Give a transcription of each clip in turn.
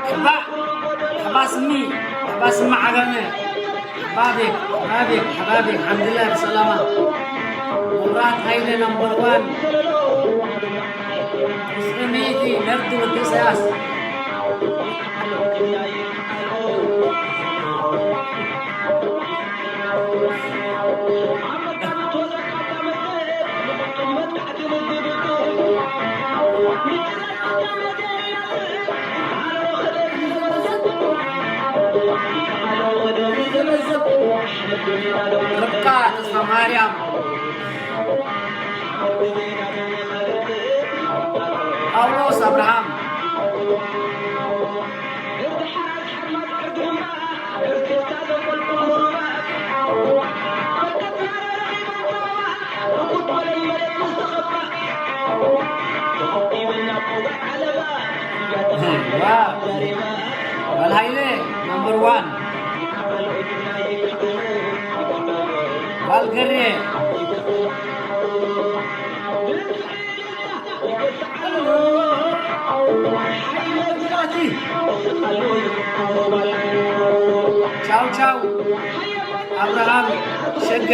ሕባ፣ ሕባ ስሚ፣ ሕባ ስሚ ዓጋመ። ሕባ ቤክ፣ ሕባ ቤክ፣ ሕባ ቤክ፣ ሓምድላ ብሰላማ። መብራት ሃይለ ናምበር ዋን። ቁጽሪ ሚእቲ ነርዲ ወዲ ኢሳያስ። ርብቃ ተስፋማርያም፣ ጳውሎስ ኣብርሃም። ጓል ሃይለ ናምበር ዋን። ጓል ገሬ። ቻው ቻው። ኣብርሃም ሸገ።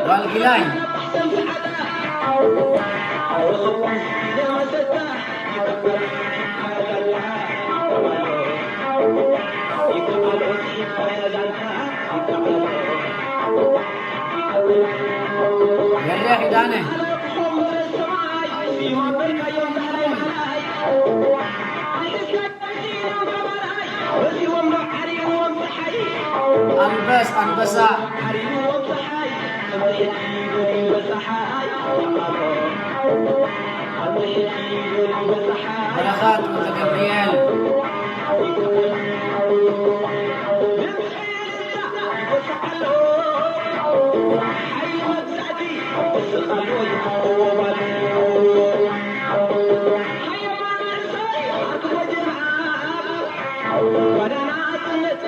ጓል ጊላይ። ገርያ ኪዳነ። ኣንበስ፣ ኣንበሳ። በረኸት ወልደ ገብርኤል።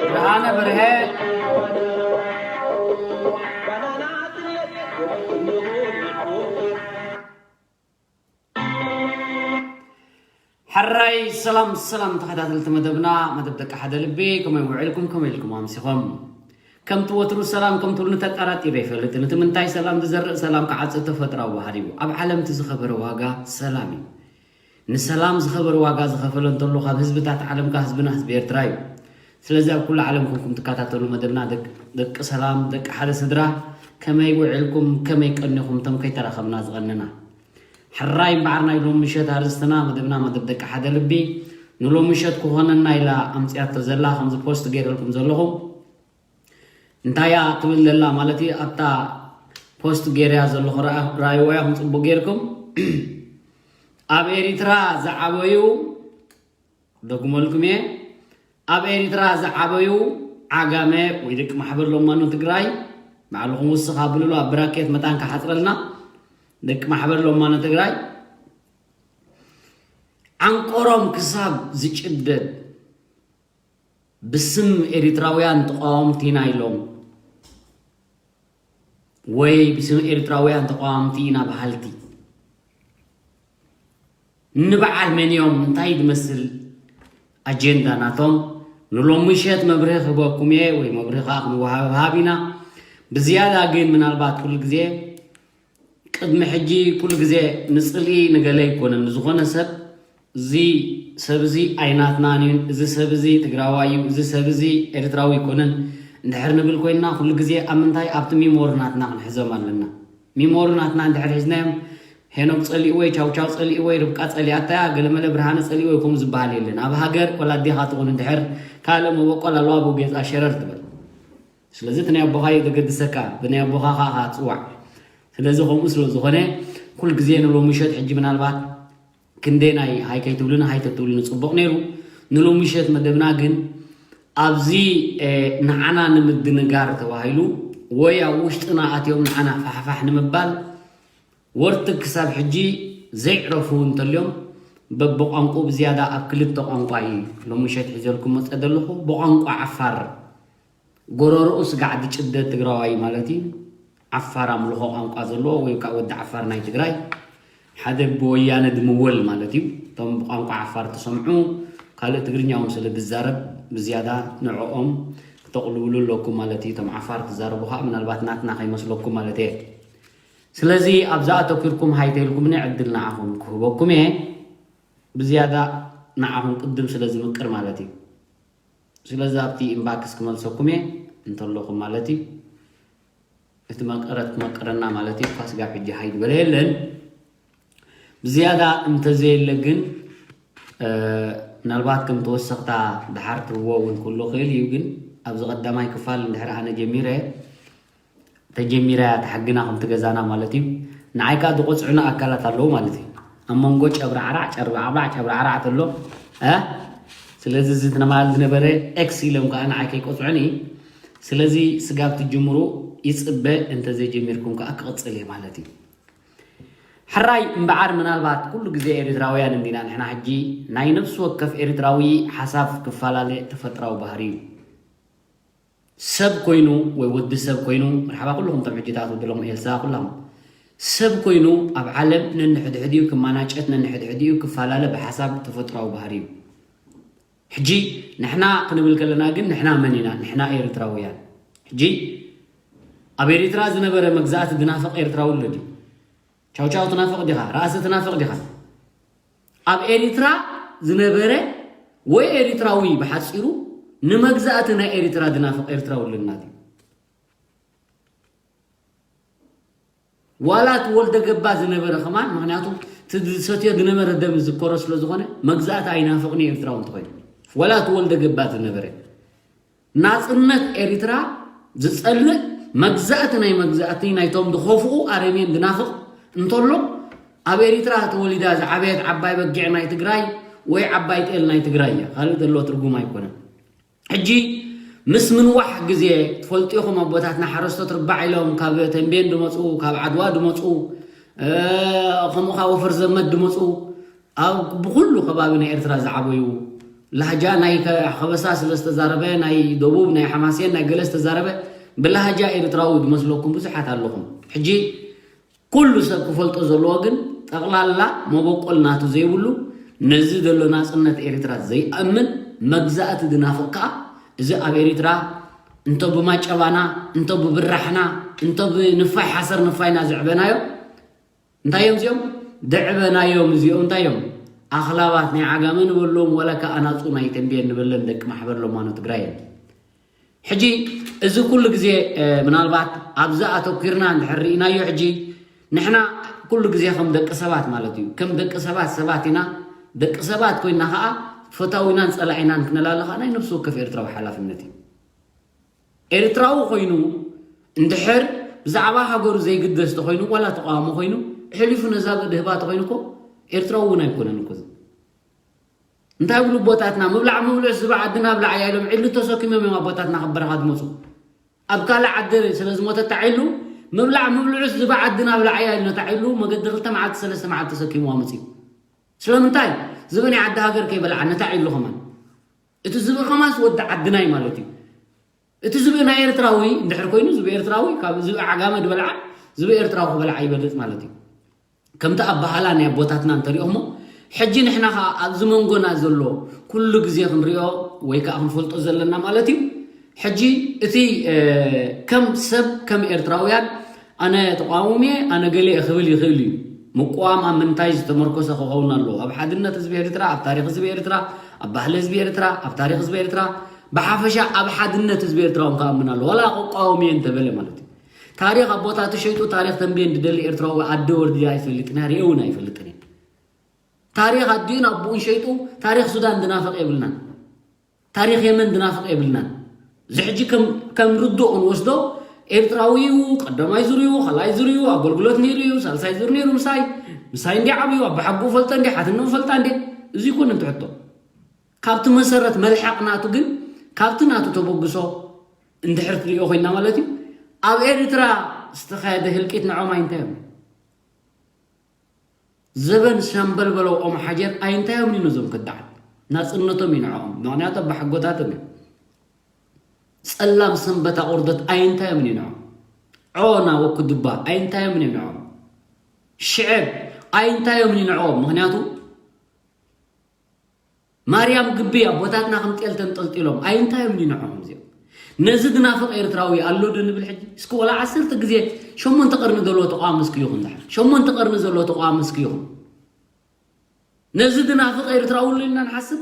ብርሃነ በርሀ። ሕራይ ሰላም ሰላም ተኸታተልቲ መደብና፣ መደብ ደቂ ሓደ ልቢ፣ ከመይ ውዒልኩም፣ ከመይ ኢልኩም ኣምሲኹም? ከምቲ ወትሩ ሰላም ከም ትብሉኒ ተጠራጢረ ኣይፈልጥን። እቲ ምንታይ ሰላም ዝዘርእ ሰላም ክዓጽድ ተፈጥሮኣዊ ባህሪ እዩ። ኣብ ዓለም እቲ ዝኸበረ ዋጋ ሰላም እዩ። ንሰላም ዝኸበረ ዋጋ ዝኸፈለ እንተሎ ካብ ህዝብታት ዓለምካ ህዝብና ህዝቢ ኤርትራ እዩ። ስለዚ ኣብ ኩሉ ዓለም ኮንኩም ትከታተሉ መደብና ደቅ-፣ ደቂ ሰላም፣ ደቂ ሓደ ስድራ፣ ከመይ ውዒልኩም፣ ከመይ ቀኒኹም፣ እቶም ከይተራኸብና ዝቐነና? ሕራይ እምበኣር ናይ ሎሚ ምሸት ኣርእስትና መደብና መደብ ደቂ ሓደ ልቢ ንሎሚ ምሸት ክኾነና ኢላ ኣምጽያቶ ዘላ ከምዚ ፖስት ገይረልኩም ዘለኹ እንታይ እያ ትብል ዘላ ማለት እዩ። ኣብታ ፖስት ገይረያ ዘለኹ ረኣ-፣ ረኣይዎ ኢኹም ጽቡቕ ገይርኩም። ኣብ ኤሪትራ ዝዓበዩ፣ ደግመልኩም እየ፣ ኣብ ኤሪትራ ዝዓበዩ ዓጋመ ወይ ደቂ ማሕበር ሎማኖ ትግራይ፣ ባዕልኹም ውስኽ ኣብልሉ፣ ኣብ ብራኬት መታን ክሓጽረልና፣ ደቂ ማሕበር ሎማኖ ትግራይ፣ ዓንቆሮም ክሳብ ዝጭደድ ብስም ኤሪትራውያን ተቃወምቲ ኢና ኢሎም ወይ ብስም ኤሪትራውያን ተቃወምቲ ኢና በሃልቲ ንበዓል መን እዮም እንታይ ዝመስል ኣጀንዳ ናቶም ንሎሚ ምሸት መብርሂ ክህበኩም እየ ወይ መብርሂ ከዓ ክንወሃብ ኢና። ብዝያዳ ግን ምናልባት ኩሉ ግዜ ቅድሚ ሕጂ ኩሉ ግዜ ንፅልኢ ንገለ ኣይኮነን ንዝኾነ ሰብ እዚ ሰብ እዚ ኣይናትናን እዩ፣ እዚ ሰብ እዚ ትግራዋይ እዩ፣ እዚ ሰብ እዚ ኤርትራዊ ኣይኮነን እንድሕር ንብል ኮይንና ኩሉ ግዜ ኣብ ምንታይ ኣብቲ ሚሞሪ ናትና ክንሕዞም ኣለና። ሚሞሪ ናትና እንድሕር ሒዝናዮም ሄኖክ ፀሊእወይ፣ ቻውቻው ፀሊእወይ፣ ርብቃ ፀሊኣታያ፣ ገለመለ ብርሃነ ፀሊእወይ ከምኡ ዝበሃል የለን። ኣብ ሃገር ወላ ኣዴኻ ትኹን እንድሕር ካልእ መበቆል ኣለዋ ብኡ ጌፃ ሸረር ትበል። ስለዚ እቲ ናይ ኣቦኻ እዩ ዘገድሰካ፣ ብናይ ኣቦኻ ኻኻ ትፅዋዕ። ስለዚ ከምኡ ስለ ዝኾነ ኩል ግዜ ንሎሚ ምሸት ሕጂ ምናልባት ክንደይ ናይ ሃይ ከይትብሉኒ ሃይ ተትብሉኒ ፅቡቕ ነይሩ። ንሎሚ ምሸት መደብና ግን ኣብዚ ንዓና ንምድንጋር ተባሂሉ ወይ ኣብ ውሽጥና ኣትዮም ንዓና ፋሕፋሕ ንምባል ወርትግ ክሳብ ሕጂ ዘይዕረፉ እንተልዮም በብቋንቁ ብዝያዳ ኣብ ክልተ ቋንቋ እዩ ሎሚ ምሸት ሒዘልኩም መፀ ዘለኹ ብቋንቋ ዓፋር ጎረርኡ ስጋዕ ዝጭደ ትግራዋይ ማለት እዩ። ዓፋር ኣምልኾ ቋንቋ ዘለዎ ወይ ከዓ ወዲ ዓፋር ናይ ትግራይ ሓደ ብወያነ ድምወል ማለት እዩ። እቶም ብቋንቋ ዓፋር ትሰምዑ ካልእ ትግርኛ እውን ስለ ዝዛረብ ብዝያዳ ንዕኦም ክተቕልብሉ ኣለኩም ማለት እዩ። እቶም ዓፋር ትዛረቡ ከዓ ምናልባት ናትና ከይመስለኩም ማለት እየ። ስለዚ ኣብዛ ኣተኪርኩም ሃይተይልኩምኒ ዕድል ንዓኹም ክህበኩም እየ። ብዝያዳ ንዓኹም ቅድም ስለ ዝምቅር ማለት እዩ። ስለዚ ኣብቲ ኢንባክስ ክመልሰኩም እየ እንተለኹም ማለት እዩ። እቲ መቀረት ክመቅረና ማለት እዩ። ኳ ስጋብ ሕጂ ሃይ ዝበለ የለን። ብዝያዳ እንተዘየለ ግን ምናልባት ከም ተወሰኽታ ድሓር ትህቦ እውን ክህሉ ክእል እዩ። ግን ኣብዚ ቀዳማይ ክፋል እንድሕር ኣነ ጀሚረ ተጀሚራ እያ ተሓግና ከምቲ ገዛና ማለት እዩ። ንዓይ ከዓ ዝቆፅዑና ኣካላት ኣለዉ ማለት እዩ። ኣብ መንጎ ጨብራዕራዕ ጨብራዕራዕ ጨብራዕራዕ ተሎ እ ስለዚ እዚ ትማል ዝነበረ ኤክስ ኢሎም ከዓ ንዓይ ከይቆፅዑኒ። ስለዚ ስጋብ ትጅምሩ ይፅበ እንተዘይጀሚርኩም ከዓ ክቕፅል እየ ማለት እዩ። ሕራይ እምበዓር ምናልባት ኩሉ ግዜ ኤርትራውያን እንዲና ንሕና ሕጂ ናይ ነፍሲ ወከፍ ኤርትራዊ ሓሳብ ክፈላለ ተፈጥራዊ ባህሪ እዩ። ሰብ ኮይኑ ወይ ወዲ ሰብ ኮይኑ መርሓባ ኩልኹም ቶም ሕጂታት ወድሎም ኤልሳ ኩላም ሰብ ኮይኑ ኣብ ዓለም ነንሕድሕዲኡ ክማናጨት ነንሕድሕዲኡ ክፈላለ ብሓሳብ ተፈጥራዊ ባህሪ እዩ። ሕጂ ንሕና ክንብል ከለና ግን ንሕና መን ኢና? ንሕና ኤርትራውያን። ሕጂ ኣብ ኤርትራ ዝነበረ መግዛእቲ ዝናፍቕ ኤርትራዊ ኣሎ ድዩ? ቻው ቻው ትናፍቕ ዲኻ? ራእሲ ትናፍቕ ዲኻ? ኣብ ኤሪትራ ዝነበረ ወይ ኤሪትራዊ ብሓጺሩ ንመግዛእቲ ናይ ኤሪትራ ዝናፍቕ ኤርትራዊ ኣለና ድዩ? ዋላ እቲ ወልደ ገባ ዝነበረ ከማን ምክንያቱ እቲ ዝሰትዮ ዝነበረ ደም ዝዝከሮ ስለ ዝኾነ መግዛእቲ ኣይናፍቕን እዩ ኤርትራዊ እንተኾይኑ ዋላ እቲ ወልደ ገባ ዝነበረ ናጽነት ኤሪትራ ዝጸልእ መግዛእቲ ናይ መግዛእቲ ናይቶም ዝኸፍኡ ኣረሜን ዝናፍቕ እንተሎ ኣብ ኤሪትራ ተወሊዳ ዝዓበየት ዓባይ በጊዕ ናይ ትግራይ ወይ ዓባይ ጤል ናይ ትግራይ እያ። ካልእ ዘሎ ትርጉም ኣይኮነን። ሕጂ ምስ ምንዋሕ ግዜ ትፈልጡ ኢኹም ኣቦታትና ሓረስቶት ርባዕ ኢሎም ካብ ተንቤን ድመፁ ካብ ዓድዋ ድመፁ ከምኡ ካብ ወፈር ዘመድ ድመፁ ኣብ ብኩሉ ከባቢ ናይ ኤርትራ ዝዓበዩ ላህጃ ናይ ከበሳ ስለ ዝተዛረበ ናይ ደቡብ ናይ ሓማሴን ናይ ገለ ዝተዛረበ ብላህጃ ኤርትራዊ ዝመስለኩም ብዙሓት ኣለኹም። ሕጂ ኩሉ ሰብ ክፈልጦ ዘለዎ ግን ጠቕላላ መበቆል ናቱ ዘይብሉ ነዚ ዘሎ ናጽነት ኤርትራ ዘይኣምን መግዛእቲ ዝናፍቕ ከኣ እዚ ኣብ ኤርትራ እንቶ ብማጨባና እንቶ ብብራሕና እንቶ ብንፋይ ሓሰር ንፋይና ዘዕበናዮ እንታይ እዮም እዚኦም? ዘዕበናዮም እዚኦም እንታይ እዮም? ኣኽላባት ናይ ዓጋመ ንበሎም ወላ ከኣ ኣናጹ ናይ ተንቤን ንበለን ደቂ ማሕበር ለማኖ ትግራይ እዮም። ሕጂ እዚ ኩሉ ግዜ ምናልባት ኣብዚ ኣተኪርና እንድሕር ርኢናዮ ሕጂ ንሕና ኩሉ ግዜ ከም ደቂ ሰባት ማለት እዩ ከም ደቂ ሰባት ሰባት ኢና ደቂ ሰባት ኮይና ከዓ ፈታዊናን ፀላኢናን ክነላለ ከዓ ናይ ነብሲ ወከፍ ኤርትራዊ ሓላፍነት እዩ ኤርትራዊ ኮይኑ እንድሕር ብዛዕባ ሃገሩ ዘይግደስ ተኮይኑ ዋላ ተቃዋሚ ኮይኑ ሕሊፉ ነዛ ብድህባ ተኮይኑ እኮ ኤርትራዊ እውን ኣይኮነን እኮ እንታይ ብሉ ኣቦታትና ምብላዕ ምብልዑስ ዝብዓ ዓዲ ናብ ላዕያ ኢሎም ዒሉ ተሰኪሞም እዮም ኣቦታትና ካብ በረኻ ዝመፁ ኣብ ካልእ ዓዲ ስለ ዝሞተታ ዒሉ ምብላዕ ምብልዑስ ዝብዓ ዓዲ ናብ ላዕያ ኢሉ ነታ ዒሉ መገዲ ክልተ መዓልቲ ሰለስተ መዓልቲ ተሰኪምዋ መፅዩ ስለምንታይ ዝብኢ ናይ ዓዲ ሃገር ከይበልዓ ነታ ዒሉ ከማን እቲ ዝብኢ ከማንስ ወዲ ዓድና እዩ ማለት እዩ እቲ ዝብኢ ናይ ኤርትራዊ እንድሕር ኮይኑ ዝብኢ ኤርትራዊ ካብ ዝብኢ ዓጋመ ዝበልዓ ዝብኢ ኤርትራዊ ክበልዓ ይበልፅ ማለት እዩ ከምቲ ኣባሃላ ናይ ኣቦታትና እንተሪኦሞ ሕጂ ንሕና ኸዓ ኣብዚ መንጎና ዘሎ ኩሉ ግዜ ክንሪኦ ወይ ከዓ ክንፈልጦ ዘለና ማለት እዩ። ሕጂ እቲ ከም ሰብ ከም ኤርትራውያን ኣነ ተቃውሞ እየ ኣነ ገለ እየ ክብል ይኽእል እዩ። ምቅዋም ኣብ ምንታይ ዝተመርኮሰ ክኸውን ኣለዎ? ኣብ ሓድነት ህዝቢ ኤርትራ፣ ኣብ ታሪክ ህዝቢ ኤርትራ፣ ኣብ ባህሊ ህዝቢ ኤርትራ፣ ኣብ ታሪክ ህዝቢ ኤርትራ ብሓፈሻ ኣብ ሓድነት ህዝቢ ኤርትራ እውን ክኣምን ኣለዎ። ዋላ ክቃወም እየ እንተበለ ማለት እዩ። ታሪክ ኣቦታቱ ሸይጡ ታሪክ ተንቤን ዝደሊ ኤርትራዊ ኣደ ወርዲ ኣይፈልጥን እየ፣ ርእየ እውን ኣይፈልጥን እየ። ታሪክ ኣዲኡን ኣቦኡን ሸይጡ ታሪክ ሱዳን ዝናፍቕ የብልናን። ታሪክ የመን ዝናፍቕ የብልናን። እዚ ሕጂ ከም ርዱእ ክንወስዶ ኤርትራዊ እዩ፣ ቀዳማይ ዙር እዩ፣ ካልኣይ ዙር እዩ፣ ኣገልግሎት ነይሩ እዩ፣ ሳልሳይ ዙር ነይሩ ምሳይ፣ ምሳይ እንዲ ዓብዩ፣ ኣባሓጎኡ ፈልጠ እንዲ ሓትነኡ ፈልጣ እንዲ፣ እዚ ይኮነ እንትሕቶ ካብቲ መሰረት መልሓቕ ናቱ ግን ካብቲ ናቱ ተበግሶ እንድሕር ትሪኦ ኮይና ማለት እዩ። ኣብ ኤርትራ ዝተኻየደ ህልቂት ንዖም ኣይንታይ እዮም? ዘበን ሸምበልበለው ኦም ሓጀር ኣይንታዮም ኒኑ እዞም ከዳዓት ናጽነቶም ይንዕኦም ምክንያቱ ኣባሓጎታቶም እዮም። ጸላም ሰንበታ ቁርደት ኣይንታዮም ኒንዖም ዖና ወኩድባ ኣይንታዮም ኒንዖም ሽዕብ ኣይንታዮም ኒንዕኦም ምክንያቱ ማርያም ግቢ ኣቦታትና ከም ጤል ተንጠልጢሎም ኣይንታዮም ኒንዖም እዚኦም ነዚ ዝናፍቕ ኤርትራዊ ኣሎ ዶ ንብል ሕጂ እስኪ ወላ ዓሰርተ ግዜ ሸሞንተ ቀርኒ ዘለዎ ተቃዋሚ እስኪ ይኹን ዳሕር ሸሞንተ ቀርኒ ዘለዎ ተቃዋሚ እስኪ ይኹን ነዚ ዝናፍቕ ኤርትራዊ ኣሎ ኢልና ንሓስብ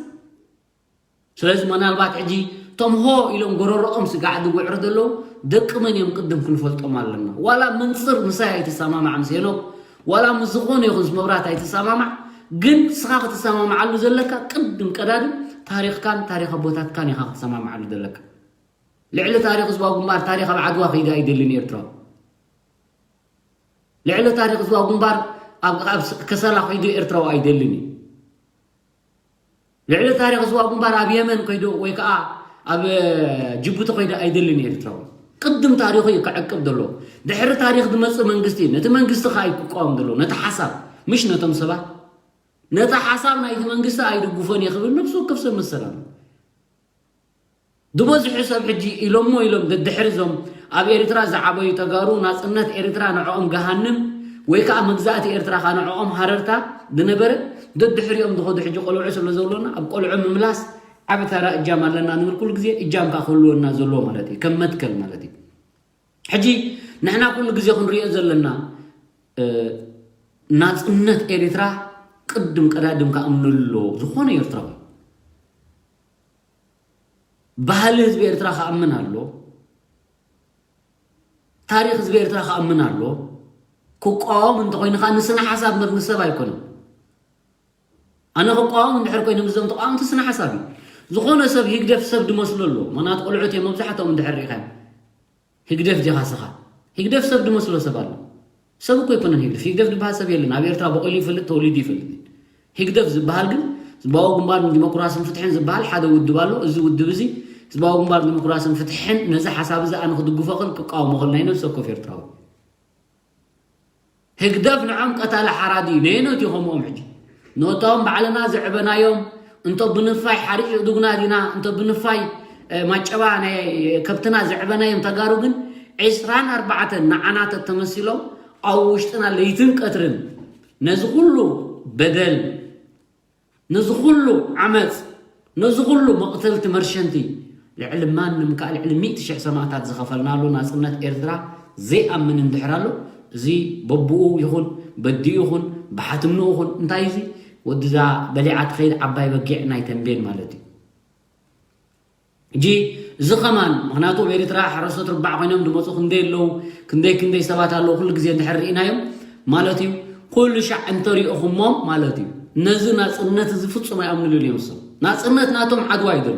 ስለዚ ምናልባት ሕጂ ቶም ሆ ኢሎም ጎረሮኦም ስጋዕ ዝጉዕሩ ዘለዉ ደቂ መን እዮም ቅድም ክንፈልጦም ኣለና ዋላ ምንፅር ምሳይ ኣይትሰማማዕ ምስ ሄኖክ ዋላ ምስ ዝኾነ ይኹን ምስ መብራት ኣይትሰማማዕ ግን ንስኻ ክትሰማማዓሉ ዘለካ ቅድም ቀዳድም ታሪኽካን ታሪኽ ኣቦታትካን ኢኻ ክትሰማማዓሉ ዘለካ ልዕሊ ታሪኽ ህዝባዊ ግንባር ታሪኽ ኣብ ዓድዋ ከይዱ ኣይደልን ኤርትራዊ ልዕሊ ታሪኽ ህዝባዊ ግንባር ኣብ ከሰላ ከይዱ ኤርትራዊ ኣይደልን እዩ ልዕሊ ታሪኽ ዝዋ ግንባር ኣብ የመን ከይዱ ወይ ከዓ ኣብ ጅቡቲ ከይዱ ኣይደልን ኤርትራዊ ቅድም ታሪኹ እዩ ክዕቅብ ዘሎ ድሕሪ ታሪኽ ዝመፅእ መንግስቲ ነቲ መንግስቲ ከዓ ይክቃወም ዘሎ ነቲ ሓሳብ ምሽ ነቶም ሰባት ነቲ ሓሳብ ናይቲ መንግስቲ ኣይድግፎን እየ ክብል ነብሱ ወከፍ ሰብ መሰል ኣሎ ዝበዝሑ ሰብ ሕጂ ኢሎሞ ኢሎም ደድሕሪ እዞም ኣብ ኤርትራ ዝዓበዩ ተጋሩ ናጽነት ኤርትራ ንዕኦም ገሃንም ወይ ከዓ መግዛእቲ ኤርትራ ካ ንዕኦም ሃረርታ ዝነበረ ደድሕሪኦም ዝኸዱ ሕጂ ቆልዑ ስለ ዘብሎና ኣብ ቆልዑ ምምላስ ዓቢ ተራ እጃም ኣለና ንብል ኩሉ ግዜ እጃም ካ ክህልወና ዘለዎ ማለት እዩ ከም መትከል ማለት እዩ ሕጂ ንሕና ኩሉ ግዜ ክንሪኦ ዘለና ናጽነት ኤርትራ ቅድም ቀዳድም ከኣምነሉ ኣለዎ ዝኾነ ኤርትራዊ ባህሊ ህዝቢ ኤርትራ ክኣምን ኣሎ ታሪክ ህዝቢ ኤርትራ ክኣምን ኣሎ ክቋወም እንተኮይኑ ከዓ ንስነ ሓሳብ ምር ንሰብ ኣይኮነን ኣነ ክቋወም እንድሕር ኮይነ ምስዞም ተቃወምቲ ስነ ሓሳብ እዩ ዝኾነ ሰብ ህግደፍ ሰብ ድመስሎ ኣሎ ምክንያቱ ቆልዑት እዮም መብዛሕትኦም እንድሕር ርኢኻ ህግደፍ ዲኻ ስኻ ህግደፍ ሰብ ድመስሎ ሰብ ኣሎ ሰብ እኮ ኣይኮነን ህግደፍ ህግደፍ ዝበሃል ሰብ የለን ኣብ ኤርትራ በቂሉ ይፈልጥ ተወሊዱ ይፈልጥ ህግደፍ ዝበሃል ግን ህዝባዊ ግንባር ንዲሞክራስን ፍትሕን ዝበሃል ሓደ ውድብ ኣሎ እዚ ውድብ እዚ ህዝባዊ ግንባር ንዲሞክራስን ፍትሕን ነዚ ሓሳብ እዚ ኣነ ክድግፎ ክል ክቃወሞ ክል ናይ ነብሲ ወከፍ ኤርትራዊ ህግደፍ ንዖም ቀታሊ ሓራዲ ነየኖት እዩ ከምኦም ሕጂ ነቶም ባዕልና ዘዕበናዮም እንቶ ብንፋይ ሓሪጭ እዱግና ዲና እንቶ ብንፋይ ማጨባ ናይ ከብትና ዘዕበናዮም ተጋሩ ግን ዕስራን ኣርባዕተን ንዓና ተተመሲሎም ኣብ ውሽጥና ለይትን ቀትርን ነዚ ኩሉ በደል ነዚ ኩሉ ዓመፅ ነዚ ኩሉ መቕተልቲ መርሸንቲ ልዕሊ ማንም ከዓ ልዕሊ ሚእቲ ሽሕ ሰማእታት ዝኸፈልናሉ ናፅነት ኤርትራ ዘይኣምን እንድሕር ኣሎ እዚ በብኡ ይኹን በዲኡ ይኹን ብሓትምንኡ ይኹን እንታይ እዚ ወድዛ በሊዓ ትኸይድ ዓባይ በጊዕ ናይ ተንቤን ማለት እዩ ሕጂ እዚ ከማን ምክንያቱ ኣብ ኤርትራ ሓረስቶት ርባዕ ኮይኖም ዝመፁ ክንደይ ኣለዉ ክንደይ ክንደይ ሰባት ኣለዉ ኩሉ ግዜ እንድሕር ርኢናዮም ማለት እዩ ኩሉ ሻዕ እንተሪእኹሞም ማለት እዩ ነዚ ናፅነት እዚ ፍፁም ኣይኣምንሉን እዮም እሶም ናፅነት ናቶም ዓድዋ እዩ ዘሎ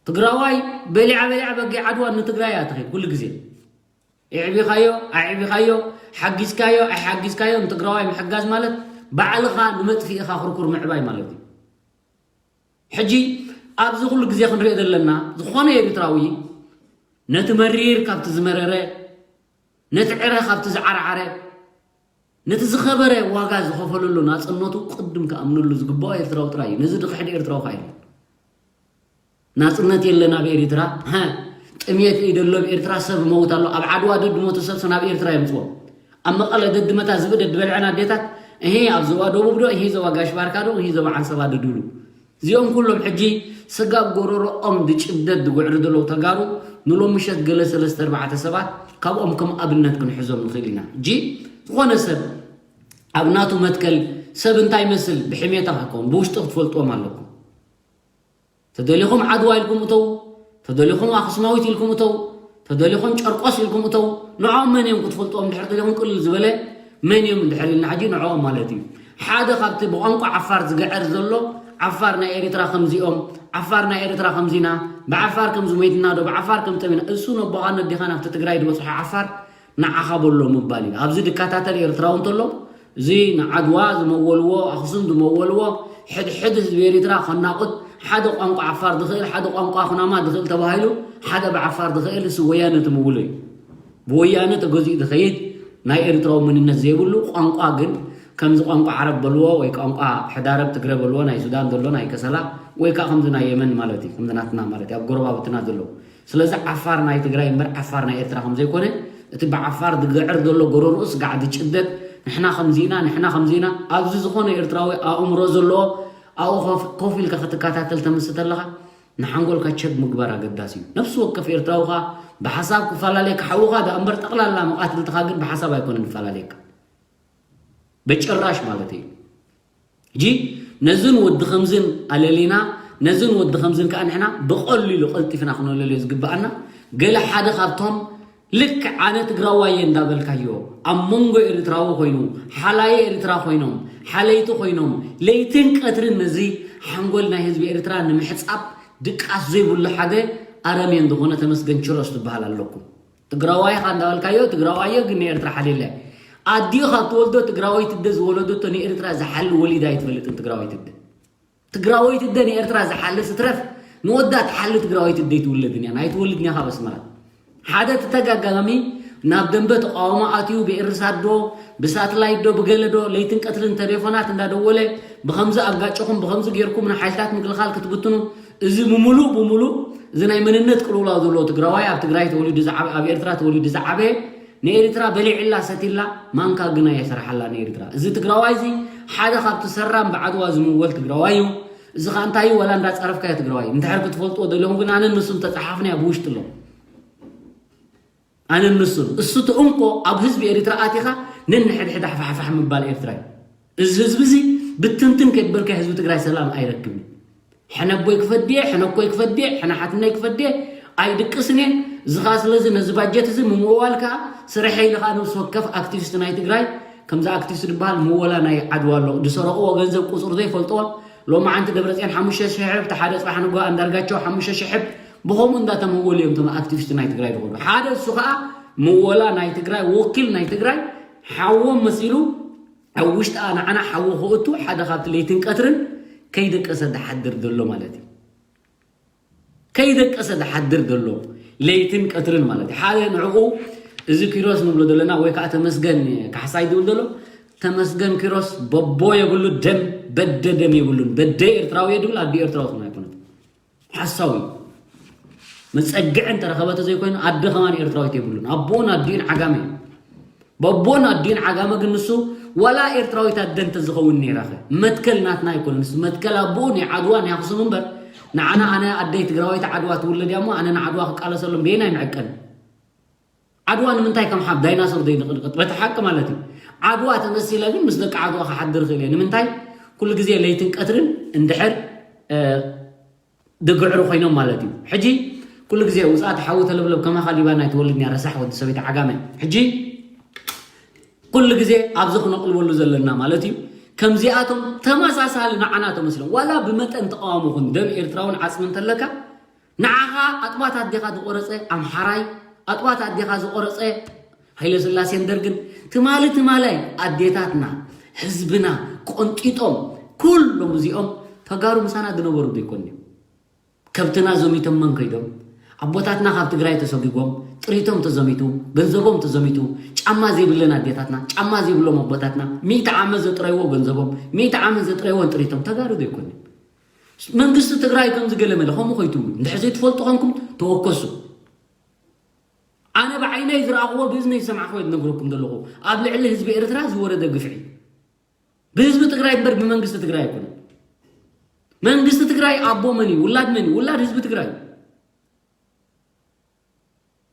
ትግራዋይ በሊዓ በሊዓ በጊ ዓድዋ ንትግራይ እያ ትኸይድ ኩሉ ግዜ የዕቢኻዮ ኣዕቢኻዮ ሓጊዝካዮ ኣይሓጊዝካዮ ንትግራዋይ ምሕጋዝ ማለት ባዕልኻ ንመጥፊእኻ ክርኩር ምዕባይ ማለት እዩ ሕጂ ኣብዚ ኩሉ ግዜ ክንሪኦ ዘለና ዝኾነ ኤርትራዊ ነቲ መሪር ካብቲ ዝመረረ ነቲ ዕረ ካብቲ ዝዓርዓረ ነቲ ዝኸበረ ዋጋ ዝኸፈለሉ ናፅነቱ ቅድም ክኣምነሉ ዝግብኦ ኤርትራዊ ጥራይ እዩ ነዚ ድኽሕድ ኤርትራዊ ከዓ የለን ናፅነት የለን ኣብ ኤርትራ ጥምየት እዩ ደሎ ኣብ ኤርትራ ሰብ መውት ኣሎ ኣብ ዓድዋ ደድሞቱ ሰብ ናብ ኤርትራ የምፅዎ ኣብ መቐለ ደድመታ ዝብኢ ደድበልዐን ኣዴታት እሄ ኣብ ዞባ ደቡብ ዶ፣ እሄ ዞባ ጋሽ ባርካ ዶ፣ እሄ ዞባ ዓንሰባ ዶ ድብሉ። እዚኦም ኩሎም ሕጂ ስጋብ ጎረሮኦም ድጭደድ ድጉዕሪ ዘለዉ ተጋሩ፣ ንሎም ምሸት ገለ ሰለስተ ኣርባዕተ ሰባት ካብኦም ከም ኣብነት ክንሕዞም ንኽእል ኢና። ሕጂ ዝኾነ ሰብ ኣብ ናቱ መትከል ሰብ እንታይ ይመስል ብሕሜታ ክኸውን ብውሽጢ ክትፈልጥዎም ኣለኩም። ተደሊኹም ዓድዋ ኢልኩም እተው፣ ተደሊኹም ኣኽስማዊት ኢልኩም እተው፣ ተደሊኹም ጨርቆስ ኢልኩም እተው። ንዕኦም መን እዮም ክትፈልጥዎም ድሕር ደሊኹም ቅልል ዝበለ መን እዮም እንድሕር ኢልና ሕጂ ንዕኦም ማለት እዩ። ሓደ ካብቲ ብቋንቋ ዓፋር ዝግዕር ዘሎ ዓፋር ናይ ኤርትራ ከምዚኦም፣ ዓፋር ናይ ኤርትራ ከምዚና፣ ብዓፋር ከም ዝሞይትና ዶ ብዓፋር ከም ጠሚና፣ እሱ ነቦኻን ነዴኻን ኣብቲ ትግራይ ዝበፅሖ ዓፋር ንዓኻ በሎ ምባል እዩ። ኣብዚ ድከታተል ኤርትራዊ እንተሎ፣ እዚ ንዓድዋ ዝመወልዎ፣ ኣኽሱም ዝመወልዎ፣ ሕድሕድ ህዝቢ ኤርትራ ከናቑት፣ ሓደ ቋንቋ ዓፋር ዝኽእል፣ ሓደ ቋንቋ ኩናማ ዝኽእል ተባሂሉ፣ ሓደ ብዓፋር ዝኽእል፣ እሱ ወያነ ትምውሎ እዩ። ብወያነ ተገዚኡ ዝኸይድ፣ ናይ ኤርትራዊ መንነት ዘይብሉ፣ ቋንቋ ግን ከምዚ ቋንቋ ዓረብ በልዎ፣ ወይ ቋንቋ ሕዳረብ ትግረ በልዎ፣ ናይ ሱዳን ዘሎ፣ ናይ ከሰላ፣ ወይ ከዓ ከምዚ ናይ የመን ማለት እዩ፣ ከምዚ ናትና ማለት እዩ፣ ኣብ ጎረባብትና ዘለዉ። ስለዚ ዓፋር ናይ ትግራይ እምበር ዓፋር ናይ ኤርትራ ከም ዘይኮነ፣ እቲ ብዓፋር ዝግዕር ዘሎ ጎረርኡስ ጋዕ ዝጭደድ፣ ንሕና ከምዚ ኢና፣ ንሕና ከምዚ ኢና፣ ኣብዚ ዝኾነ ኤርትራዊ ኣእምሮ ዘለዎ ኣብኡ ኮፍ፣ ኮፍ ኢልካ ክትከታተል ተምሲ ተለኻ፣ ንሓንጎልካ ቸክ ምግባር ኣገዳሲ እዩ። ነፍሲ ወከፍ ኤርትራዊ ኸኣ ብሓሳብ ክፈላለየካ፣ ሓውኻ ደኣ እምበር ጠቕላላ መቓትልትኻ ግን ብሓሳብ ኣይኮነን ዝፈላለየካ። በጭራሽ ማለት እዩ። ሕጂ ነዝን ወዲ ከምዝን ኣለሊና፣ ነዝን ወዲ ከምዝን ከኣ ንሕና ብቐሊሉ ቀልጢፍና ክነለልዮ ዝግብኣና፣ ገለ ሓደ ካብቶም ልክዕ ኣነ ትግራዋይ እየ እንዳበልካዮ፣ ኣብ መንጎ ኤርትራዊ ኮይኑ፣ ሓላዪ ኤርትራ ኮይኖም፣ ሓለይቲ ኮይኖም፣ ለይትን ቀትርን ነዚ ሓንጎል ናይ ህዝቢ ኤርትራ ንምሕጻብ ድቃስ ዘይብሉ ሓደ ኣረሜን ዝኾነ ተመስገን ኪሮስ ትበሃል ኣለኩም። ትግራዋይ ኢኻ እንዳበልካዮ፣ ትግራዋይ እየ ግን ንኤርትራ ሓልየላ እየ። ኣዲኡ ካብ ትወልዶ ትግራወይቲ ኣደ ዝወለደቶ ንኤርትራ ዝሓሊ ወሊዳ ኣይትፈልጥን ትግራወይቲ ኣደ። ትግራወይቲ ኣደ ንኤርትራ ዝሓሊ ስትረፍ ንወዳ ትሓሊ ትግራወይቲ ኣደ ኣይትውለድን እያ። ኣይትወልድን እያ ካብ ኣስመራ። ሓደ እቲ ተጋጋሚ ናብ ደንበ ተቃውሞ ኣትዩ ብኤርሳት ዶ ብሳትላይት ዶ ብገለ ዶ ለይትን ቀትርን ተሌፎናት እንዳደወለ ብኸምዚ ኣጋጭኹም ብኸምዚ ጌርኩም ንሓይልታት ምክልኻል ክትብትኑ እዚ ብምሉእ ብምሉእ እዚ ናይ መንነት ቅልውላው ዘለዎ ትግራዋይ ኣብ ትግራይ ተወሊዱ ዝዓበ ኣብ ኤርትራ ተወሊዱ ዝዓበየ ንኤርትራ በሊዕላ ሰቲላ ማንካ ግና የሰርሓላ ንኤርትራ። እዚ ትግራዋይ እዚ ሓደ ካብቲ ሰራም ብዓድዋ ዝምወል ትግራዋይ እዩ። እዚ ኸኣ እንታይ እዩ? ወላ እንዳጸረፍካዮ ትግራዋይ። እንድሕር ክትፈልጥዎ ደሊኹም ግን ኣነ ንሱ እንተጸሓፍናዮ ብውሽጢ ኣሎ። ኣነ ንሱ እሱ እቲ እንኮ ኣብ ህዝቢ ኤርትራ ኣቲኻ ነንሕድሕድ ኣሕፋሕፋሕ ምባል ኤርትራ እዩ። እዚ ህዝቢ እዚ ብትንትን ከይበልካ ህዝቢ ትግራይ ሰላም ኣይረክብን። ሕነቦይ ክፈድየ፣ ሕነኮይ ክፈድየ፣ ሕነ ሓትነይ ክፈድየ ኣይድቅስን እየ። እዚ ኸኣ ስለዚ ነዚ ባጀት እዚ ምምዋል ከኣ ስርሐ ኢሉ ኸኣ ነብሲ ወከፍ ኣክቲቪስት ናይ ትግራይ ከምዚ ኣክቲቪስት ዝበሃል ምወላ ናይ ዓድዋ ኣሎ። ዝሰረቕዎ ገንዘብ ቁፅሩ ዘይፈልጥዎ ሎማዓንቲ ደብረፅዮን ሓሙሽተ ሽሕ ሕብ፣ እቲ ሓደ ፅባሕ ንግሆ ኣንዳርጋቸው ሓሙሽተ ሽሕ ሕብ ብኸምኡ እንዳተመወሉ እዮም እቶም ኣክቲቪስት ናይ ትግራይ ዝኾኑ። ሓደ እሱ ኸኣ ምወላ ናይ ትግራይ ወኪል ናይ ትግራይ ሓዎም መሲሉ ኣብ ውሽጢ ንዓና ሓዊ ክእቱ ሓደ ካብቲ ለይትን ቀትርን ከይደቀሰ ዝሓድር ዘሎ ማለት እዩ። ከይደቀሰ ዝሓድር ዘሎ ለይትን ቀትርን ማለት እዩ። ሓደ ንዕኡ እዚ ኪሮስ ንብሎ ዘለና ወይ ከዓ ተመስገን ካሕሳይ ዝብል ዘሎ ተመስገን ኪሮስ በቦ የብሉ ደም በደ ደም የብሉን። በደ ኤርትራዊ እየ ድብል ኣዲ ኤርትራዊ ክን ኣይኮነት። ሓሳዊ መፀግዒ እንተረኸበ ተዘይኮይኑ ኣደ ከማን ኤርትራዊት የብሉን። ኣቦኡን ኣዲኡን ዓጋመ እዩ። በቦን ኣዲን ዓጋመ ግን ንሱ ዋላ ኤርትራዊት ኣደ እንተዝኸውን ነይራኸ መትከል ናትና ኣይኮነን። ንሱ መትከል ኣቦኡ ናይ ዓድዋ ናይ ኣኽሱም እምበር ንዓና ኣነ ኣደይ ትግራወይቲ ዓድዋ ትውለድ እያ እሞ ኣነ ንዓድዋ ክቃለሰሎም በየናይ ምዕቀን? ዓድዋ ንምንታይ ከም ሓብ ዳይናሶር ዘይንቕንቅጥ? በቲ ሓቂ ማለት እዩ። ዓድዋ ተመሲለ ግን ምስ ደቂ ዓድዋ ክሓድር እኽእል እየ። ንምንታይ? ኩሉ ግዜ ለይትን ቀትርን እንድሕር እ፣ ድግዕሩ ኮይኖም ማለት እዩ። ሕጂ ኩሉ ግዜ ውፅኣት ሓዊ ተለብለብ ከማኻ ሊባና ኣይትወልድን እያ ረሳሕ ወዲ ሰበይቲ ዓጋመ። ሕጂ ኩሉ ግዜ ኣብዚ ክነቕልበሉ ዘለና ማለት እዩ። ከምዚኣቶም ተመሳሳሊ ንዓና ተመስሎም ዋላ ብመጠን ተቃውሞ ኹን ደም ኤርትራውን ዓፅሚ እንተለካ ንዓኻ ኣጥባት ኣዴኻ ዝቆረፀ ኣምሓራይ ኣጥባት ኣዴኻ ዝቆረፀ ሃይለ ስላሴን ደርግን ትማሊ ትማላይ ኣዴታትና ህዝብና ቆንጢጦም ኩሎም እዚኦም ተጋሩ ምሳና ዝነበሩ ዘይኮን እዮም። ከብትና ዘሚቶም መን ከይዶም ኣቦታትና ካብ ትግራይ ተሰጒጎም ጥሪቶም ተዘሚቱ ገንዘቦም ተዘሚቱ ጫማ ዘይብለን ኣዴታትና ጫማ ዘይብሎም ኣቦታትና ሚእቲ ዓመት ዘጥረይዎ ገንዘቦም ሚእቲ ዓመት ዘጥረይዎን ጥሪቶም ተጋሩ ዘይኮን መንግስቲ ትግራይ ከምዚ ገለ መለ ከምኡ ከይትብሉ እንድሕር ዘይትፈልጡ ኮንኩም ተወከሱ ኣነ ብዓይነይ ዝረኣኽዎ ብእዝነይ ዝሰማዕኽዎ ዝነግረኩም ዘለኹ ኣብ ልዕሊ ህዝቢ ኤርትራ ዝወረደ ግፍዒ ብህዝቢ ትግራይ እምበር ብመንግስቲ ትግራይ ኣይኮነን። መንግስቲ ትግራይ ኣቦ መን እዩ? ውላድ መን እዩ? ውላድ ህዝቢ ትግራይ።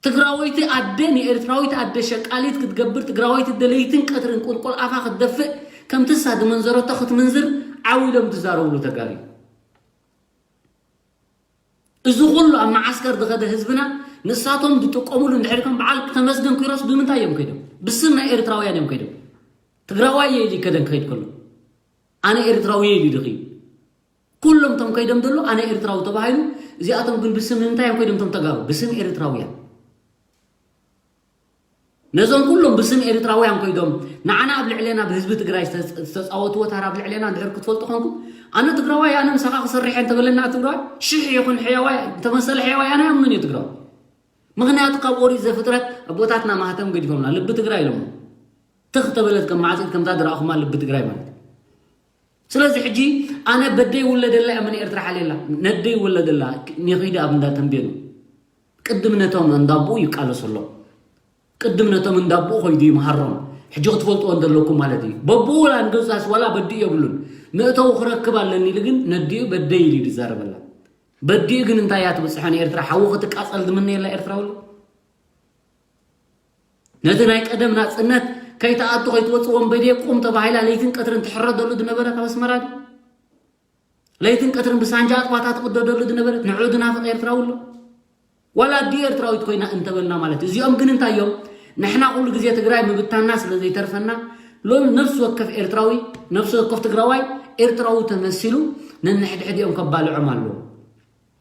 ትግራወይቲ ኣደ ንኤርትራዊት ኣደ ሸቃሊት ክትገብር፣ ትግራወይቲ ደለይትን ቀትርን ቁልቁል ኣፋ ክትደፍእ፣ ከምቲ እሳ ዝመንዘረቶ ክትምንዝር ዓው ኢሎም ዝዛረብሉ ተጋሩ። እዚ ኩሉ ኣብ መዓስከር ዝኸደ ህዝብና ንሳቶም ዝጥቀሙሉ እንድሕር ከም በዓል ተመስገን ኪሮስ ብምንታይ እዮም ከይዶም? ብስም ናይ ኤርትራውያን እዮም ከይዶም። ትግራዋይ እየ ኢሉ ከደን ክኸይድ ከሎ ኣነ ኤርትራዊ እየ ኢሉ ድኺ? ኩሎም ቶም ከይዶም ዘሎ ኣነ ኤርትራዊ ተባሂሉ። እዚኣቶም ግን ብስም ንምንታይ እዮም ከይዶም? ቶም ተጋሩ ብስም ኤርትራውያን። ነዞም ኩሎም ብስም ኤርትራውያን ኮይዶም ንዓና ኣብ ልዕሌና ብህዝቢ ትግራይ ዝተፃወትዎ ታራ ኣብ ልዕሌና እንድሕር ክትፈልጡ ኮንኩም፣ ኣነ ትግራዋይ ኣነ ምሳኻ ክሰርሕ እየ እንተበለና ትግራዋይ ሽሕ ይኹን ሕያዋይ እንተመሰለ ሕያዋይ ኣነ ኣምኑን እዩ ትግራዋይ። ምክንያቱ ካብ ኦሪት ዘፍጥረት ኣቦታትና ማህተም ገዲፎምና ልቢ ትግራይ ኢሎም ትኽ ተበለት ከም ማዕፂት ከምታ ዝረኣኹማ ልቢ ትግራይ ማለት እዩ። ስለዚ ሕጂ ኣነ በደይ ውለደላ እያ መን ኤርትራ ሓልየላ ነደይ ውለደላ ኒኺዲ ኣብ እንዳ ተንቤኑ ቅድም ነቶም እንዳቦኡ ይቃለሱ ኣሎ። ቅድም ነቶም እንዳቦኡ ኮይዱ ይምሃሮም። ሕጂ ክትፈልጥዎ እንደለኩም ማለት እዩ። በቦኡ ላ ንገዛስ ዋላ በዲ የብሉን። መእተዊ ክረክብ ኣለኒ ኢሉ ግን ነዲኡ በደይ ኢሉ እዩ ዝዛረበላ። በዲኡ ግን እንታይ እያ ትብፅሖ ንኤርትራ ሓዊ ክትቃፀል ዝምነየላ ኤርትራዊ ኣሎ። ነቲ ናይ ቀደም ናጽነት ከይትኣቱ ከይትወጽእ ወንበዴ ቁም ተባሂላ ለይትን ቀትርን ትሕረደሉ ዝነበረት ኣብ ኣስመራ ድዩ? ለይትን ቀትርን ብሳንጃ ኣጥባታ ትቕደደሉ ዝነበረት ንዕኡ ዝናፍቕ ኤርትራዊ ኣሎ? ዋላ ኣዲኡ ኤርትራዊት ኮይና እንተበልና ማለት እዩ። እዚኦም ግን እንታይ እዮም? ንሕና ኩሉ ግዜ ትግራይ ምብታና ስለ ዘይተርፈና ሎሚ ነፍሲ ወከፍ ኤርትራዊ ነፍሲ ወከፍ ትግራዋይ ኤርትራዊ ተመሲሉ ነንሕድሕዲኦም ከባልዖም ኣለዎ።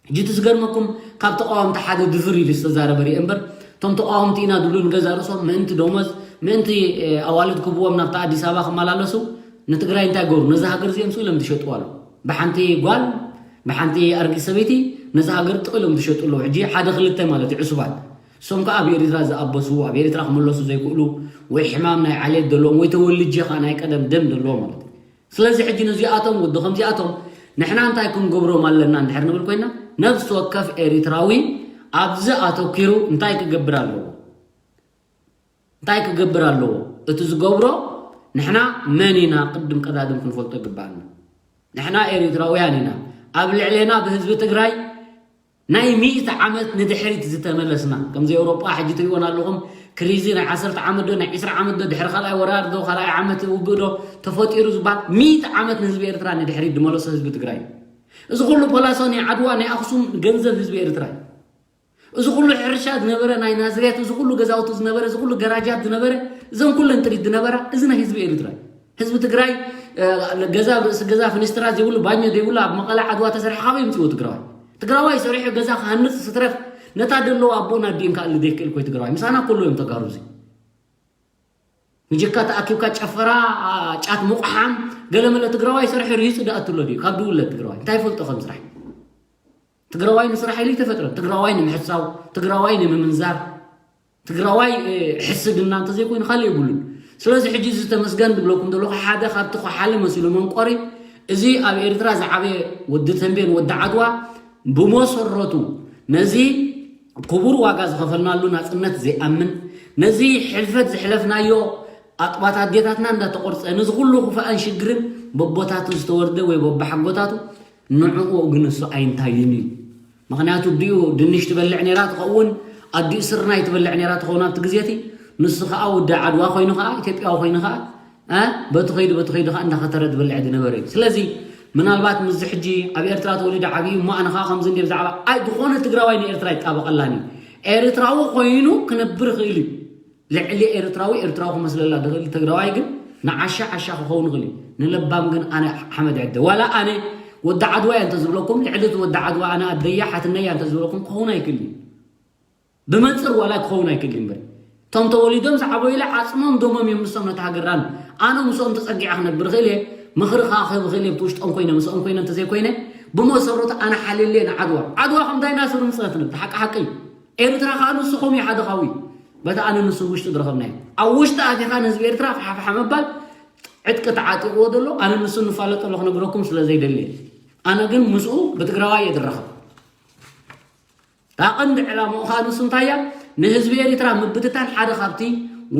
ሕጂ እቲ ዝገርመኩም ካብ ተቃወምቲ ሓደ ድፍር ኢሉ ዝተዛረበ ርእ እምበር እቶም ተቃወምቲ ኢና ዝብሉ ንገዛ ርእሶም ምእንቲ ደሞዝ ምእንቲ ኣዋልድ ክብዎም ናብታ ኣዲስ ኣበባ ክመላለሱ ንትግራይ እንታይ ገሩ ነዚ ሃገር እዚኦም ስኢሎም ዝሸጥዋ ኣሎ ብሓንቲ ጓል ብሓንቲ ኣርጊት ሰበይቲ ነዚ ሃገር ጥቕ ኢሎም ዝሸጡ ኣለዉ ሕጂ ሓደ ክልተ ማለት እዩ ዕሱባት እሶም ከዓ ኣብ ኤርትራ ዝኣበሱ ኣብ ኤርትራ ክመለሱ ዘይክእሉ ወይ ሕማም ናይ ዓሌት ዘለዎም ወይ ተወልጄ ከዓ ናይ ቀደም ደም ዘለዎም ማለት እዩ ስለዚ ሕጂ ነዚኣቶም ወዲ ከምዚኣቶም ንሕና እንታይ ክንገብሮም ኣለና እንድሕር ንብል ኮይና ነፍሲ ወከፍ ኤሪትራዊ ኣብዚ ኣተኪሩ እንታይ ክገብር ኣለዎ እንታይ ክገብር ኣለዎ እቲ ዝገብሮ ንሕና መን ኢና ቅድም ቀዳድም ክንፈልጦ ይግባኣና ንሕና ኤሪትራውያን ኢና ኣብ ልዕሌና ብህዝቢ ትግራይ ናይ ሚእቲ ዓመት ንድሕሪት ዝተመለስና ከምዚ ኤውሮጳ ሕጂ ትሪእዎን ኣለኹም ክሪዚ ናይ ዓሰርተ ዓመት ዶ ናይ ዕስራ ዓመት ዶ ድሕሪ ካልኣይ ወራር ዶ ካልኣይ ዓመት ውግእ ዶ ተፈጢሩ ዝበሃል ሚእቲ ዓመት ንህዝቢ ኤርትራ ንድሕሪት ዝመለሶ ህዝቢ ትግራይ እዩ እዚ ኩሉ ፖላሶ ናይ ዓድዋ ናይ ኣኽሱም ገንዘብ ህዝቢ ኤርትራ እዩ እዚ ኩሉ ሕርሻ ዝነበረ ናይ ናዝሬት እዚ ኩሉ ገዛውቲ ዝነበረ እዚ ኩሉ ገራጃት ዝነበረ እዘን ኩለን ጥሪት ዝነበራ እዚ ናይ ህዝቢ ኤርትራ እዩ ህዝቢ ትግራይ ገዛ ኣብ ርእሲ ገዛ ፍንስትራ ዘይብሉ ባኞ ዘይብሉ ኣብ መቐለ ዓድዋ ተሰርሐ ካበይ ምፅዎ ትግራዋይ ትግራዋይ ሰሪሑ ገዛ ክሃንፅ ስትረፍ ነታ ደለዎ ኣቦና ዲን ከኣሊ ዘይክእል ኮይ ትግራዋይ ምሳና ኩሉ እዮም ተጋሩ እዚ ምጀካ ተኣኪብካ ጨፈራ ጫት ምቑሓም ገለመለ ትግራዋይ ሰሪሑ ርሂፁ ደኣትሎ ድዩ ካብ ድውለት ትግራዋይ እንታይ ፈልጦ ከም ስራሕ ትግራዋይ ንስራሕ ኢሉ ይተፈጥረ ትግራዋይ ንምሕሳው ትግራዋይ ንምምንዛር ትግራዋይ ሕስድና እንተዘይኮይኑ ካልእ የብሉን ስለዚ ሕጂ እዚ ተመስገን ዝብለኩም ዘለኹ ሓደ ካብቲ ኮሓለ መሲሉ መንቆሪ እዚ ኣብ ኤርትራ ዝዓበየ ወዲ ተንቤን ወዲ ዓድዋ ብመሰረቱ ነዚ ክቡር ዋጋ ዝኸፈልናሉ ናፅነት ዘይኣምን ነዚ ሕልፈት ዝሕለፍናዮ ኣጥባት ኣዴታትና እንዳተቆርፀ ነዚ ኩሉ ክፋእን ሽግርን በቦታቱ ዝተወርደ ወይ በቦሓጎታቱ ንዕኡ ግን እሱ ኣይንታይን እዩ ምኽንያቱ ኣዲኡ ድንሽ ትበልዕ ነይራ ትኸውን ኣዲኡ ስርናይ ትበልዕ ነይራ ትኸውን ኣብቲ ግዜ እቲ ንሱ ከዓ ወዲ ዓድዋ ኮይኑ ከዓ ኢትዮጵያዊ ኮይኑ ከዓ በቲ ከይዱ በቲ ከይዱ ከዓ እንዳኸተረ ትበልዕ ዝነበረ እዩ ስለዚ ምናልባት ምስዚ ሕጂ ኣብ ኤርትራ ተወሊዱ ዓብዩ እሞ ኣነ ከዓ ከምዚ እንደ ብዛዕባ ኣይ ዝኾነ ትግራዋይ ንኤርትራ ይጣበቐላን እዩ ኤርትራዊ ኮይኑ ክነብር ይኽእል እዩ ልዕሊ ኤርትራዊ ኤርትራዊ ክመስለላ ዝኽእል ትግራዋይ ግን ንዓሻ ዓሻ ክኸውን ይኽእል እዩ ንለባም ግን ኣነ ሓመድ ዕደ ዋላ ኣነ ወዲ ዓድዋ እየ እንተዝብለኩም ልዕሊ እቲ ወዲ ዓድዋ ኣነ ኣደያ ሓትነያ እንተዝብለኩም ክኸውን ኣይክእል እዩ ብመንፅር ዋላ ክኸውን ኣይክእል እዩ እምበር እቶም ተወሊዶም ዝዓበዩለ ዓፅሞም ደሞም እዮም ንሶም ነቲ ሃገርና ኣነ ምስኦም ተፀጊዐ ክነብር ይኽእል እየ ምኽሪ ከዓ ክህብ ይኽእል እየ ብቲ ውሽጦም ኮይነ ምስኦም ኮይነ እንተዘይኮይነ ብመሰረቱ ኣነ ሓልየለ ንዓድዋ ዓድዋ ከምታይ ናስር ምፅነት ንብል ሓቂ ሓቂ እዩ ኤርትራ ከዓ ንስኹም እዩ ሓደ ካዊ በቲ ኣነ ንሱ ውሽጢ ዝረኸብናዮ ኣብ ውሽጢ ኣቲኻ ንህዝቢ ኤርትራ ፋሓፋሓ ምባል ዕጥቂ ተዓጢቕዎ ዘሎ ኣነ ንሱ ንፋለጠሎ ክነግረኩም ስለ ዘይደሊ ኣነ ግን ምስኡ ብትግራዋይ እየ ዝራኸብ እታ ቀንዲ ዕላምኡ ከዓ ንሱ እንታይ እያ ንህዝቢ ኤርትራ ምብትታን ሓደ ካብቲ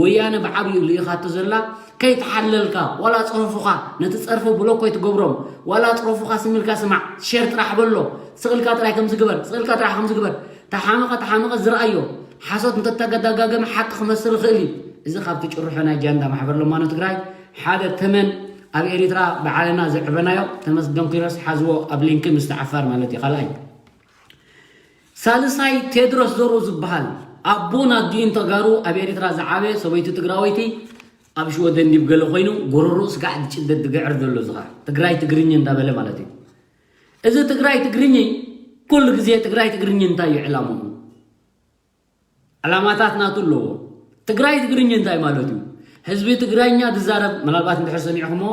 ወያነ ብዓብዩ ልኢኻቶ ዘላ ከይተሓለልካ ዋላ ፀርፉኻ ነቲ ፀርፊ ብሎኮ ይትገብሮም ዋላ ፀርፉኻ ስሚልካ ስማዕ ሸር ጥራሕ በሎ ስቕልካ ጥራይ ከምዚ ግበር ስቕልካ ጥራሕ ከምዚ ግበር ተሓመቐ ተሓመቐ ዝረኣዮ ሓሶት እንተተገዳጋገመ ሓቂ ክመስል ይኽእል እዩ። እዚ ካብቲ ጭርሖ ናይ ጃንዳ ማሕበር ለማኖ ትግራይ ሓደ ተመን ኣብ ኤሪትራ ብዓለና ዘዕበናዮ ተመስገን ኩረስ ሓዝዎ ኣብ ሊንክ ምስቲ ዓፋር ማለት እዩ ካልኣይ ሳልሳይ ቴድሮስ ዘሩ ዝበሃል ኣቦን ኣዲኡን ተጋሩ ኣብ ኤሪትራ ዝዓበየ ሰበይቱ ትግራወይቲ ኣብ ሽወደን ዲብ ገለ ኮይኑ ጎረርኡ ስጋዕ ዝጭደድ ዝግዕር ዘሎ ዝኻ ትግራይ ትግርኝ እንዳበለ ማለት እዩ። እዚ ትግራይ ትግርኝ ኩሉ ግዜ ትግራይ ትግርኝ እንታይ እዩ ዕላምኡ? ዕላማታት ናቱ ኣለዎ። ትግራይ ትግርኝ እንታይ ማለት እዩ? ህዝቢ ትግራኛ ዝዛረብ ምናልባት እንድሕር ሰሚዕኹሞ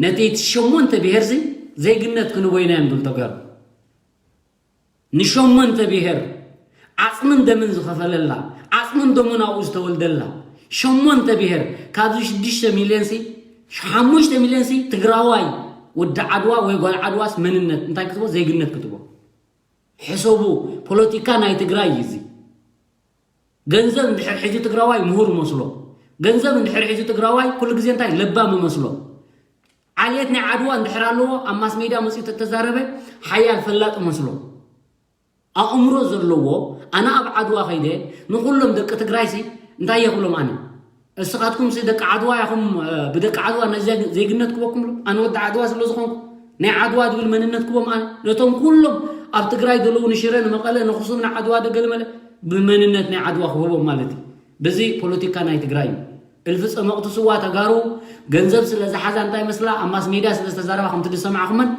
ነቲ ሸሞንተ ብሄርዚ ዘይግነት ክንቦይና እዮም ዝብል ተጋሩ ንሸሞንተ ብሄር ዓፅምን ደምን ዝኸፈለላ ዓፅምን ደሙን ኣብኡ ዝተወልደላ ሸሞንተ ብሄር ካብዚ ሽዱሽተ ሚልዮን ሲ ሓሙሽተ ሚልዮን ሲ ትግራዋይ ወዲ ዓድዋ ወይ ጓል ዓድዋስ መንነት እንታይ ክትቦ ዘይግነት ክትቦ ሕሰቡ ፖለቲካ ናይ ትግራይ እዩ እዚ ገንዘብ እንድሕር ሒዙ ትግራዋይ ምሁር መስሎ ገንዘብ እንድሕር ሒዙ ትግራዋይ ኩሉ ግዜ እንታይ ለባም መስሎ ዓልየት ናይ ዓድዋ እንድሕር ኣለዎ ኣብ ማስ ሜድያ መፅኡ ተተዛረበ ሓያል ፈላጥ መስሎ ኣእምሮ ዘለዎ ኣነ ኣብ ዓድዋ ከይደ ንኩሎም ደቂ ትግራይሲ እንታይ የኽብሎም ኣነ እስኻትኩምሲ ደቂ ዓድዋ ኢኹም ብደቂ ዓድዋ ናይ ዜግነት ክበኩም ኣሎ ኣነ ወዲ ዓድዋ ስለ ዝኾንኩ ናይ ዓድዋ ዝብል መንነት ክቦም ኣነ ነቶም ኩሎም ኣብ ትግራይ ዘለዉ ንሽረ ንመቐለ ንክሱም ንዓድዋ ደገለመለ ብመንነት ናይ ዓድዋ ክህቦም ማለት እዩ በዚ ፖለቲካ ናይ ትግራይ እዩ እልፊ ፀመቕቲ ስዋ ተጋሩ ገንዘብ ስለ ዝሓዛ እንታይ መስላ ኣብ ማስ ሜድያ ስለ ዝተዛረባ ከምቲ ዝሰማዕኹመን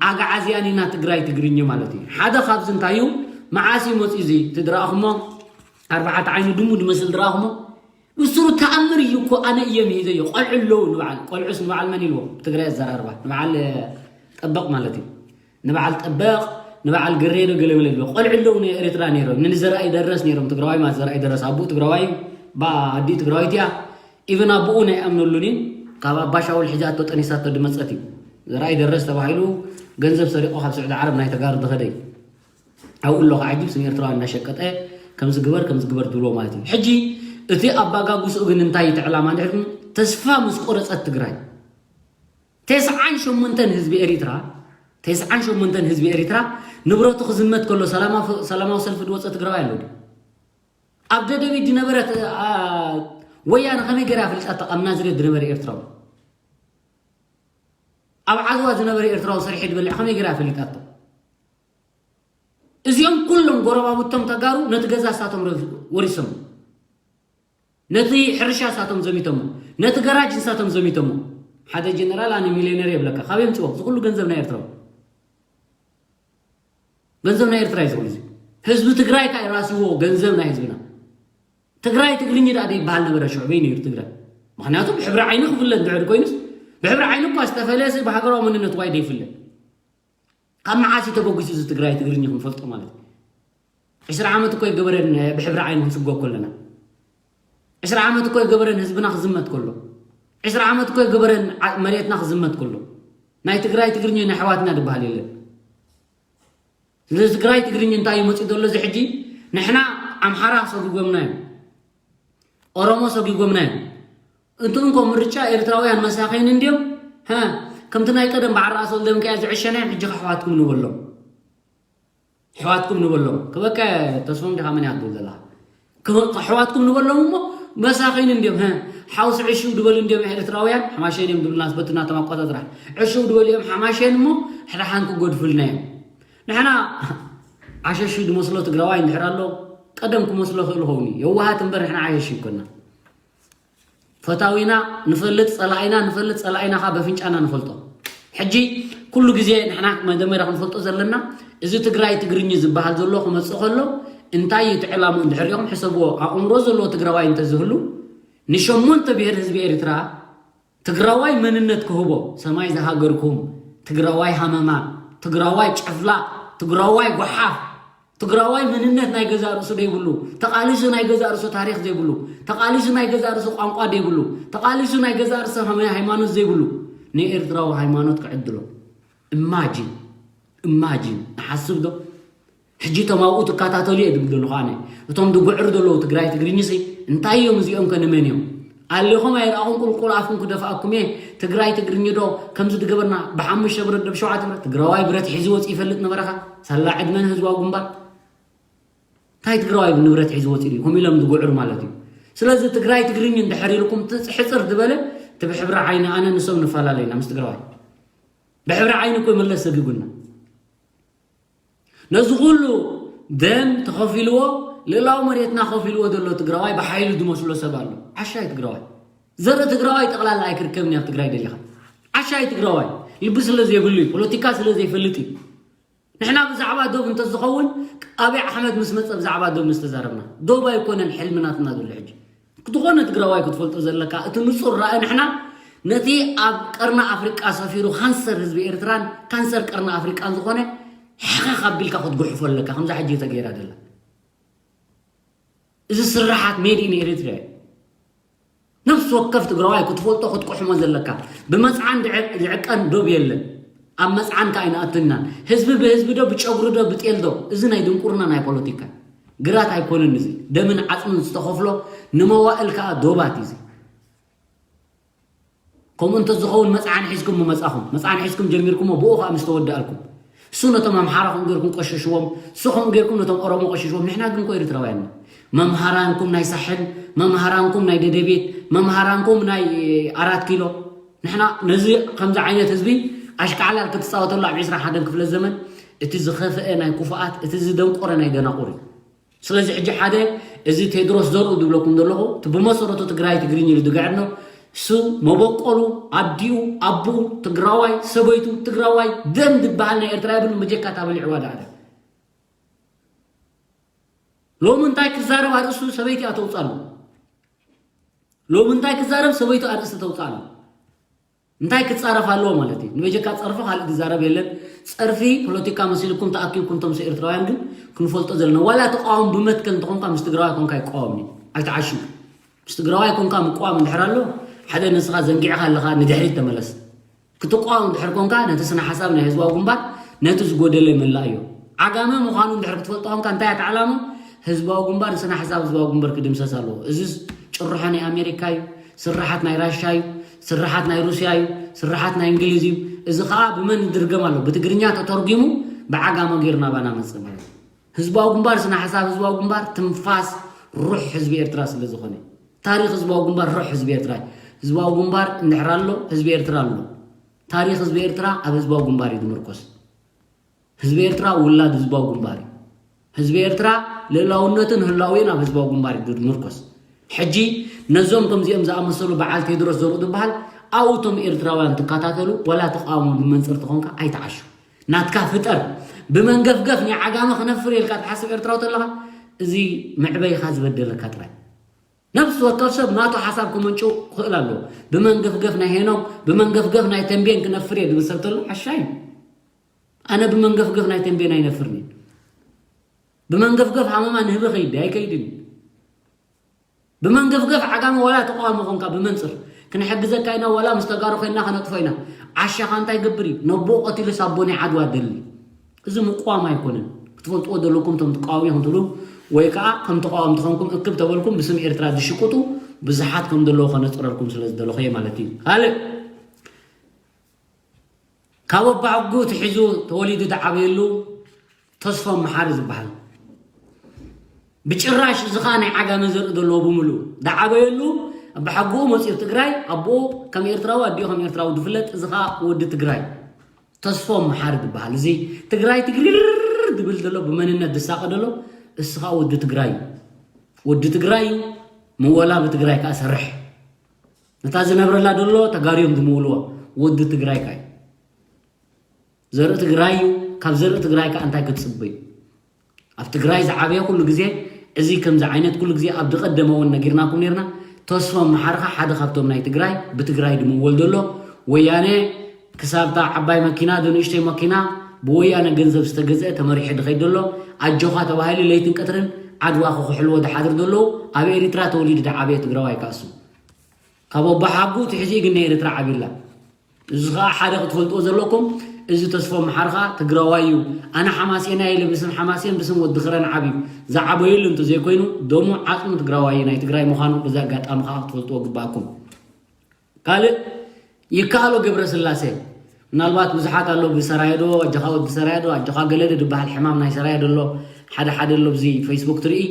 ኣግዓዝያን ኢና ትግራይ ትግርኝ ማለት እዩ ሓደ ካብዚ እንታይ እዩ መዓስ እዩ መፅኡ እዚ እቲ ድረኣኹሞ ኣርባዕተ ዓይኑ ድሙ ድመስል ድረኣኹሞ ብስሩ ተኣምር እዩ እኮ ኣነ እየ ምሂዘዮ ቆልዑ ኣለዉ ንበዓል ቆልዑስ ንበዓል መን ኢልዎ ትግራይ ኣዘራርባ ንበዓል ጠበቕ ማለት እዩ ንበዓል ጠበቕ ንበዓል ግሬ ዶ ገለ ገለ ይብሎ ቆልዑ ኣለዉ ናይ ኤርትራ ነይሮም ንዘርኣይ ደረስ ነይሮም ትግራዋይ ማለት ዘርኣይ ደረስ ኣቦኡ ትግራዋይ እዩ ኣዲኡ ትግራዊት እያ ኢቨን ኣቦኡ ናይ ኣምነሉን እዩ ካብ ኣባሻውል ሒዛቶ ጠኒሳቶ ድመፀት እዩ ዘርኣይ ደረስ ተባሂሉ ገንዘብ ሰሪቆ ካብ ስዑዲ ዓረብ ናይ ተጋሩ ዝኸደ እዩ ኣብኡ ኣሎ ከዓጅብ ስም ኤርትራውያን እናሸቀጠ ከምዚ ግበር ከምዚ ግበር ዝብሎ ማለት እዩ ሕጂ እቲ ኣባጋጉስኡ ግን እንታይ እቲ ዕላማ እንድሕር ተስፋ ምስ ቆረፀት ትግራይ ተስዓን ሸሞንተን ህዝቢ ኤሪትራ ተስዓን ሸሞንተን ህዝቢ ኤሪትራ ንብረቱ ክዝመት ከሎ ሰላማዊ ሰልፊ ዝወፀ ትግራዋይ ኣሎ ኣብ ደደቢት ዝነበረት ወያነ ከመይ ገይራ ፍልጣቶ ኣብ ናዝሬት ዝነበረ ኤርትራዊ ኣብ ዓድዋ ዝነበረ ኤርትራዊ ሰሪሑ ዝበልዕ ከመይ ገይራ ፈሊጣቶ እዚኦም ኩሎም ጎረባብቶም ተጋሩ ነቲ ገዛ ንሳቶም ወሪሶም ነቲ ሕርሻ ንሳቶም ዘሚቶሞ ነቲ ገራጅ ንሳቶም ዘሚቶሞ ሓደ ጀነራል ኣነ ሚሊዮነር የብለካ ካብ የምፅዎ እዚ ኩሉ ገንዘብ ናይ ኤርትራዊ ገንዘብ ናይ ኤርትራ እዩ ዝብል እዚ ህዝቢ ትግራይ ከዓ የራስዎ ገንዘብ ናይ ህዝብና ትግራይ ትግርኝ ዳ ይበሃል ነበረ ሽዑ በይ ነይሩ ትግራይ ምክንያቱ ብሕብሪ ዓይኒ ክፍለ እንድሕር ኮይኑስ ብሕብሪ ዓይኒ እኳ ዝተፈለየ ብሃገራዊ መንነት ዋይ ደይፍለ ካብ መዓስ ተበጊሱ እዚ ትግራይ ትግርኝ ክንፈልጦ ማለት ዕስራ ዓመት እኮ ይገበረን ብሕብሪ ዓይኒ ክንስጎ ከለና ዕስራ ዓመት እኮ ይገበረን ህዝብና ክዝመት ከሎ ዕስራ ዓመት እኮ ይገበረን መሬትና ክዝመት ከሎ ናይ ትግራይ ትግርኛ ናይ ኣሕዋትና ዝበሃል የለን። ስለዚ ትግራይ ትግርኛ እንታይ እዩ መፂኡ ዘሎ እዚ ሕጂ? ንሕና ኣምሓራ ሰጒጎምና እዮም፣ ኦሮሞ ሰጒጎምና እዮም። እንቱ እንኮ ምርጫ ኤርትራውያን መሳኺን እንድዮም። ሃ፣ ከምቲ ናይ ቀደም በዓል ራእሲ ወልደሚካኤል ዝዕሸና እዮም። ሕጂ ከሕዋትኩም ንበሎም፣ ኣሕዋትኩም ንበሎም። ክበካ ተስፎም ዲኻ መን እያ ትብል ዘለኻ? ኣሕዋትኩም ንበሎም እሞ መሳኺን እንድዮም። ሃ፣ ሓውሲ ዕሽው ድበሉ እንድዮም ኤርትራውያን። ሓማሸን እዮም ድብልና በቲ ናቶም ኣቆጻጽራ። ዕሽው ድበሉ እዮም ሓማሸን እሞ ሕራሓን ክጎድፉልና እዮም። ንሕና ዓሸሹ ድመስሎ ትግራዋይ እንድሕር ኣሎ ቀደም ክመስሎ ክእል ኸውን እዩ። የዋሃት እምበር ንሕና ዓሸሹ ይኮና። ፈታዊና ንፈልጥ ጸላኢና ንፈልጥ ጸላኢና ኻ በፍንጫና ንፈልጦ። ሕጂ ኩሉ ግዜ ንሕና መጀመርያ ክንፈልጦ ዘለና እዚ ትግራይ ትግርኝ ዝበሃል ዘሎ ክመጽእ ከሎ እንታይ እዩ እቲ ዕላሙ እንድሕር ኢኹም ሕሰብዎ። ኣእምሮ ዘለዎ ትግራዋይ እንተዝህሉ ንሸሞንተ ብሄር ህዝቢ ኤርትራ ትግራዋይ መንነት ክህቦ ሰማይ ዝሃገርኩም ትግራዋይ ሃመማ ትግራዋይ ጨፍላቕ ትግራዋይ ጓሓፍ ትግራዋይ መንነት ናይ ገዛእ ርእሱ ዘይብሉ ተቓሊሱ ናይ ገዛእ ርእሱ ታሪኽ ዘይብሉ ተቓሊሱ ናይ ገዛእ ርእሱ ቋንቋ ዘይብሉ ተቓሊሱ ናይ ገዛእ ርእሱ ሃይማኖት ዘይብሉ ንኤርትራዊ ሃይማኖት ክዕድሎ እማጂን እማጂን ንሓስብ ዶ ሕጂ እቶም ኣብኡ ትከታተሉ እየ ድብል ዘለኹ ኣነ። እቶም ዝጉዕሩ ዘለዉ ትግራይ ትግርኝሲ እንታይ እዮም እዚኦም ከ ንመን እዮም? ኣሊኹም ኣይረኣኹም ቁልቁል ኣፍኩም ክደፍኣኩም እየ። ትግራይ ትግርኝ ዶ ከምዚ ዝገበርና ብሓሙሽተ ብረት ዶ ብሸውዓተ ብረት ትግራዋይ ብረት ሒዙ ወፂ ይፈልጥ ነበረኻ? ሳላ ዕድመን ህዝባዊ ግንባር እንታይ ትግራዋይ ንብረት ሒዙ ወፂ እዩ ከምኡ ኢሎም ዝጉዕሩ ማለት እዩ። ስለዚ ትግራይ ትግርኝ እንድሕር ኢልኩም ትፅሕፅር ዝበለ እቲ ብሕብሪ ዓይኒ ኣነ ንሶም ንፈላለ ኢና ምስ ትግራዋይ ብሕብሪ ዓይኒ እኮ መለስ ሰጊጉና ነዚ ኩሉ ደም ተኸፊልዎ ልእላዊ መሬትና ከፊልዎ ዘሎ ትግራዋይ ብሓይሉ ዝመስሎ ሰብ ኣሎ። ዓሻይ ትግራዋይ ዘርኢ ትግራዋይ ጠቕላላ ኣይክርከብን ኣብ ትግራይ ደሊኻ ዓሻይ ትግራዋይ ልቢ ስለ ዘይብሉ እዩ ፖለቲካ ስለ ዘይፈልጥ እዩ። ንሕና ብዛዕባ ዶብ እንተዝኸውን ኣብይ ኣሕመድ ምስ መፀ ብዛዕባ ዶብ ምስተዛረብና ዶብ ኣይኮነን ሕልምናትና ዘሎ ሕጂ ክትኾነ ትግራዋይ ክትፈልጦ ዘለካ እቲ ንፁር ራእ ንሕና ነቲ ኣብ ቀርኒ ኣፍሪቃ ሰፊሩ ካንሰር ህዝቢ ኤርትራን ካንሰር ቀርኒ ኣፍሪቃን ዝኾነ ሕኸኽ ኣቢልካ ክትጉሕፎ ኣለካ ከምዛ ሕጂ ተገይራ ዘላ እዚ ስርሓት ሜድ ኢን ኤሪትሪያ እዩ ነፍሲ ወከፍ ትግራዋይ ክትፈልጦ ክትቁሕሞ ዘለካ ብመፅዓን ዝዕቀን ዶብ የለን ኣብ መፅዓን ከ ኣይንኣትናን ህዝቢ ብህዝቢ ዶ ብጨጉሪ ዶ ብጤል ዶ እዚ ናይ ድንቁርና ናይ ፖለቲካ ግራት ኣይኮነን እዚ ደምን ዓፅምን ዝተኸፍሎ ንመዋእል ከዓ ዶባት እዩ ከምኡ እንተዝኸውን መፅዓን ሒዝኩም ምመፃኹም መፅዓን ሒዝኩም ጀሚርኩሞ ብኡ ከዓ ምስ ተወዳእልኩም እሱ ነቶም ኣምሓራ ከም ገርኩም ቆሸሽዎም እሱ ከም ገርኩም ነቶም ኦሮሞ ቆሸሽዎም ንሕና ግን ኮ ኤርትራውያን መምሃራንኩም ናይ ሳሕል መምሃራንኩም ናይ ደደቤት መምሃራንኩም ናይ ኣራት ኪሎ ንሕና ነዚ ከምዚ ዓይነት ህዝቢ ኣሽካዕላል ክትፃወተሉ ኣብ ዕስራን ሓደን ክፍለ ዘመን እቲ ዝኸፍአ ናይ ኩፉኣት እቲ ዝደንቆረ ናይ ደናቁር እዩ ስለዚ ሕጂ ሓደ እዚ ቴድሮስ ዘርኡ ዝብለኩም ዘለኹ እቲ ብመሰረቱ ትግራይ ትግርኝ ኢሉ ዝግዕር ነው እሱ መበቆሉ ኣዲኡ ኣቦኡ ትግራዋይ ሰበይቱ ትግራዋይ ደም ዝበሃል ናይ ኤርትራ የብሉ መጀካ ታበሊዕዋ ዳዕደ ሎሚ እንታይ ክዛረብ ኣርእስቱ ሰበይቲ ኣተውፃሉ ሎሚ እንታይ ክዛረብ ሰበይቱ ኣርእስቲ ተውፃሉ እንታይ ክፃረፍ ኣለዎ ማለት እዩ ንበጀካ ፀርፊ ካልእ ዝዛረብ የለን ፀርፊ ፖለቲካ መሲልኩም ተኣኪብኩም ቶም ኤርትራውያን ግን ክንፈልጦ ዘለና ዋላ ተቃወም ብመትከል እንተኾንካ ምስ ትግራዋይ ኮንካ ይቃወምኒ ኣይተዓሽም ምስ ትግራዋይ ኮንካ ምቋም እንድሕር ኣሎ ሓደ ንስኻ ዘንጊዕካ ኣለኻ ንድሕሪት ተመለስ ክትቋወም እንድሕር ኮንካ ነቲ ስነ ሓሳብ ናይ ህዝባዊ ግንባር ነቲ ዝጎደለ ይመላእ እዩ ዓጋመ ምዃኑ እንድሕር ክትፈልጦ ኮንካ እንታይ እያ ዓላሙ ህዝባዊ ግንባር ንስነ ሓሳብ ህዝባዊ ግንባር ክድምሰስ ኣለዎ እዚ ጭርሖ ናይ ኣሜሪካ እዩ ስርሓት ናይ ራሻ እዩ ስርሓት ናይ ሩስያ እዩ ስርሓት ናይ እንግሊዝ እዩ እዚ ከዓ ብመን ይድርገም ኣሎ ብትግርኛ ተተርጊሙ ብዓጋመ ገይሩ ናባና መፅእ ማለት እዩ ህዝባዊ ግንባር ስነ ሓሳብ ህዝባዊ ግንባር ትንፋስ ሩሕ ህዝቢ ኤርትራ ስለ ዝኾነ ታሪክ ህዝባዊ ግንባር ሩሕ ህዝቢ ኤርትራ ህዝባዊ ግንባር እንድሕር ኣሎ ህዝቢ ኤርትራ ኣሎ ታሪክ ህዝቢ ኤርትራ ኣብ ህዝባዊ ግንባር እዩ ዝምርኮስ ህዝቢ ኤርትራ ውላድ ህዝባዊ ግንባር እዩ ህዝቢ ኤርትራ ልእላውነትን ህላውየን ኣብ ህዝባዊ ግንባር እዩ ዝምርኮስ ሕጂ ነዞም ከምዚኦም ዝኣመሰሉ በዓል ቴድሮስ ዘርኡ ዝበሃል ኣብቶም ኤርትራውያን ትከታተሉ ወላ ተቃውሞ ብመንፅር ትኾንካ ኣይተዓሹ ናትካ ፍጠር ብመንገፍገፍ ናይ ዓጋመ ክነፍር ኢልካ ትሓስብ ኤርትራዊ ተለኻ እዚ መዕበይኻ ዝበደለካ ጥራይ ነፍሲ ወከፍ ሰብ ናቱ ሓሳብ ክመንጭው ክኽእል ኣለዎ ብመንገፍገፍ ናይ ሄኖክ ብመንገፍገፍ ናይ ተንቤን ክነፍር እየ ዝብል ሰብ ተሎ ሓሻ እዩ ኣነ ብመንገፍገፍ ናይ ተንቤን ኣይነፍርን እዩ ብመንገፍገፍ ሃመማ ንህቢ ከይዲ ኣይከይድን እዩ ብመንገፍገፍ ዓጋመ ዋላ ተቃዋሚ ኾንካ ብመንፅር ክንሕግዘካ ኢና ዋላ ምስ ተጋሩ ኮይና ከነጥፎ ኢና ዓሻኻ እንታይ ገብር እዩ ነቦ ቀቲሉ ሳቦ ናይ ዓድዋ ደሊ እዚ ምቋም ኣይኮነን ክትፈልጥዎ ዘለኩም ቶም ትቃወሙ ኢኹም ትብሉ ወይ ከዓ ከም ተቃወምቲ ኾንኩም እክብ ተበልኩም ብስም ኤርትራ ዝሽቅጡ ብዙሓት ከም ዘለዉ ከነፅረልኩም ስለ ዝደለኹ እየ ማለት እዩ ካልእ ካብ ኣባሕጉ ትሒዙ ተወሊዱ ዝዓበየሉ ተስፎም መሓሪ ዝበሃል ብጭራሽ እዚ ኸዓ ናይ ዓጋመ ዘርኢ ዘለዎ ብምሉ ዝዓበየሉ ኣባሓጉኡ መፂኡ ትግራይ ኣቦኡ ከም ኤርትራዊ ኣዲኡ ከም ኤርትራዊ ዝፍለጥ እዚ ኸዓ ወዲ ትግራይ ተስፎም መሓሪ ዝበሃል እዚ ትግራይ ትግርር ዝብል ዘሎ ብመንነት ዝሳቐ ዘሎ እሱ ኸዓ ወዲ ትግራይ እዩ ወዲ ትግራይ እዩ ምወላ ብትግራይ ከዓ ሰርሕ ነታ ዝነብረላ ዘሎ ተጋርዮም ዝምውልዋ ወዲ ትግራይ ከዓ እዩ ዘርኢ ትግራይ እዩ ካብ ዘርኢ ትግራይ ከዓ እንታይ ክትፅበዩ ኣብ ትግራይ ዝዓበየ ኩሉ ግዜ እዚ ከምዚ ዓይነት ኩሉ ግዜ ኣብ ዝቀደመ እውን ነጊርናኩም ነርና ተስፎም መሓርካ ሓደ ካብቶም ናይ ትግራይ ብትግራይ ድምወል ዘሎ ወያነ ክሳብታ ዓባይ መኪና ዶ ንእሽተይ መኪና ብወያነ ገንዘብ ዝተገዝአ ተመሪሑ ድኸይድ ዘሎ ኣጆኻ ተባሂሉ ለይትን ቀትርን ዓድዋ ክኩሕልዎ ድሓድር ዘለዉ ኣብ ኤሪትራ ተወሊዱ ድዓበየ ትግራዋይ ካእሱ ካብ ኣቦሓጉ ትሕዚ ግን ናይ ኤርትራ ዓብላ እዚ ከዓ ሓደ ክትፈልጥዎ ዘለኩም እዚ ተስፎ መሓር ኸዓ ትግራዋይ እዩ። ኣነ ሓማሴናይ ኢለ ብስም ሓማሴን ብስም ወዲ ኽረን ዓብዩ ዝዓበየሉ እንተዘይኮይኑ ደሙ ዓፅሙ ትግራዋይ እዩ፣ ናይ ትግራይ ምዃኑ በዚ ኣጋጣሚ ኸዓ ክትፈልጥዎ ግባእኩም። ካልእ ይከኣሎ ገብረስላሴ፣ ምናልባት ብዙሓት ኣሎ ብሰራየ ዶ ኣጆኻ ወዲ ሰራየ ዶ ኣጆኻ ገለ ዶ ዝበሃል ሕማም ናይ ሰራየ ዶ ኣሎ፣ ሓደ ሓደ ኣሎ ብዚ ፌስቡክ ትርኢ።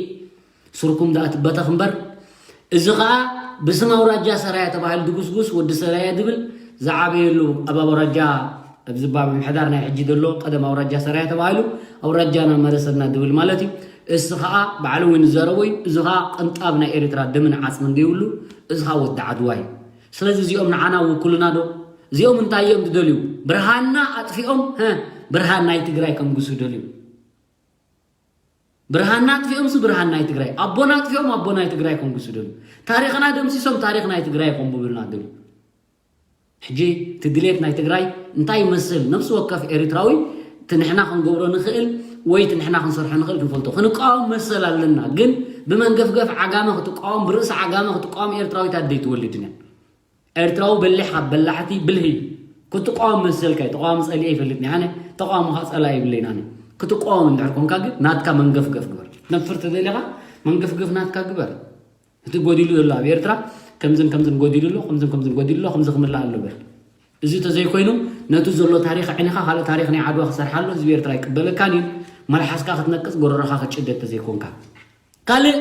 ሱርኩም ደኣ ትበተኽ እምበር። እዚ ኸኣ ብስም ኣውራጃ ሰራየ ተባሂሉ ድጉስጉስ ወዲ ሰራየ ድብል ዝዓበየሉ ኣብ ኣውራጃ ኣብዚ እባ ምምሕዳር ናይ ሕጂ ዘሎ ቀደም ኣውራጃ ሰራየ ተባሂሉ ኣውራጃና መረሰብና ድብል ማለት እዩ። እሱ ኸኣ ባዕሉ እውን ዝዘረቦ እዩ። እዚ ኸኣ ቅንጣብ ናይ ኤርትራ ደምን ዓጽምን ዘይብሉ እዚ ኸኣ ወዲ ዓድዋ እዩ። ስለዚ እዚኦም ንዓና ውክሉና ዶ? እዚኦም እንታይ እዮም ዝደልዩ? ብርሃንና ኣጥፊኦም፣ ሀ፣ ብርሃን ናይ ትግራይ ከምግሱ ይደልዩ። ብርሃንና ኣጥፊኦምስ ብርሃን ናይ ትግራይ፣ ኣቦና ኣጥፊኦም ኣቦ ናይ ትግራይ ከምግሱ ይደልዩ። ታሪኽና ደምሲሶም ታሪኽ ናይ ትግራይ ከምብሉና ይደልዩ። ሕጂ እቲ ድሌት ናይ ትግራይ እንታይ ይመስል? ነፍሲ ወከፍ ኤርትራዊ እቲ ንሕና ክንገብሮ ንኽእል ወይ እቲ ንሕና ክንሰርሖ ንኽእል ክንፈልጦ። ክንቃወም መሰል ኣለና፣ ግን ብመንገፍገፍ ዓጋመ ክትቃወም፣ ብርእሲ ዓጋመ ክትቃወም ኤርትራዊት ኣደ ኣይትወልድን እያ። ኤርትራዊ በሊሕ ካብ በላሕቲ ብልህ እዩ። ክትቃወም መሰልካ እዩ። ተቃዋሚ ጸሊኤ ይፈልጥኒ ኣነ፣ ተቃዋሚ ኸዓ ጸላኢ የብለይን ኣነ። ክትቃወም እንድሕር ኮንካ ግን ናትካ መንገፍገፍ ግበር። ክትነፍር ተደሊኻ መንገፍገፍ ናትካ ግበር። እቲ ጎዲሉ ዘሎ ኣብ ኤርትራ ከምዝን ከምዝን ጎዲሉ ኣሎ፣ ከምዝን ከምዝን ጎዲሉ ኣሎ፣ ከምዚ ክምላእ ኣሎ በል። እዚ ተዘይኮይኑ ነቲ ዘሎ ታሪኽ ኣዕኒኻ ካልእ ታሪኽ ናይ ዓድዋ ክሰርሓ ኣሎ ህዝቢ ኤርትራ ኣይቅበለካን እዩ። መልሓስካ ክትነቅጽ ጎረሮኻ ክትጭደድ ተዘይኮንካ። ካልእ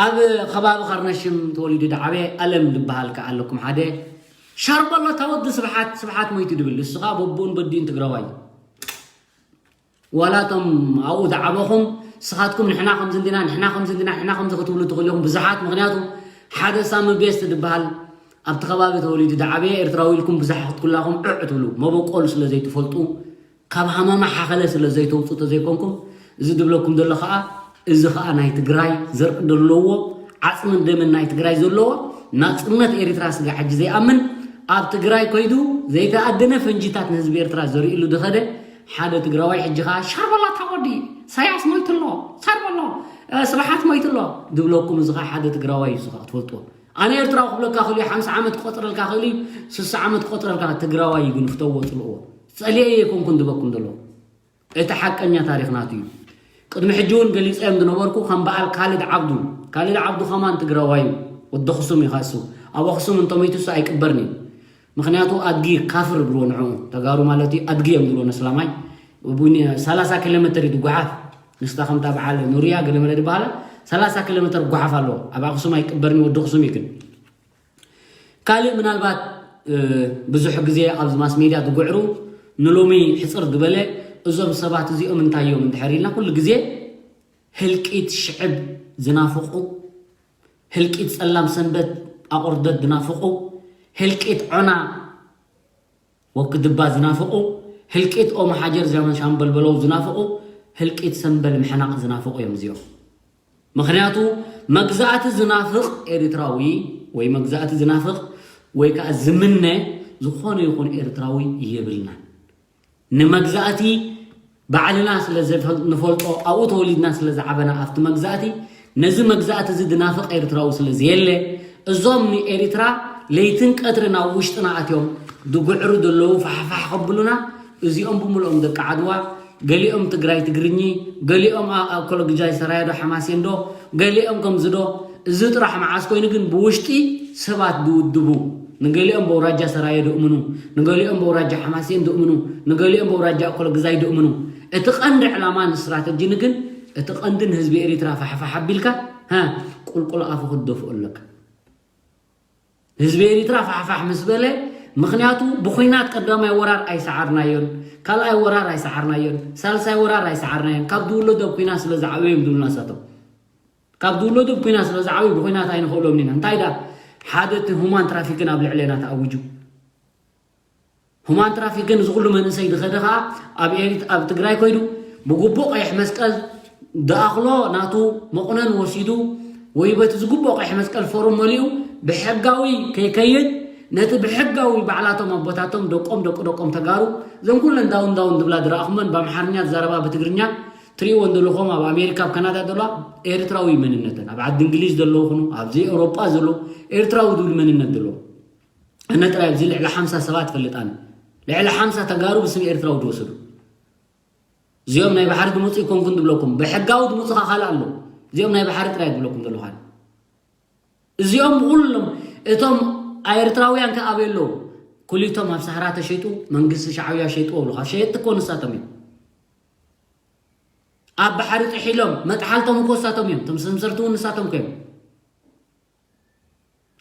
ኣብ ከባቢ ከርነሽም ተወሊዱ ዝዓበየ ኣለም ዝበሃል ከኣ ኣለኩም ሓደ ሻርበሎ ታወዲ ስብሓት፣ ስብሓት ሞይቱ ድብል። ንሱ ኸኣ በቦን በዲን ትግራዋይ እዩ። ዋላ እቶም ኣብኡ ዝዓበኹም ንስኻትኩም ንሕና ከምዚ እንዲና፣ ንሕና ከምዚ እንዲና፣ ንሕና ከምዚ ክትብሉ ትኽእሉ ኢኹም ብዙሓት። ምኽንያቱ ሓደ ሳሚ ቤስት ዝበሃል ኣብቲ ከባቢ ተወሊዱ ዝዓበየ ኤርትራዊ ኢልኩም ብዙሓት ኩላኹም ዕዕ ትብሉ፣ መበቆሉ ስለ ዘይትፈልጡ፣ ካብ ሃመማ ሓኸለ ስለ ዘይተውፅኡ ተዘይኮንኩም፣ እዚ ድብለኩም ዘሎ ኸዓ፣ እዚ ኸዓ ናይ ትግራይ ዘርኢ ዘለዎ፣ ዓፅምን ደምን ናይ ትግራይ ዘለዎ፣ ናፅነት ኤርትራ ስጋ ሕጂ ዘይኣምን፣ ኣብ ትግራይ ኮይዱ ዘይተኣደነ ፈንጂታት ንህዝቢ ኤርትራ ዘሪእሉ ድኸደ ሓደ ትግራዋይ ሕጂ ኸዓ ሻርበላ ታወዲ፣ ኢሳያስ ሞይቱ ኣሎ፣ ሻርበሎ፣ እ፣ ስብሓት ሞይቱ ኣሎ ድብለኩም፣ እዚ ኸዓ ሓደ ትግራዋይ እዩ፣ እዚ ኸዓ ትፈልጥዎ። ኣነ ኤርትራዊ ክብለካ ክእል እዩ፣ ሓምሳ ዓመት ክቆፅረልካ ክእል እዩ፣ ስሳ ዓመት ክቆፅረልካ፣ ትግራዋይ እዩ፣ ግን ፍተዎ፣ ፅልእዎ። ጸሊኤ ኣይኮንኩን ድበኩም ዘሎ። እቲ ሓቀኛ ታሪኽ ናቱ እዩ። ቅድሚ ሕጂ እውን ገሊጸዮም ዝነበርኩ ከም በዓል ካልድ ዓብዱ፣ ካልድ ዓብዱ ከማን ትግራዋይ እዩ። ወዲ ኣኽሱም እዩ ኻሱ። ኣብ ኣኽሱም እንተሞይቱ እሱ ኣይቅበርን እዩ። ምኽንያቱ ኣድጊ ካፍር ይብልዎ ንዕኡ። ተጋሩ ማለት እዩ፣ ኣድጊ እዮም ዝብልዎ ነስላማይ። ቡኒ ሰላሳ ኪሎ ሜትር እዩ ዝጓሓፍ። ንስታ ከምታ በዓል ኑርያ ገለመለ ዝበሃላ ሰላሳ ኪሎ ሜትር ጓሓፍ ኣለዎ። ኣብ ኣኽሱም ኣይቅበርን እዩ፣ ወዲ ኣኽሱም እዩ ግን። ካልእ ምናልባት፣ እ፣ ብዙሕ ግዜ ኣብዚ ማስ ሜድያ ዝጉዕሩ ንሎሚ ሕጽር ዝበለ እዞም ሰባት እዚኦም እንታይ እዮም እንድሕር ኢልና ኩሉ ግዜ ህልቂት ሽዕብ ዝናፍቑ፣ ህልቂት ጸላም ሰንበት ኣቑርደት ዝናፍቑ፣ ህልቂት ዖና ወክድባ ዝናፍቑ፣ ህልቂት ኦም ሓጀር ሻምበል በለው ዝናፍቑ፣ ህልቂት ሰንበል ምሕናቕ ዝናፍቑ እዮም እዚኦም። ምኽንያቱ መግዛእቲ ዝናፍቕ ኤርትራዊ ወይ መግዛእቲ ዝናፍቕ ወይ ከዓ ዝምነ ዝኾነ ይኹን ኤርትራዊ የብልናን። ንመግዛእቲ ባዕልና ስለ ዘፈ-፣ ንፈልጦ፣ ኣብኡ ተወሊድና ስለ ዝዓበና ኣብቲ መግዛእቲ፣ ነዚ መግዛእቲ እዚ ዝናፍቕ ኤርትራዊ ስለ ዘየለ፣ እዞም ንኤርትራ ለይትን ቀትርን ኣብ ውሽጥና ኣትዮም ዝጉዕሩ ዘለዉ ፋሕፋሕ ከብሉና፣ እዚኦም ብምልኦም ደቂ ዓድዋ፣ ገሊኦም ትግራይ ትግርኚ፣ ገሊኦም ኣ-፣ ኣኮሎግዛይ ሰራየ ዶ ሓማሴን ዶ፣ ገሊኦም ከምዚ ዶ፣ እዚ ጥራሕ መዓስ ኮይኑ ግን ብውሽጢ ሰባት ዝውድቡ፣ ንገሊኦም በውራጃ ሰራየ ድእምኑ፣ ንገሊኦም በውራጃ ሓማሴን ድእምኑ፣ ንገሊኦም በውራጃ ኣኮሎግዛይ ድእምኑ። እቲ ቀንዲ ዕላማን ስትራተጂን ግን፣ እቲ ቀንዲ ንህዝቢ ኤሪትራ ፋሕፋሕ ኣቢልካ፣ ሃ፣ ቁልቁል ኣፉ ክትደፍኦ ኣለካ። ህዝቢ ኤሪትራ ፋሕፋሕ ምስ በለ፣ ምኽንያቱ ብኹናት ቀዳማይ ወራር ኣይሰዓርናዮን፣ ካልኣይ ወራር ኣይሰዓርናዮን፣ ሳልሳይ ወራር ኣይሰዓርናዮን፣ ካብ ዝውለዱ ኣብ ኹናት ስለ ዝዓበዩ እዮም ዝብሉና ንሳቶም። ካብ ዝውለዱ ኣብ ኹናት ስለ ዝዓበዩ ብኹናት ኣይንኽእሎምን ኢና። እንታይ ደኣ፣ ሓደ እቲ ሁማን ትራፊክን ኣብ ልዕሌና ተኣዊጁ። ሁማን ትራፊክን እዚ ኩሉ መንእሰይ ዝኸደ ኸኣ ኣብ ኤሪት-፣ ኣብ ትግራይ ኮይዱ ብግቡእ ቀይሕ መስቀል ዝኣኽሎ ናቱ መቑነን ወሲዱ ወይ በቲ ዝግብኦ ቀይሕ መስቀል ፎርም መሊኡ ብሕጋዊ ከይከይድ ነቲ ብሕጋዊ ባዕላቶም ኣቦታቶም ደቆም ደቂ ደቆም ተጋሩ እዘን ኩለን ዳውን ዳውን ዝብላ ዝረኣኹመን ብኣምሓርኛ ዝዛረባ ብትግርኛ ትርእይወን ዘለኹም ኣብ ኣሜሪካ ኣብ ካናዳ ዘለዋ ኤርትራዊ መንነተን ኣብ ዓዲ እንግሊዝ ዘለዉ ይኹኑ ኣብዚ ኤውሮጳ ዘለዉ ኤርትራዊ ዝብል መንነት ዘለዎም ኣነ ጥራይ ኣብዚ ልዕሊ ሓምሳ ሰባት እፈልጥ ኣነ። ልዕሊ ሓምሳ ተጋሩ ብስም ኤርትራዊ ዝወሰዱ። እዚኦም ናይ ባሕሪ ድምፁ ይኮንኩን ድብለኩም፣ ብሕጋዊ ድምፁ ካ ካልእ ኣሎ። እዚኦም ናይ ባሕሪ ጥራይ ድብለኩም ዘለኹ ኣነ። እዚኦም ኩሎም እቶም ኤርትራውያን ከ ኣበይ ኣለዉ? ኩሊቶም ኣብ ሳሕራ ተሸይጡ፣ መንግስቲ ሻዕብያ ሸይጥዎ ብሉኻ። ሸየጥቲ እኮ ንሳቶም እዮም። ኣብ ባሕሪ ጥሒሎም መጥሓልቶም እኮ ንሳቶም እዮም። እቶም ሰምሰርቲ እውን ንሳቶም እኮ እዮም።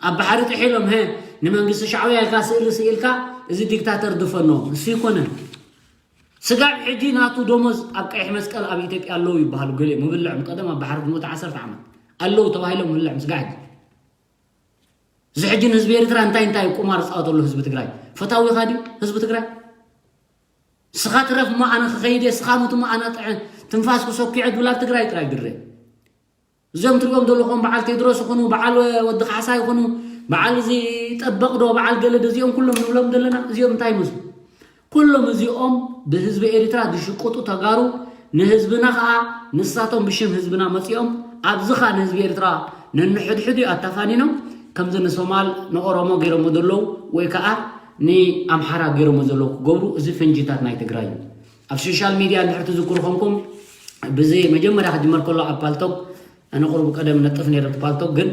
ኣብ ባሕሪ ጥሒሎም፣ ሀ፣ ንመንግስቲ ሻዕብያ ኢልካ ስእሊ ስኢልካ፣ እዚ ዲክታተር ድፈኖ። እሱ ይኮነን። ስጋብ ሕጂ ናቱ ደሞዝ ኣብ ቀይሕ መስቀል ኣብ ኢትዮጵያ ኣለዉ ይበሃሉ። ገሊኦም ምብልዖም ቀደም ኣብ ባሕሪ ዝሞተ ዓሰርተ ዓመት ኣለዉ ተባሂሎም ምብልዖም ስጋብ ሕጂ። እዚ ሕጂ ንህዝቢ ኤርትራ እንታይ እንታይ ቁማር ዝፃወተሉ ህዝቢ ትግራይ ፈታዊኻ ድዩ? ህዝቢ ትግራይ፣ ስኻ ትረፍ እሞ ኣነ ክኸይድ እየ፣ ስኻ ሙት እሞ ኣነ ጥዕ-፣ ትንፋስ ክሰኩዐ ድብል ኣብ ትግራይ ጥራይ ድረ። እዚኦም ትሪኦም ዘለኹም በዓል ቴድሮስ ይኹኑ፣ በዓል ወዲ ካሕሳ ይኹኑ፣ በዓል እዚ ጠበቕ ዶ፣ በዓል ገለ ዶ፣ እዚኦም ኩሎም ንብሎም ዘለና፣ እዚኦም እንታይ ይመስሉ? ኩሎም እዚኦም ብህዝቢ ኤርትራ ዝሽቅጡ ተጋሩ፣ ንህዝብና ኸኣ ንሳቶም ብሽም ህዝብና መጺኦም፣ ኣብዚ ኸኣ ንህዝቢ ኤርትራ ነንሕድሕዱ ኣታፋኒኖም፣ ከምዚ ንሶማል ንኦሮሞ ገይሮሞ ዘለዉ ወይ ከኣ ንኣምሓራ ገይሮሞ ዘለዉ ክገብሩ፣ እዚ ፍንጂታት ናይ ትግራይ እዩ። ኣብ ሶሻል ሚድያ እንድሕር ትዝክሩ ኾንኩም፣ ብዚ መጀመርያ ክጅመር ከሎ ኣብ ፓልቶክ ኣነ ቁሩብ ቀደም ነጥፍ ነይረ እቲ ፓልቶክ፣ ግን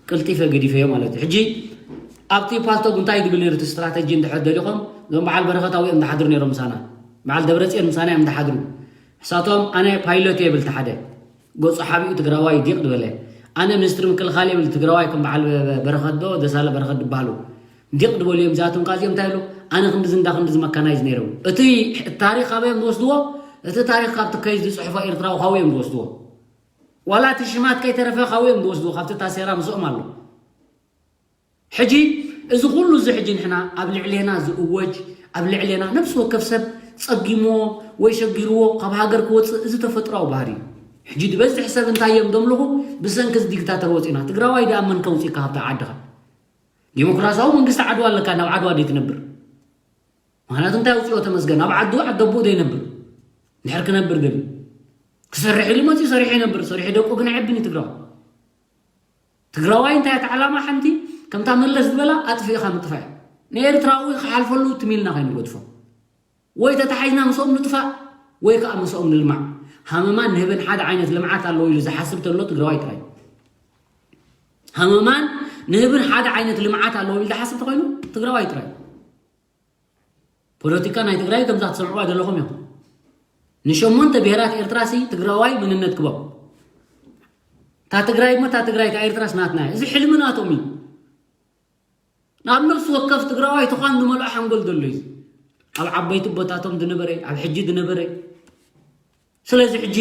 ቅልጢፈ ገዲፈዮ ማለት እዩ። ሕጂ ኣብቲ ፓልቶክ እንታይ ዝብል ነይሩ እቲ ስትራተጂ እንድሕር ደሊኹም፣ እዞም በዓል በረኸት ኣብኡ እዮም ዝሓድሩ ነይሮም ምሳና። በዓል ደብረፅዮን ምሳና እዮም ዝሓድሩ። ንሳቶም ኣነ ፓይሎት እየ ይብል እቲ ሓደ። ገፁ ሓቢኡ ትግራዋይ ዲቕ ዝበለ። ኣነ ሚኒስትሪ ምክልኻል እየ ይብል ትግራዋይ ከም በዓል በረኸት ዶ ደሳለ በረኸት ዝበሃሉ። ዲቕ ዝበሉ እዮም እዚኣቶም። ካብ እዚኦም እንታይ ይብሉ? ኣነ ክንድዚ እንዳ ክንድዚ መካናይዝ ነይሮም። እቲ ታሪኽ ኣበይ እዮም ዝወስድዎ? እቲ ታሪኽ ካብቲ ከይዝ ዝፅሕፎ ኤርትራዊ ካብኡ እዮም ዝወስድዎ። ዋላ እቲ ሽማት ከይተረፈ ካብኡ እዮም ዝወስድዎ፣ ካብቲ ታሴራ ምስኦም ኣሎ። ሕጂ እዚ ኩሉ እዚ ሕጂ ንሕና ኣብ ልዕሌና ዝእወጅ፣ ኣብ ልዕሌና ነፍሲ ወከፍ ሰብ ጸጊምዎ ወይ ሸጊርዎ ካብ ሃገር ክወጽእ፣ እዚ ተፈጥሮኣዊ ባህሪ እዩ። ሕጂ ዝበዝሕ ሰብ እንታይ እዮም ዘምልኹ? ብሰንኪ እዚ ዲክታተር ወጺእና። ትግራዋይ ደኣ መን ከውጽእካ ካብታ ዓድኻ? ዲሞክራሲያዊ መንግስቲ ዓድዋ ኣለካ፣ ናብ ዓድዋ ደይ ትነብር? ምኽንያቱ እንታይ ኣውፅኦ ተመስገን? ኣብ ዓዱ ዓደቦኡ ዘይነብር? እንድሕር ክነብር ደልዩ ክሰርሕ ኢሉ መፅኡ ሰሪሑ ይነብር። ሰሪሑ ደቁ ግን ኣየዕብን እዩ ትግራዋይ። ትግራዋይ እንታይ እያ እቲ ዓላማ? ሓንቲ ከምታ መለስ ዝበላ ኣጥፊእኻ ምጥፋእ እዩ። ንኤርትራዊ ክሓልፈሉ ትም ኢልና ከይንገድፎ። ወይ ተታሓዝና ምስኦም ንጥፋእ ወይ ከዓ ምስኦም ንልማዕ። ሃመማን ንህብን ሓደ ዓይነት ልምዓት ኣለዎ ኢሉ ዝሓስብ ተሎ ትግራዋይ ጥራይ። ሃመማን ንህብን ሓደ ዓይነት ልምዓት ኣለዎ ኢሉ ዝሓስብ ተኮይኑ ትግራዋይ ጥራይ። ፖለቲካ ናይ ትግራይ ከምዛ ትሰምዕዋ ዘለኹም እዮም። ንሸሞንተ ብሄራት ኤርትራ ሲ ትግራዋይ መንነት ክቦም። እታ ትግራይ እሞ እታ ትግራይ እታ ኤርትራስ ናትና እያ። እዚ ሕልሚ ናቶም እዩ። ናብ ነፍሲ ወከፍ ትግራዋይ ተዃን ዝመልኦ ሓንጎል ዘሎ እዩ። ኣብ ዓበይቲ ቦታቶም ዝነበረ፣ ኣብ ሕጂ ዝነበረ። ስለዚ ሕጂ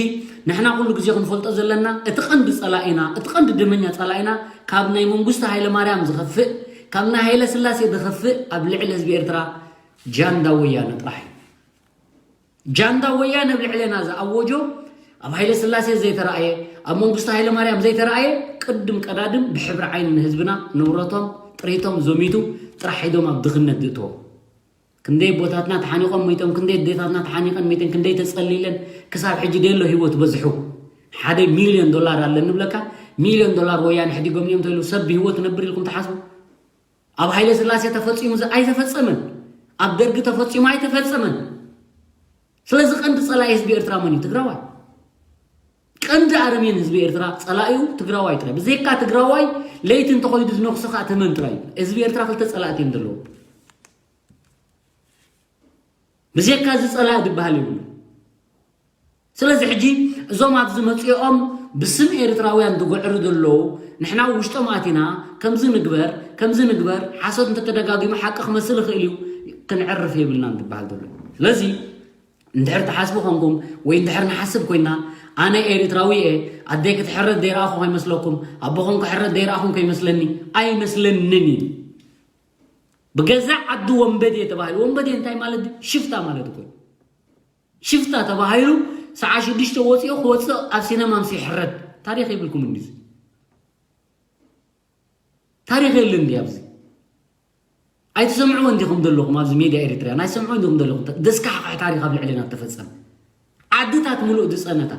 ንሕና ኩሉ ግዜ ክንፈልጦ ዘለና እቲ ቀንዲ ጸላኢና፣ እቲ ቀንዲ ደመኛ ጸላኢና ካብ ናይ መንግስቱ ሃይለ ማርያም ዝኸፍእ፣ ካብ ናይ ሃይለ ስላሴ ዝኸፍእ ኣብ ልዕሊ ህዝቢ ኤርትራ ጃንዳ ወያነ ጥራሕ እዩ። ጃንዳ ወያነ ኣብ ልዕሌና ዝኣወጆ፣ ኣብ ሃይለ ስላሴ ዘይተራእየ፣ ኣብ መንግስቱ ሃይለ ማርያም ዘይተራእየ፣ ቅድም ቀዳድም ብሕብሪ ዓይኒ ንህዝብና ንብረቶም ጥሪቶም ዘሚቱ ጥራሕ ሒዶም ኣብ ድኽነት ዝእትዎም። ክንደይ ኣቦታትና ተሓኒቖም ሞይቶም፣ ክንደይ ኣዴታትና ተሓኒቐን ሞይተን፣ ክንደይ ተጸሊለን ክሳብ ሕጂ ደሎ ህይወት በዝሑ። ሓደ ሚልዮን ዶላር ኣለኒ ብለካ፣ ሚልዮን ዶላር ወያነ ሕዲጎም እዮም ተሉ ሰብ ብህይወት ነብር ኢልኩም ትሓስቡ? ኣብ ሃይለ ስላሴ ተፈጺሙ ዝ-፣ ኣይተፈጸመን። ኣብ ደርጊ ተፈጺሙ ኣይተፈጸመን። ስለዚ ቀንዲ ጸላኢ ህዝቢ ኤርትራ መን እዩ? ትግራዋይ። ቀንዲ ኣረሜን ህዝቢ ኤርትራ ጸላኢኡ ትግራዋይ ጥራይ። ብዘይካ ትግራዋይ ለይቲ እንተኾይዱ ዝነኽሱ ከዓ ተመን ጥራይ እዩ። ህዝቢ ኤርትራ ክልተ ጸላእቲ እዮም ዘለዉ። ብዘይካ እዚ ጸላኢ ዝበሃል የብሉ። ስለዚ ሕጂ እዞም ኣብዚ መጺኦም ብስም ኤርትራውያን ዝጉዕሩ ዘለዉ፣ ንሕና ውሽጦም ኣቲና ከምዚ ንግበር፣ ከምዚ ንግበር፣ ሓሶት እንተተደጋጊሙ ሓቂ ክመስል ይኽእል እዩ፣ ክንዕርፍ የብልናን ዝበሃል ዘሎ። ስለዚ እንድሕር ትሓስቡ ኮንኩም ወይ እንድሕር ንሓስብ ኮይና፣ ኣነ ኤርትራዊ እየ፣ ኣደይ ክትሕረድ ዘይረኣኹ ከይመስለኩም፣ ኣቦኹም ክሕረድ ዘይረኣኹም ከይመስለኒ፣ ኣይመስለንን እዩ። ብገዛእ ዓዱ ወንበዴ ተባሂሉ። ወንበዴ እንታይ ማለት እዩ? ሽፍታ ማለት እኮ እዩ። ሽፍታ ተባሂሉ ሰዓ ሽዱሽተ ወፂኡ ክወፅእ ኣብ ሲነማ ምስ ይሕረድ። ታሪኽ የብልኩም እንዲዚ። ታሪኽ የለን ድዩ ኣብዚ? ኣይትሰምዕዎ እንዲኹም ዘለኹም ኣብዚ ሜድያ ኤሪትርያ? ኣይትሰምዕዎ እንዲኹም ዘለኹም? ዘስካሕክሕ ታሪኽ ኣብ ልዕሌና ዝተፈጸመ። ዓድታት ሙሉእ ዝጸነታ።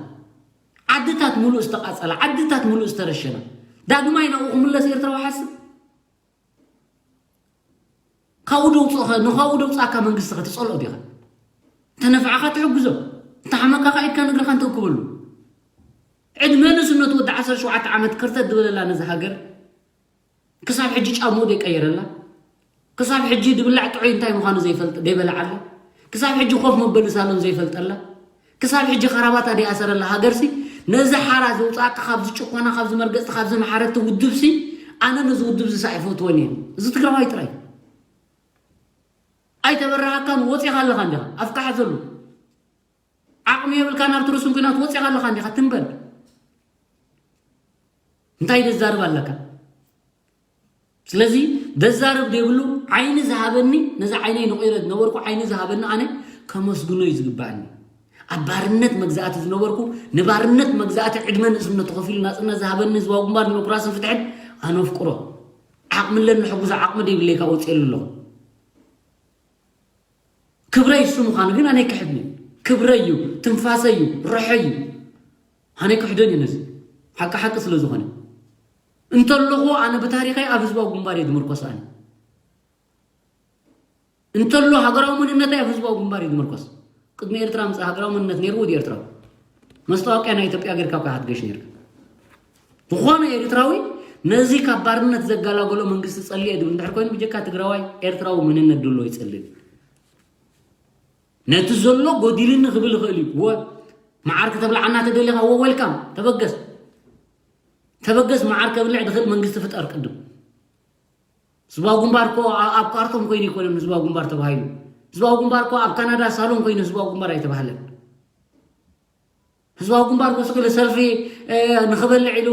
ዓድታት ሙሉእ ዝተቓጸላ። ዓድታት ሙሉእ ዝተረሸና። ዳግማይ ናብኡ ክምለስ ኤርትራዊ ሓስብ? ካብኡ ደውፅእኸ ንኻብኡ ደውፅኣካ መንግስቲ ኸ ትፀልኦ ዲኻ? ተነፍዓኻ ትሕግዞ፣ እንተሓመካ ኸ ኢድካ ንግርኻ እንተእክበሉ። ዕድመ ንእስነቱ ወዲ ዓሰርተ ሸውዓተ ዓመት ክርተት ዝበለላ ነዚ ሃገር ክሳብ ሕጂ ጫምኡ ዘይቀየረላ፣ ክሳብ ሕጂ ድብላዕ ጥዑይ እንታይ ምዃኑ ዘይፈልጥ ዘይበልዓላ፣ ክሳብ ሕጂ ኮፍ መበሊ ሳሎን ዘይፈልጠላ፣ ክሳብ ሕጂ ኸራባታ ዘይኣሰረላ ሃገርሲ፣ ነዚ ሓራ ዘውፅኣካ ካብዚ ጭቆና፣ ካብዚ መርገፅቲ፣ ካብዚ መሓረቲ ውድብሲ፣ ኣነ ነዚ ውድብዚ ሳዕ ይፈትወን እየ። እዚ ትግራዋይ ጥራይ ኣይተበረሃካን ወፂኻ ኣለኻ እንዲኻ ኣፍካ ሓዘሉ። ዓቕሚ የብልካ ናብ ትሩስን ኩናት ወፂኻ ኣለኻ እንዲኻ ትንበል። እንታይ ደዛርብ ኣለካ? ስለዚ ደዛርብ ዘይብሉ ዓይኒ ዝሃበኒ፣ ነዚ ዓይነይ ንቑረ ዝነበርኩ ዓይኒ ዝሃበኒ ኣነ ከመስግኖ እዩ ዝግባኣኒ። ኣብ ባርነት መግዛእቲ ዝነበርኩ፣ ንባርነት መግዛእቲ ዕድመ ንእስነቱ ከፊሉ ናፅነት ዝሃበኒ ህዝባዊ ግንባር ዲሞክራስን ፍትሕን ኣነፍቅሮ። ዓቕሚ ኣለኒ ሕጉዞ ዓቕሚ ደይብለይ ካብ ወፅኤሉ ኣለኹ። ክብረይ እሱ ምዃኑ ግን ኣነ ኣይክሕድን እዩ። ክብረይ እዩ፣ ትንፋሰይ እዩ፣ ርሖይ እዩ። ኣነ ክሕደን እዩ ነዚ ሓቂ ሓቂ ስለ ዝኾነ እንተለኹ ኣነ ብታሪኸይ ኣብ ህዝባዊ ግንባር እየ ዝምርኮስ። ኣነ እንተሎ ሃገራዊ መንነተይ ኣብ ህዝባዊ ግንባር እዩ ዝምርኮስ። ቅድሚ ኤርትራ ምፅእ ሃገራዊ መንነት ነይርዎ ድዩ ኤርትራዊ? መስታወቅያ ናይ ኢትዮጵያ ጌርካ እኮ ኢኻ ትገሽ ነይርካ። ዝኾነ ኤርትራዊ ነዚ ካብ ባርነት ዘገላገሎ መንግስቲ ጸልየ ድብል እንድሕር ኮይኑ ብጀካ ትግራዋይ ኤርትራዊ መንነት ድሎ ይጸልል። ነቲ ዘሎ ጎዲልኒ ክብል ይኽእል እዩ። ወ መዓር ከተብልዓና ተደሊኻ ወ ዌልካም ተበገስ። ተበገስ መዓር ከብልዕ ድኽእል መንግስቲ ፍጠር ቅድም። ህዝባዊ ግንባር እኮ ኣ- ኣብ ካርቱም ኮይኑ ኣይኮነን ህዝባዊ ግንባር ተባሂሉ። ህዝባዊ ግንባር እኮ ኣብ ካናዳ ሳሎን ኮይኑ ህዝባዊ ግንባር ኣይተባህለን። ህዝባዊ ግንባር እኮ ስቅለ ሰልፊ እ፣ ንኽበልዕ ኢሉ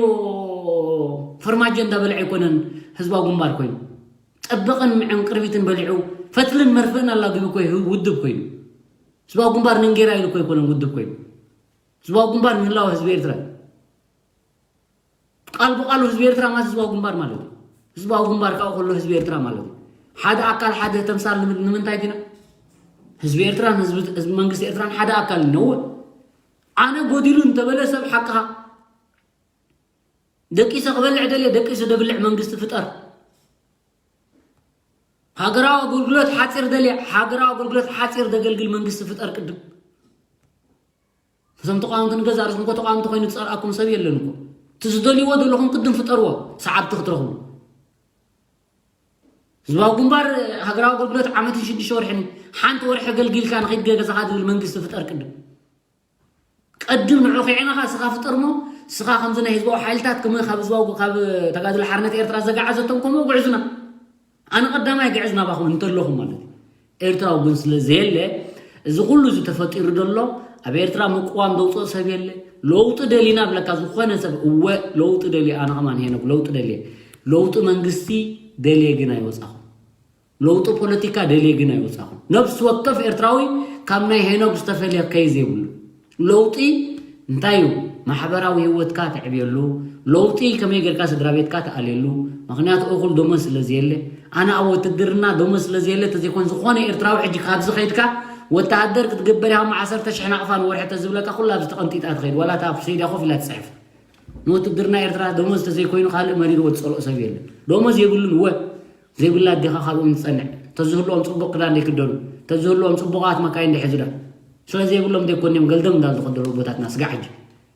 ፈርማጆ እንዳበልዐ ኣይኮነን ህዝባዊ ግንባር ኮይኑ። ጠበቐን ምዕን ቅርቢትን በሊዑ ፈትልን መርፍእን ኣላጊቡ እኮ እዩ ውድብ ኮይኑ። ህዝባዊ ግንባር ንንጌራ ኢሉ እኮ ኣይኮነን ውድብ ኮይኑ። ህዝባዊ ግንባር ንህላወ ህዝቢ ኤርትራ እዩ። ቃል ብቃሉ ህዝቢ ኤርትራ ማለት ህዝባዊ ግንባር ማለት እዩ። ህዝባዊ ግንባር ካብኡ ከሎ ህዝቢ ኤርትራ ማለት እዩ። ሓደ ኣካል ሓደ ተምሳል ንምንታይ ዲና ህዝቢ ኤርትራን ህዝቢ መንግስቲ ኤርትራን ሓደ ኣካል ነውር ኣነ ጎዲሉ እንተበለ ሰብ ሓቅኻ ደቂሰ ክበልዕ ደልየ ደቂሰ ደብልዕ መንግስቲ ፍጠር። ሃገራዊ ኣገልግሎት ሓፂር ደልየ ሃገራዊ ኣገልግሎት ሓፂር ደገልግል መንግስቲ ፍጠር ቅድም። እዞም ተቃወምቲ ንገዛ ርእስኩም እኮ ተቃወምቲ ኮይኑ ዝፀልኣኩም ሰብ የለን እኮ። እቲ ዝደልይዎ ዘለኹም ቅድም ፍጠርዎ ሰዓብቲ ክትረኽቡ። ህዝባዊ ግንባር ሃገራዊ ኣገልግሎት ዓመትን ሽዱሽተ ወርሕን ሓንቲ ወርሒ ኣገልጊልካ ንኸይድ ገዛኻ ዝብል መንግስቲ ፍጠር ቅድም። ቀድም ንዑ ከይዕነኻ ስኻ ፍጠር እሞ ስኻ ከምዚ ናይ ህዝባዊ ሓይልታት ከም ካብ ህዝባዊ ካብ ተጋድሎ ሓርነት ኤርትራ ዘጋዓዘቶም ከምኡ ጉዕዙና። ኣነ ቀዳማይ ግዕዝ ናባኹም እንተለኹም ማለት እዩ። ኤርትራዊ ግን ስለ ዘየለ እዚ ኩሉ እዚ ተፈጢሩ ዘሎ ኣብ ኤርትራ ምቅዋም ዘውፅኦ ሰብ የለ። ለውጢ ደሊና ብለካ ዝኾነ ሰብ እወ ለውጢ ደልየ ኣነ ከማን ሄኖክ ለውጢ ደልየ ለውጢ መንግስቲ ደልየ ግን ኣይወፃኹም። ለውጢ ፖለቲካ ደልየ ግን ኣይወፃኹም። ነብሲ ወከፍ ኤርትራዊ ካብ ናይ ሄኖክ ዝተፈልየ ከይዝ የብሉ። ለውጢ እንታይ እዩ? ማሕበራዊ ህይወትካ ተዕብየሉ። ለውጢ ከመይ ጌርካ ስድራ ቤትካ ትኣልየሉ። ምክንያቱ እኹል ደሞዝ ስለ ዘየለ ኣነ ኣብ ወትድርና ደሞዝ ስለ ዘየለ ተዘይኮን ዝኾነ ኤርትራዊ ሕጂ ካብዚ ከይድካ ወተሃደር ክትግበር ኢኻ ዓሰርተ ሽሕ ናቕፋ ንወርሒ ተዝብለካ ኩላ ኣብዚ ተቐንጢጣ ትኸይድ ዋላ እታ ኣብ ሰይዳ ኮፍ ኢላ ትፅሕፍ። ንውትድርና ኤርትራ ደሞዝ ተዘይኮይኑ ካልእ መሪርዎ ዝፀልኦ ሰብ የለን። ደሞዝ የብሉን እወ ዘይብላ ኣዴኻ ካብኦም ትፀንዕ። ተዝህልኦም ፅቡቕ ክዳን ዘይክደኑ ተዝህልኦም ፅቡቓት መካይን ደሕዙዳ ስለ ዘይብሎም ዘይኮንዮም ገልደም እንዳል ዝኸደሉ ኣቦታትና ስጋ ሕጂ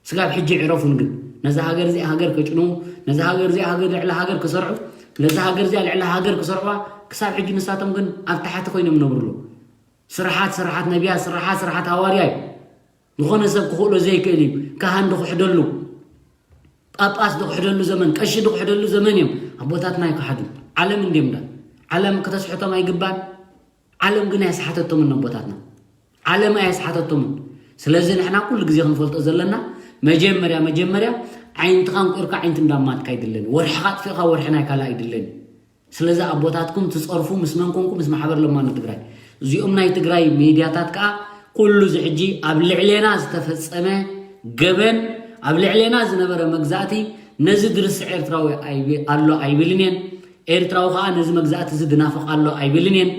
ስጋብ ሕጂ ዕረፉን ግን ነዛ ሃገር እዚኣ ሃገር ከጭንዉ ነዛ ሃገር እዚኣ ሃገር ልዕሊ ሃገር ክሰርዑ ነዛ ሃገር እዚኣ ልዕሊ ሃገር ክሰርዑዋ ክሳብ ሕጂ ንሳቶም ግን ኣብ ታሕቲ ኮይኖም ነብርሉ ስራሓት ስራሓት ነቢያ ስራሓት ስራሓት ሃዋርያ እዩ ዝኾነ ሰብ ክኽእሎ ዘይክእል እዩ ካህን ድክሕደሉ ጳጳስ ድክሕደሉ ዘመን ቀሺ ድክሕደሉ ዘመን እዮም ኣቦታትና ኣይክሓዱ ዓለም እንዲዮም ዳ ዓለም ከተስሕቶም ኣይግባን ዓለም ግን ኣያስሓተቶምን ኣቦታትና ዓለም ኣያስሓተቶምን ስለዚ ንሕና ኩሉ ግዜ ክንፈልጦ ዘለና መጀመርያ መጀመርያ ዓይንትኻ እንቁርካ ዓይንቲ እንዳማትካ ኣይድለን ወርሕኻ ኣጥፊእኻ ወርሒ ናይ ካልእ ኣይድለን ስለዚ ኣቦታትኩም ትፀርፉ ምስ መን ኮንኩም ምስ ማሕበር ለማኖ ትግራይ እዚኦም ናይ ትግራይ ሚድያታት ከዓ ኩሉ እዚ ሕጂ ኣብ ልዕሌና ዝተፈፀመ ገበን ኣብ ልዕሌና ዝነበረ መግዛእቲ ነዚ ድርስዕ ኤርትራዊ ኣሎ ኣይብልን እየን ኤርትራዊ ከዓ ነዚ መግዛእቲ እዚ ድናፍቕ ኣሎ ኣይብልን እየን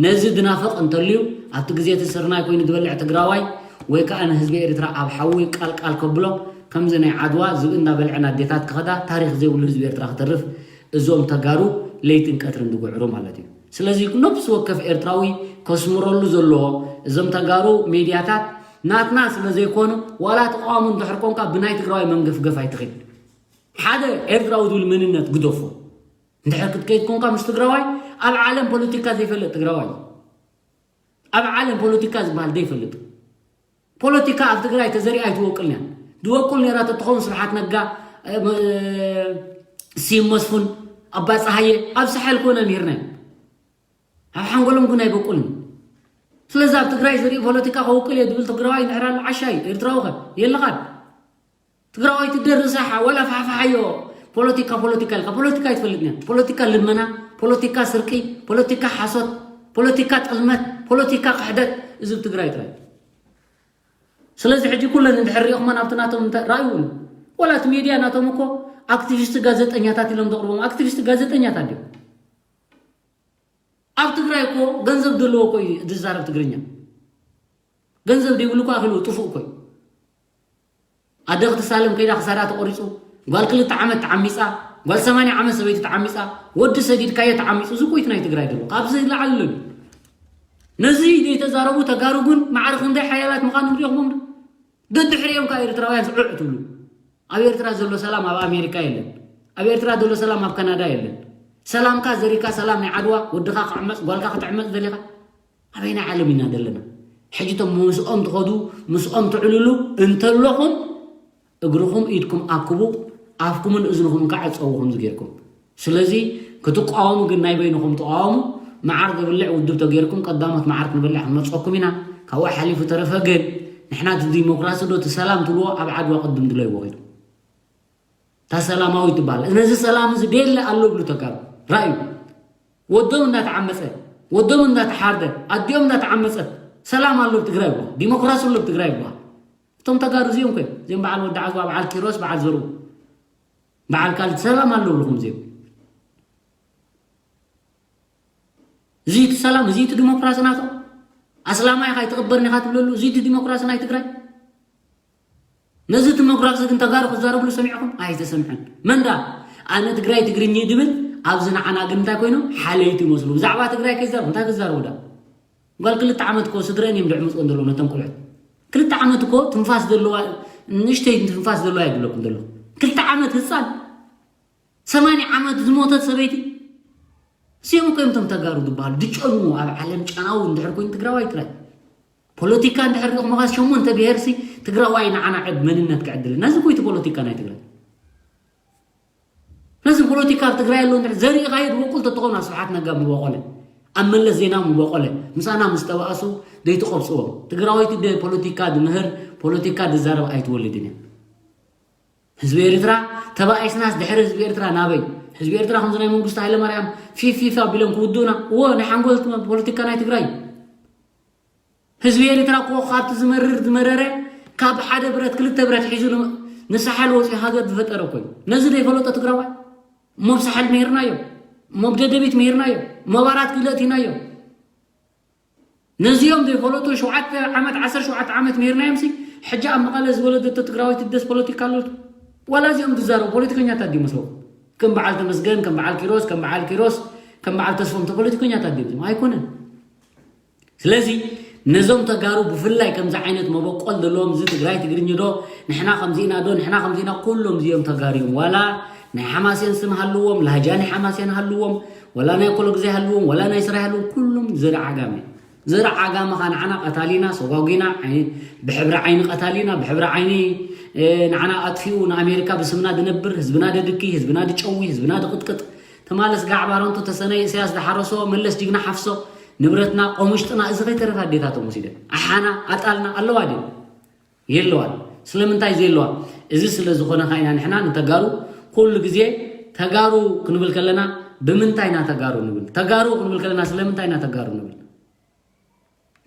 ነዚ ድናፍቕ እንተልዩ ኣብቲ ግዜ እቲ ስርናይ ኮይኑ ዝበልዕ ትግራዋይ ወይ ከዓ ንህዝቢ ኤርትራ ኣብ ሓዊ ቃልቃል ከብሎ ከምዚ ናይ ዓድዋ ዝብኢ እንዳበልዐን ኣዴታት ክኸዳ ታሪክ ዘይብሉ ህዝቢ ኤርትራ ክተርፍ እዞም ተጋሩ ለይትን ቀትርን ዝጉዕሩ ማለት እዩ ስለዚ ነብሲ ወከፍ ኤርትራዊ ከስምረሉ ዘለዎ፣ እዞም ተጋሩ ሜድያታት ናትና ስለ ዘይኮኑ፣ ዋላ ተቃዋሚ እንድሕር ኮንካ ብናይ ትግራዋይ መንገፍገፍ ኣይትኽድ። ሓደ ኤርትራዊ ዝብል መንነት ግደፎ። እንድሕር ክትከይድ ኮንካ ምስ ትግራዋይ፣ ኣብ ዓለም ፖለቲካ ዘይፈልጥ ትግራዋይ፣ ኣብ ዓለም ፖለቲካ ዝበሃል ዘይፈልጥ፣ ፖለቲካ ኣብ ትግራይ ተዘሪኣ ኣይትወቅልን እያ። ድወቁል ነራ ተትኸውን ስብሓት ነጋ፣ እ፣ ም-፣ እ፣ ስዩም መስፉን፣ ኣባ ፀሃየ ኣብ ሳሕል ኮነ ምህርና እዮም። ኣብ ሓንጎሎም ግን ኣይበቁልን። ስለዚ ኣብ ትግራይ ዝርኢ ፖለቲካ ከውቅል እየ ዝብል ትግራዋይ እንድሕር ኣሎ ዓሻ እዩ። ኤርትራዊ ኸ የለኻን። ትግራዋይ ትደርሰ ሓወላ ፋሕፋሓዮ። ፖለቲካ ፖለቲካ ኢልካ ፖለቲካ ኣይትፈልጥን እያ። ፖለቲካ ልመና፣ ፖለቲካ ስርቂ፣ ፖለቲካ ሓሶት፣ ፖለቲካ ጥልመት፣ ፖለቲካ ክሕደት፣ እዚ ኣብ ትግራይ ጥራይ። ስለዚ ሕጂ ኩለን እንድሕር ሪእኹመን ኣብቲ ናቶም እንተ-፣ ራእይውን፣ ወላ እቲ ሜድያ ናቶም እኮ ኣክቲቪስት ጋዜጠኛታት ኢሎም ዘቕርቦም ኣክቲቪስት ጋዜጠኛታት ድዮም? ኣብ ትግራይ እኮ ገንዘብ ዘለዎ እኮ እዩ ዝዛረብ ትግርኛ። ገንዘብ ዘይብሉ እኮ ኣኺሉ ጥፉእ እኮ እዩ። ኣደ ክትሳለም ከይዳ ክሳዳ ተቆሪጹ፣ ጓል ክልተ ዓመት ተዓሚጻ፣ ጓል ሰማንያ ዓመት ሰበይቲ ተዓሚጻ፣ ወዲ ሰዲድካዮ ተዓሚጹ፣ እዚ እኮ እዩ ናይ ትግራይ ዘሎ። ካብዚ ላዕሊ ኣሎ። ነዚ ዘይተዛረቡ ተጋሩ ግን ማዕረ ክንደይ ሓያላት ምዃኖም ሪእኹሞም ዶ? ደድሕሪኦም ከኣ ኤርትራውያን ዝዑዕ ትብሉ። ኣብ ኤርትራ ዘሎ ሰላም ኣብ ኣሜሪካ የለን። ኣብ ኤርትራ ዘሎ ሰላም ኣብ ካናዳ የለን። ሰላምካ ዘሪካ ሰላም ናይ ዓድዋ፣ ወድኻ ክዕመጽ፣ ጓልካ ክትዕመጽ ደሊኻ? ኣበይናይ ዓለም ኢና ዘለና? ሕጂ እቶም ምስኦም ትኸዱ፣ ምስኦም ትዕልሉ እንተለኹም፣ እግርኹም ኢድኩም ኣክቡ፣ ኣፍኩምን እዝንኹምን ከዓ ዕጸዉ ከምዚ ጌርኩም። ስለዚ ክትቃወሙ ግን ናይ በይንኹም ተቃወሙ። መዓር ዘብልዕ ውድብ ተጌርኩም ቀዳሞት መዓር ክንበልዕ ክንመጸኩም ኢና። ካብኡ ሓሊፉ ተረፈ ግን ንሕና እቲ ዲሞክራሲ ዶ እቲ ሰላም ትብልዎ ኣብ ዓድዋ ቅድም ድለይዎ ኺዱ። እታ ሰላማዊት ትበሃል። ነዚ ሰላም እዚ ቤለ ኣሎ ብሉ ተጋሩ። ራእዩ። ወዶም እንዳተዓመጸ፣ ወዶም እንዳተሓርደ፣ ኣዲኦም እንዳተዓመጸት፣ ሰላም ኣሎ ኣብ ትግራይ ይብሉ። ዲሞክራሲ ኣሎ ኣብ ትግራይ ይብሉ። እቶም ተጋሩ እዚኦም እኮ እዮም። እዚኦም በዓል ወዲ ዓዝባ፣ በዓል ኪሮስ፣ በዓል ዘርኡ፣ በዓል ካልድ ሰላም ኣሎ ብልኹም እዚኦም። እዚ እቲ ሰላም፣ እዚ እቲ ዲሞክራሲ ናቶም። ኣስላማይ ኢኻ ኣይትቕበርን ኢኻ ትብለሉ፣ እዚ እቲ ዲሞክራሲ ናይ ትግራይ። ነዚ ዲሞክራሲ ግን ተጋሩ ክዛረብሉ ሰሚዕኹም? ኣይተሰምዐን። መን ደኣ? ኣነ ትግራይ ትግርኝ ድብል ኣብዚ ንዓና ግን እንታይ ኮይኖም? ሓለይቲ ይመስሉ። ብዛዕባ ትግራይ ከይዛረቡ፣ እንታይ ክዛረቡ ደኣ? ጓል ክልተ ዓመት እኮ ስድረን እዮም ድዕምፅኦ ዘለዉ ነቶም ቆልዑት። ክልተ ዓመት እኮ ትንፋስ ዘለዋ፣ ንእሽተይ ትንፋስ ዘለዋ ይብለኩም ዘለኹ። ክልተ ዓመት ህፃን፣ ሰማንያ ዓመት ዝሞተት ሰበይቲ። እዚኦም እኮ እዮም እቶም ተጋሩ ዝበሃሉ። ድጨኑ ኣብ ዓለም ጨናዊ እንድሕር ኮይኑ ትግራዋይ ጥራይ። ፖለቲካ እንድሕር ርኢኹም ኸዓ ሸሞንተ ብሄርሲ ትግራዋይ ንዓና ዕብ መንነት ክዕድል። ነዚ እኮ እዩ እቲ ፖለቲካ ናይ ትግራይ። ነዚ ፖለቲካ ኣብ ትግራይ ኣሎ እንድሕር ዘሪእኻዮ ድበቁል ተትኾኑ ኣብ ስብሓት ነጋ ምበቆለ፣ ኣብ መለስ ዜናዊ ምበቆለ፣ ምሳና ምስ ተባእሱ ዘይትቐብፅዎም። ትግራዋይቲ ደ ፖለቲካ ድምህር፣ ፖለቲካ ድዛረብ ኣይትወልድን እያ። ህዝቢ ኤርትራ ተባኢስናስ ድሕሪ ህዝቢ ኤርትራ ናበይ? ህዝቢ ኤርትራ ከምዚ ናይ መንግስቱ ሃይለማርያም ፊፍ ፊፍ ኣቢሎም ክውድኡና? እወ፣ ናይ ሓንጎል ፖለቲካ ናይ ትግራይ። ህዝቢ ኤርትራ እኮ ካብቲ ዝመርር ዝመረረ፣ ካብ ሓደ ብረት ክልተ ብረት ሒዙ ን-፣ ንሳሕል ወፂኡ ሃገር ዝፈጠረ እኮ እዩ። ነዚ ዘይፈለጦ ትግራዋይ? እሞ ኣብ ሳሕል ምሂርናዮ፣ እሞ ኣብ ደደቢት ምሂርናዮ፣ እሞ ኣብ ኣራት ኪሎ እቲናዮ። ነዚኦም ዘይፈለጡ ሸውዓተ ዓመት፣ ዓሰርተ ሸውዓተ ዓመት ምሂርናዮም ሲ፣ ሕጂ ኣብ መቐለ ዝወለደቶ ትግራወይቲ ደስ ፖለቲካ ኣሎ? ዋላ እዚኦም ዝዛረቡ ፖለቲከኛታት ድዩ መስለኩም? ከም በዓል ተመስገን፣ ከም በዓል ኪሮስ፣ ከም በዓል ኪሮስ፣ ከም በዓል ተስፎም ፖለቲከኛታት ድዮም? ኣይኮነን። ስለዚ ነዞም ተጋሩ ብፍላይ ከምዚ ዓይነት መበቆል ዘለዎም፣ እዚ ትግራይ ትግርኝ ዶ፣ ንሕና ከምዚ ኢና ዶ፣ ንሕና ከምዚ ኢና፣ ኩሎም እዚኦም ተጋሩ እዮም። ዋላ ናይ ሓማሴን ስም ሃልዎም፣ ላህጃ ናይ ሓማሴን ሃልዎም፣ ዋላ ናይ ኮሎ ግዜ ሃልዎም፣ ዋላ ናይ ስራሕ ሃልዎም፣ ኩሎም ዘርኢ ዓጋመ እዮም። ዘርኢ ዓጋመ ኸዓ ንዓና ቀታሊና፣ ሰጓጒና፣ ዓይኒ፣ ብሕብሪ ዓይኒ ቀታሊና፣ ብሕብሪ ዓይኒ፣ እ፣ ንዓና ኣጥፊኡ ንኣሜሪካ ብስምና ድነብር፣ ህዝብና ደድኪ፣ ህዝብና ድጨዊ፣ ህዝብና ድቕጥቅጥ። ተማለስ ጋዕ ባረንቱ ተሰነይ ኢሳያስ ድሓረሶ፣ መለስ ጅግና ሓፍሶ፣ ንብረትና፣ ቆሙሽጥና፣ እዚ ከይተረፈ ኣዴታቶም ወሲደን። ኣሓና፣ ኣጣልና ኣለዋ ድየን? የለዋን። ስለምንታይ ዘየለዋ? እዚ ስለ ዝኾነ ኸዓ ኢና ንሕና ንተጋሩ ኩሉ ግዜ ተጋሩ ክንብል ከለና ብምንታይ ኢና ተጋሩ ንብል? ተጋሩ ክንብል ከለና ስለምንታይ ኢና ተጋሩ ንብል?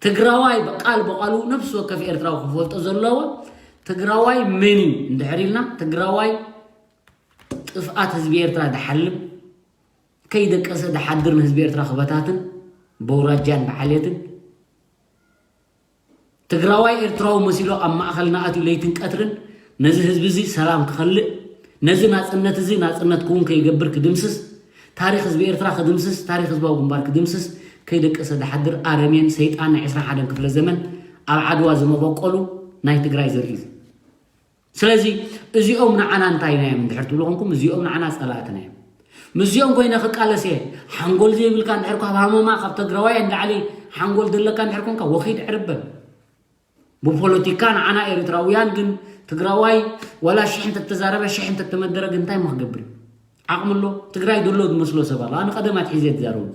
ትግራዋይ ቃል ብቓሉ ነፍሲ ወከፍ ኤርትራዊ ክፈልጦ ዘለዎ ትግራዋይ መን እዩ እንድሕር ኢልና ትግራዋይ ጥፍኣት ህዝቢ ኤርትራ ድሓልም ከይደቀሰ ድሓድር ንህዝቢ ኤርትራ ክበታትን በውራጃን ብዓሌትን ትግራዋይ ኤርትራዊ መሲሉ ኣብ ማእኸልና ኣትዩ ለይትን ቀትርን ነዚ ህዝቢ እዚ ሰላም ክኸልእ ነዚ ናፅነት እዚ ናፅነት ክውን ከይገብር ክድምስስ ታሪኽ ህዝቢ ኤርትራ ክድምስስ፣ ታሪኽ ህዝባዊ ግንባር ክድምስስ ከይደቀሰ ዝሓድር ኣረሜን ሰይጣን ናይ ዕስራን ሓደን ክፍለ ዘመን ኣብ ዓድዋ ዝመበቆሉ ናይ ትግራይ ዘርኢ እዩ። ስለዚ እዚኦም ንዓና እንታይ ናዮም እንድሕር ትብሉ ኮንኩም፣ እዚኦም ንዓና ጸላእትና እዮም። ምስዚኦም ኮይነ ክቃለስ እየ። ሓንጎል ዘይብልካ እንድሕር ካብ ሃመማ ካብ ትግራዋይ እንዳዕሊ ሓንጎል ዘለካ እንድሕር ኮንካ ወኺድ ዕርበን። ብፖለቲካ ንዓና ኤርትራውያን ግን ትግራዋይ ዋላ ሽሕ እንተተዛረበ ሽሕ እንተተመደረ ግን እንታይ ምክገብር እዩ? ዓቕሚ ኣሎ? ትግራይ ዘሎ ዝመስሎ ሰብ ኣሎ። ኣነ ቀደም ኣትሒዘ ዝዛረቡ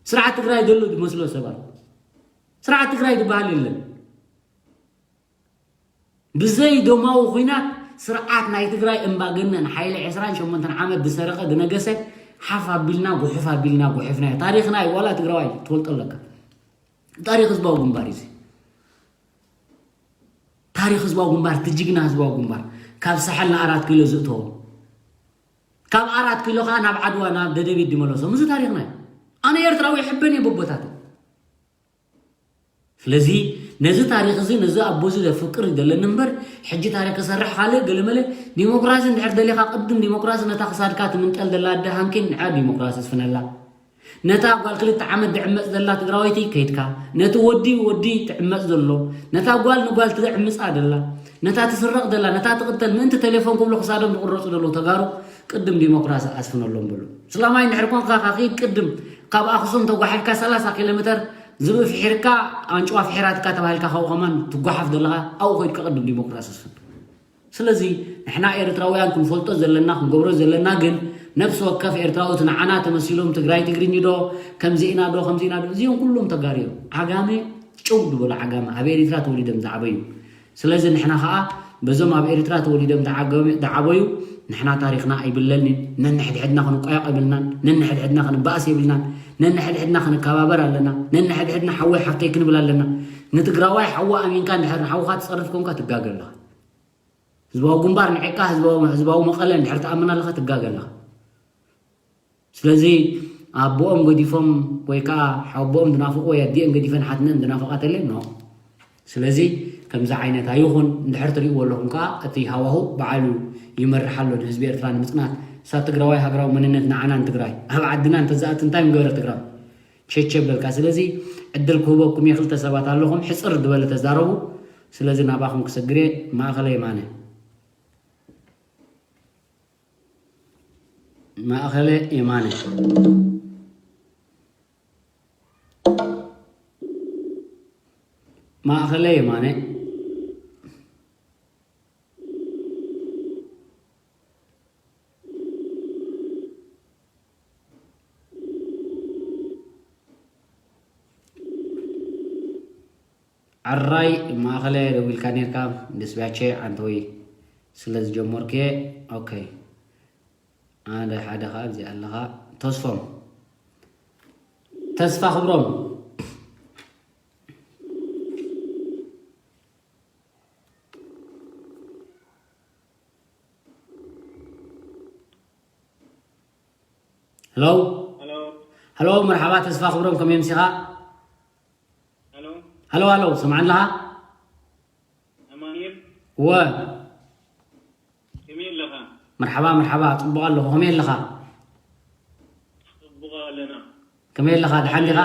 ስርዓት ትግራይ ዘሎ ዝመስሎ ሰብ ኣሎ። ስርዓት ትግራይ ዝበሃል የለን። ብዘይ ደማዊ ኹናት ስርዓት ናይ ትግራይ እምባገነን ሓይሊ ዕስራን ሸሞንተን ዓመት ዝሰረቐ ዝነገሰ ሓፍ ኣቢልና ጉሕፍ ኣቢልና ጉሕፍና እዩ። ታሪኽና እዩ። ዋላ ትግራዋይ ትፈልጦ ኣለካ። ታሪኽ ህዝባዊ ግንባር እዩ እዚ። ታሪኽ ህዝባዊ ግንባር፣ እቲ ጅግና ህዝባዊ ግንባር ካብ ሳሕል ንኣራት ኪሎ ዝእተዎ፣ ካብ ኣራት ኪሎ ከዓ ናብ ዓድዋ ናብ ደደቢት ዝመለሶም። እዚ ታሪኽና እዩ። ኣነ ኤርትራዊ ይሕበን እየ በቦታቱ። ስለዚ ነዚ ታሪኽ እዚ ነዚ ኣቦ እዚ ዘፍቅር ይደለኒ እምበር ሕጂ ታሪኽ ክሰርሕ ካልእ ገለመለ። ዲሞክራሲ እንድሕር ደሊኻ ቅድም ዲሞክራሲ ነታ ክሳድካ ትምንጠል ዘላ ኣደ ሃንኪን ንዓ ዲሞክራሲ ስፍነላ። ነታ ጓል ክልተ ዓመት ድዕመፅ ዘላ ትግራወይቲ ከይድካ ነቲ ወዲ ወዲ ትዕመፅ ዘሎ ነታ ጓል ንጓል ትዕምፃ ደላ ነታ ትስረቕ ደላ ነታ ትቕተል ምእንቲ ቴሌፎን ክብሉ ክሳዶም ዝቑረፁ ዘለዉ ተጋሩ ቅድም ዲሞክራሲ ኣስፍነሎም በሉ። ስላማይ እንድሕር ኮንካ ካኺድ ቅድም ካብ ኣኽሱም ተጓሒፍካ ሰላሳ ኪሎ ሜተር ዝብኢ ፍሒርካ ኣንጭዋ ፍሒራትካ ተባሂልካ ካብኡ ከማን ትጓሓፍ ዘለኻ ኣብኡ ከይድካ ቅድም ዲሞክራሲ ኣስፍን። ስለዚ ንሕና ኤርትራውያን ክንፈልጦ ዘለና ክንገብሮ ዘለና ግን ነፍሲ ወከፍ ኤርትራዊ እቲ ንዓና ተመሲሎም ትግራይ ትግርኝ ዶ ከምዚ ኢና ዶ ከምዚ ኢና ዶ እዚኦም ኩሎም ተጋርዮም ዓጋመ ጭው ዝበሉ ዓጋመ ኣብ ኤርትራ ተወሊዶም ዝዓበዩ ስለዚ ንሕና ኸዓ በዞም ኣብ ኤርትራ ተወሊዶም ዝዓገበ- ዝዓበዩ ንሕና ታሪኽና ኣይብለልንን ነንሕድሕድና ክንቋየቕ የብልናን ነንሕድሕድና ክንበኣስ የብልናን ነንሕድሕድና ክንከባበር ኣለና ነንሕድሕድና ሓወይ ሓፍተይ ክንብል ኣለና ንትግራዋይ ሓዋ ኣሚንካ እንድሕር ንሓውኻ ትፀርፍ ኮንካ ትጋገ ኣለኻ ህዝባዊ ግንባር ንዒቕካ ህዝባዊ ህዝባዊ መቐለ እንድሕር ትኣምን ኣለኻ ትጋገ ኣለኻ። ስለዚ ኣቦኦም ገዲፎም ወይ ከዓ ሓቦኦም ዝናፍቑ ወይ ኣዲኦም ገዲፈን ሓትነን ዝናፍቓ ተለን ኖ። ስለዚ ከምዚ ዓይነት ኣይኹን እንድሕር ትሪእዎ ኣለኹም ከዓ እቲ ሃዋሁ በዓሉ ይመርሕ ኣሎ ንህዝቢ ኤርትራ ንምፅናት እሳ ትግራዋይ ሃገራዊ መንነት ንዓናን ትግራይ ኣብ ዓድና እንተዝኣቱ እንታይ ምገበረ ትግራይ ቸቸ በልካ ስለዚ ዕድል ክህበኩም እየ ክልተ ሰባት ኣለኹም ሕፅር ዝበለ ተዛረቡ ስለዚ ናባኹም ክሰግር እየ ማእኸለ የማነ ማእኸለ የማነ ማእኸለ የማነ ዓራይ ማእኸለ ደዊልካ ኔርካ ደስቢያቸ ዓንተወይ ስለ ዝጀመርኩየ ኦኬ ኣደ ሓደ ከዓ እዚ ኣለኻ ተስፎም ተስፋ ክብሮም ሄሎ ሄሎ መርሓባ ተስፋ ክብሮም ከመይ ምሲኻ ሄሎ ሄሎ ሰምዓኒ ኣለኻ ኣማኑኤል ወ ከመይ ኣለኻ መርሓባ መርሓባ ፅቡቕ ኣለኹ ከመይ ኣለኻ ፅቡቕ ኣለና ከመይ ኣለኻ ደሓን ዲኻ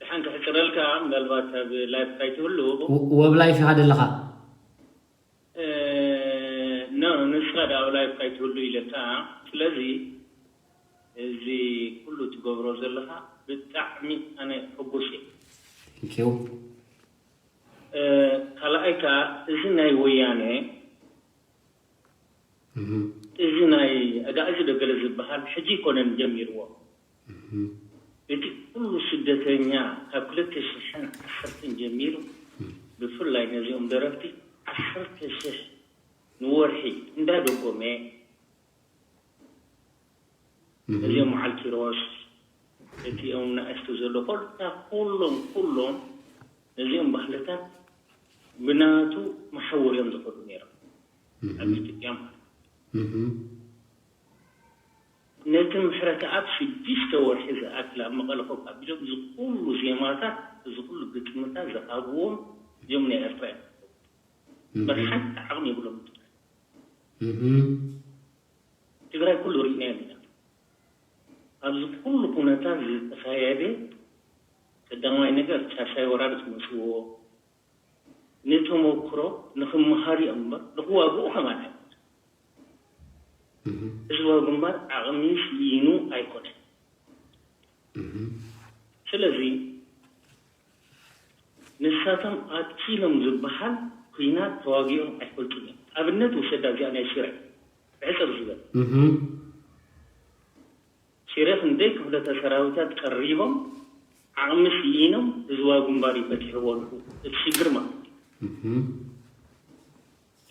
ደሓን ክሕፅረልካ ምናልባት ኣብ ላይፍ ካይትህሉ ወብ ላይፍ ኢኻ ደለኻ ኖ ንስኻ ዳ ኣብ ላይፍ ካይትህሉ ኢለካ ስለዚ እዚ ኩሉ ትገብሮ ዘለኻ ብጣዕሚ ኣነ ሕጉስ እየ Thank you. ካልኣይ ከዓ እዚ ናይ ወያነ እዚ ናይ ኣጋእዚ ዶ ገለ ዝበሃል ሕጂ ኣይኮነን ጀሚርዎ እቲ ኩሉ ስደተኛ ካብ ክልተ ሽሕን ዓሰርተን ጀሚሩ ብፍላይ ነዚኦም ደረፍቲ ዓሰርተ ሽሕ ንወርሒ እንዳደጎመ እዚኦም መዓል ኪሮስ እቲኦም ናእሽቱ ዘሎ ኮልታ ኩሎም ኩሎም ነዚኦም ባህልታት ብናቱ መሓውር እዮም ዝኸዱ ነይሮም ኣብ ኢትዮጵያ ማለት ነቲ ምሕረተኣብ ሽዱሽተ ወርሒ ዝኣክል ኣብ መቐለ ኮፍ ኣቢሎም እዚ ኩሉ ዜማታት እዚ ኩሉ ግጥምታት ዝሃብዎም እዮም ናይ ኤርትራ እዮም መርሓን ዓቕሚ የብሎም ትግራይ ትግራይ ኩሉ ርኢናዮ ኢና ኣብዚ ኩሉ ኩነታት ዝተኻየደ ቀዳማይ ነገር ሳልሳይ ወራር ዝመፅዎ ንተመክሮ ንክመሃሩ እዮም እምበር ንክዋግኡ ከማን ኣይኮነን። ህዝባዊ ግንባር ዓቕሚ ስኢኑ ኣይኮነን። ስለዚ ንሳቶም ኣኪሎም ዝበሃል ኲናት ተዋጊኦም ኣይፈልጡን እዮም። ኣብነት ውሰዳ እዚኣ ናይ ሽረ ብሕፅር ዝበል ሽረ ክንደይ ክፍለተ ሰራዊታት ቀሪቦም ዓቕሚ ስኢኖም ህዝባዊ ግንባር እዩ ፈቲሕዎ ኣለኹ። እቲ ሽግር ማለት እዩ።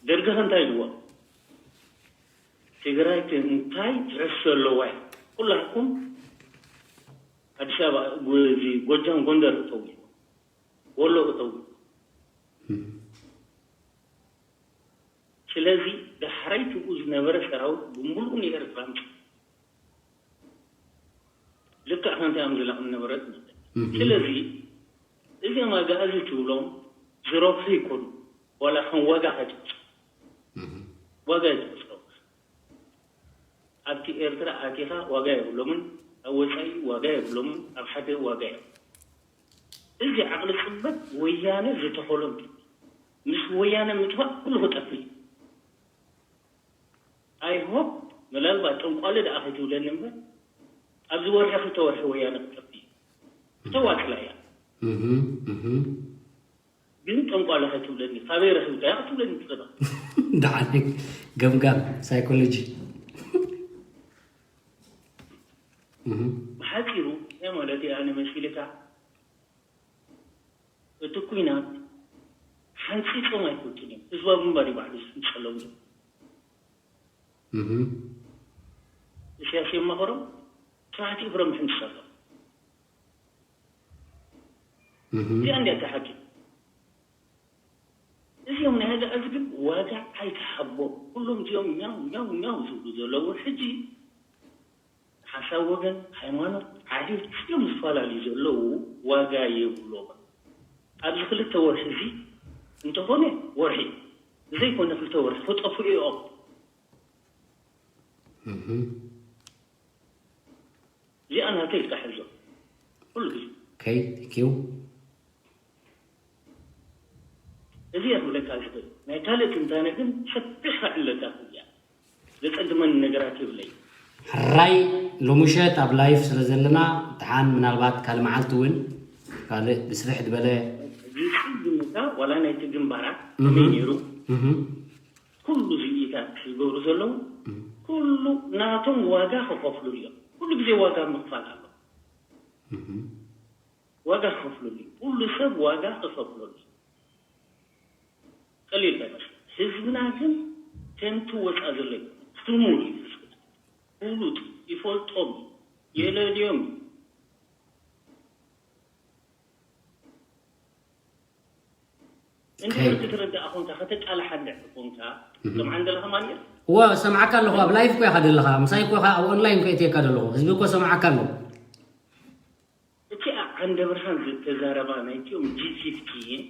ደርጊ ከ እንታይ ኢልዎ? ትግራይ ከ እንታይ ትሕዝቶ ኣለዋ? ኩላትኩም ኣዲስ ኣበባ ጎ- እዚ ጎጃም ጎንደር እተው፣ ወሎ እተው። ስለዚ ዳሕራይ ትብኡ ዝነበረ ሰራዊት ብምሉኡ ንኤርትራ ምጽ ልክዕ ከምቲ ኣምዝላቕ ነበረት ማለት እዩ። ስለዚ እዚኦም ኣጋኣዚ ትብሎም ዝረብሑ ይኮኑ። ዋላ ከም ዋጋ ከጭብጭ ዋጋ ይጭብጭ። ኣብቲ ኤርትራ ኣቲኻ ዋጋ የብሎምን፣ ኣብ ወፃኢ ዋጋ የብሎምን፣ ኣብ ሓደ ዋጋ የብሎም። እዚ ዓቕሊ ፅበት ወያነ ዝተኸሎም እዩ። ምስ ወያነ ምጥፋእ ኩሉ ክጠፍእ እዩ። ኣይሆፕ ምናልባት ጠንቋሊ ደኣ ከይትብለኒ እምበር ኣብዚ ወርሒ ክልተ ወርሒ ወያነ ክጠፍእ እዩ። ክተዋፅላ እያ። ግን ጠንቋሊ ከይትብለኒ ካበይ ረኺብካያ ክትብለኒ ትኽእል። ደሓን ገምጋም ሳይኮሎጂ። ብሓፂሩ እንታይ ማለት እየ ኣነ መሲልካ እቲ ኩናት ሓንፂፆም ኣይፈልጡን እዮም። ህዝባዊ ግንባር እዩ ባዕሉ ዝሕንፀሎም ዘሎ። እሽያስ የማኸሮም ስራሕቲ እግሮም ይሕንፅፅ ኣሎ። እዚኣ እንዲያ እታ ሓቂ። እዚኦም ናይ ኣጋኣዚ ግን ዋጋ ኣይትሓቦም። ኩሎም እዚኦም ኛው ኛው ኛው ዝብሉ ዘለዉ ሕጂ ሓሳብ ወገን፣ ሃይማኖት፣ ዓሌት እዮም ዝፈላለዩ ዘለዉ። ዋጋ የብሎም። ኣብዚ ክልተ ወርሒ እዚ እንተኾነ ወርሒ ዘይኮነ ክልተ ወርሒ ክጠፍኡ እዮም። እዚኣ ናተይ ኢልካ ሕዞ ኩሉ ግዜ። Okay, thank you. እዚ እየ ክብለካ ዝኽእል። ናይ ካልእ ትንታነ ግን ሰፊሕ ክዕለካ እያ። ዘጸግመኒ ነገራት የብለይ። ሕራይ ሎሙሸት ኣብ ላይፍ ስለ ዘለና ደሓን ምናልባት ካልእ መዓልቲ እውን ካልእ ብስፍሕ ዝበለ ዝጽግምካ ዋላ ናይቲ ግንባራት ከመይ ነይሩ? ኩሉ ዝኢታት ዝገብሩ ዘለዉ ኩሉ ናቶም ዋጋ ክኸፍሉ እዮም። ኩሉ ግዜ ዋጋ ምኽፋል ኣሎ። ዋጋ ክኸፍለሉ እዩ። ኩሉ ሰብ ዋጋ ክኸፍለሉ እዩ። ቀሊል ኣይመስል። ህዝብና ግን ከምቲ ወፃ ዘሎ ኣይኮነን። ስሙር እዩ ህዝብና። ፍሉጥ ይፈልጦም እዩ። የለልዮም እዩ። እንድሕር ክትርዳእ ኮንካ ከተቃልሓ እንድሕር ኮንካ ከምዓ እንደለኻ ማንኤል እዋ ሰምዓካ ኣለኹ ኣብ ላይፍ እኮ ኢኻ ደለኻ ምሳይ እኮ ኢኻ ኣብ ኦንላይን እኮ እትየካ ደለኹ ህዝቢ እኮ ሰምዓካ ኣለኹ እቲ ዓንደ ብርሃን ዝተዛረባ ናይቲኦም ጂ ፊፍቲን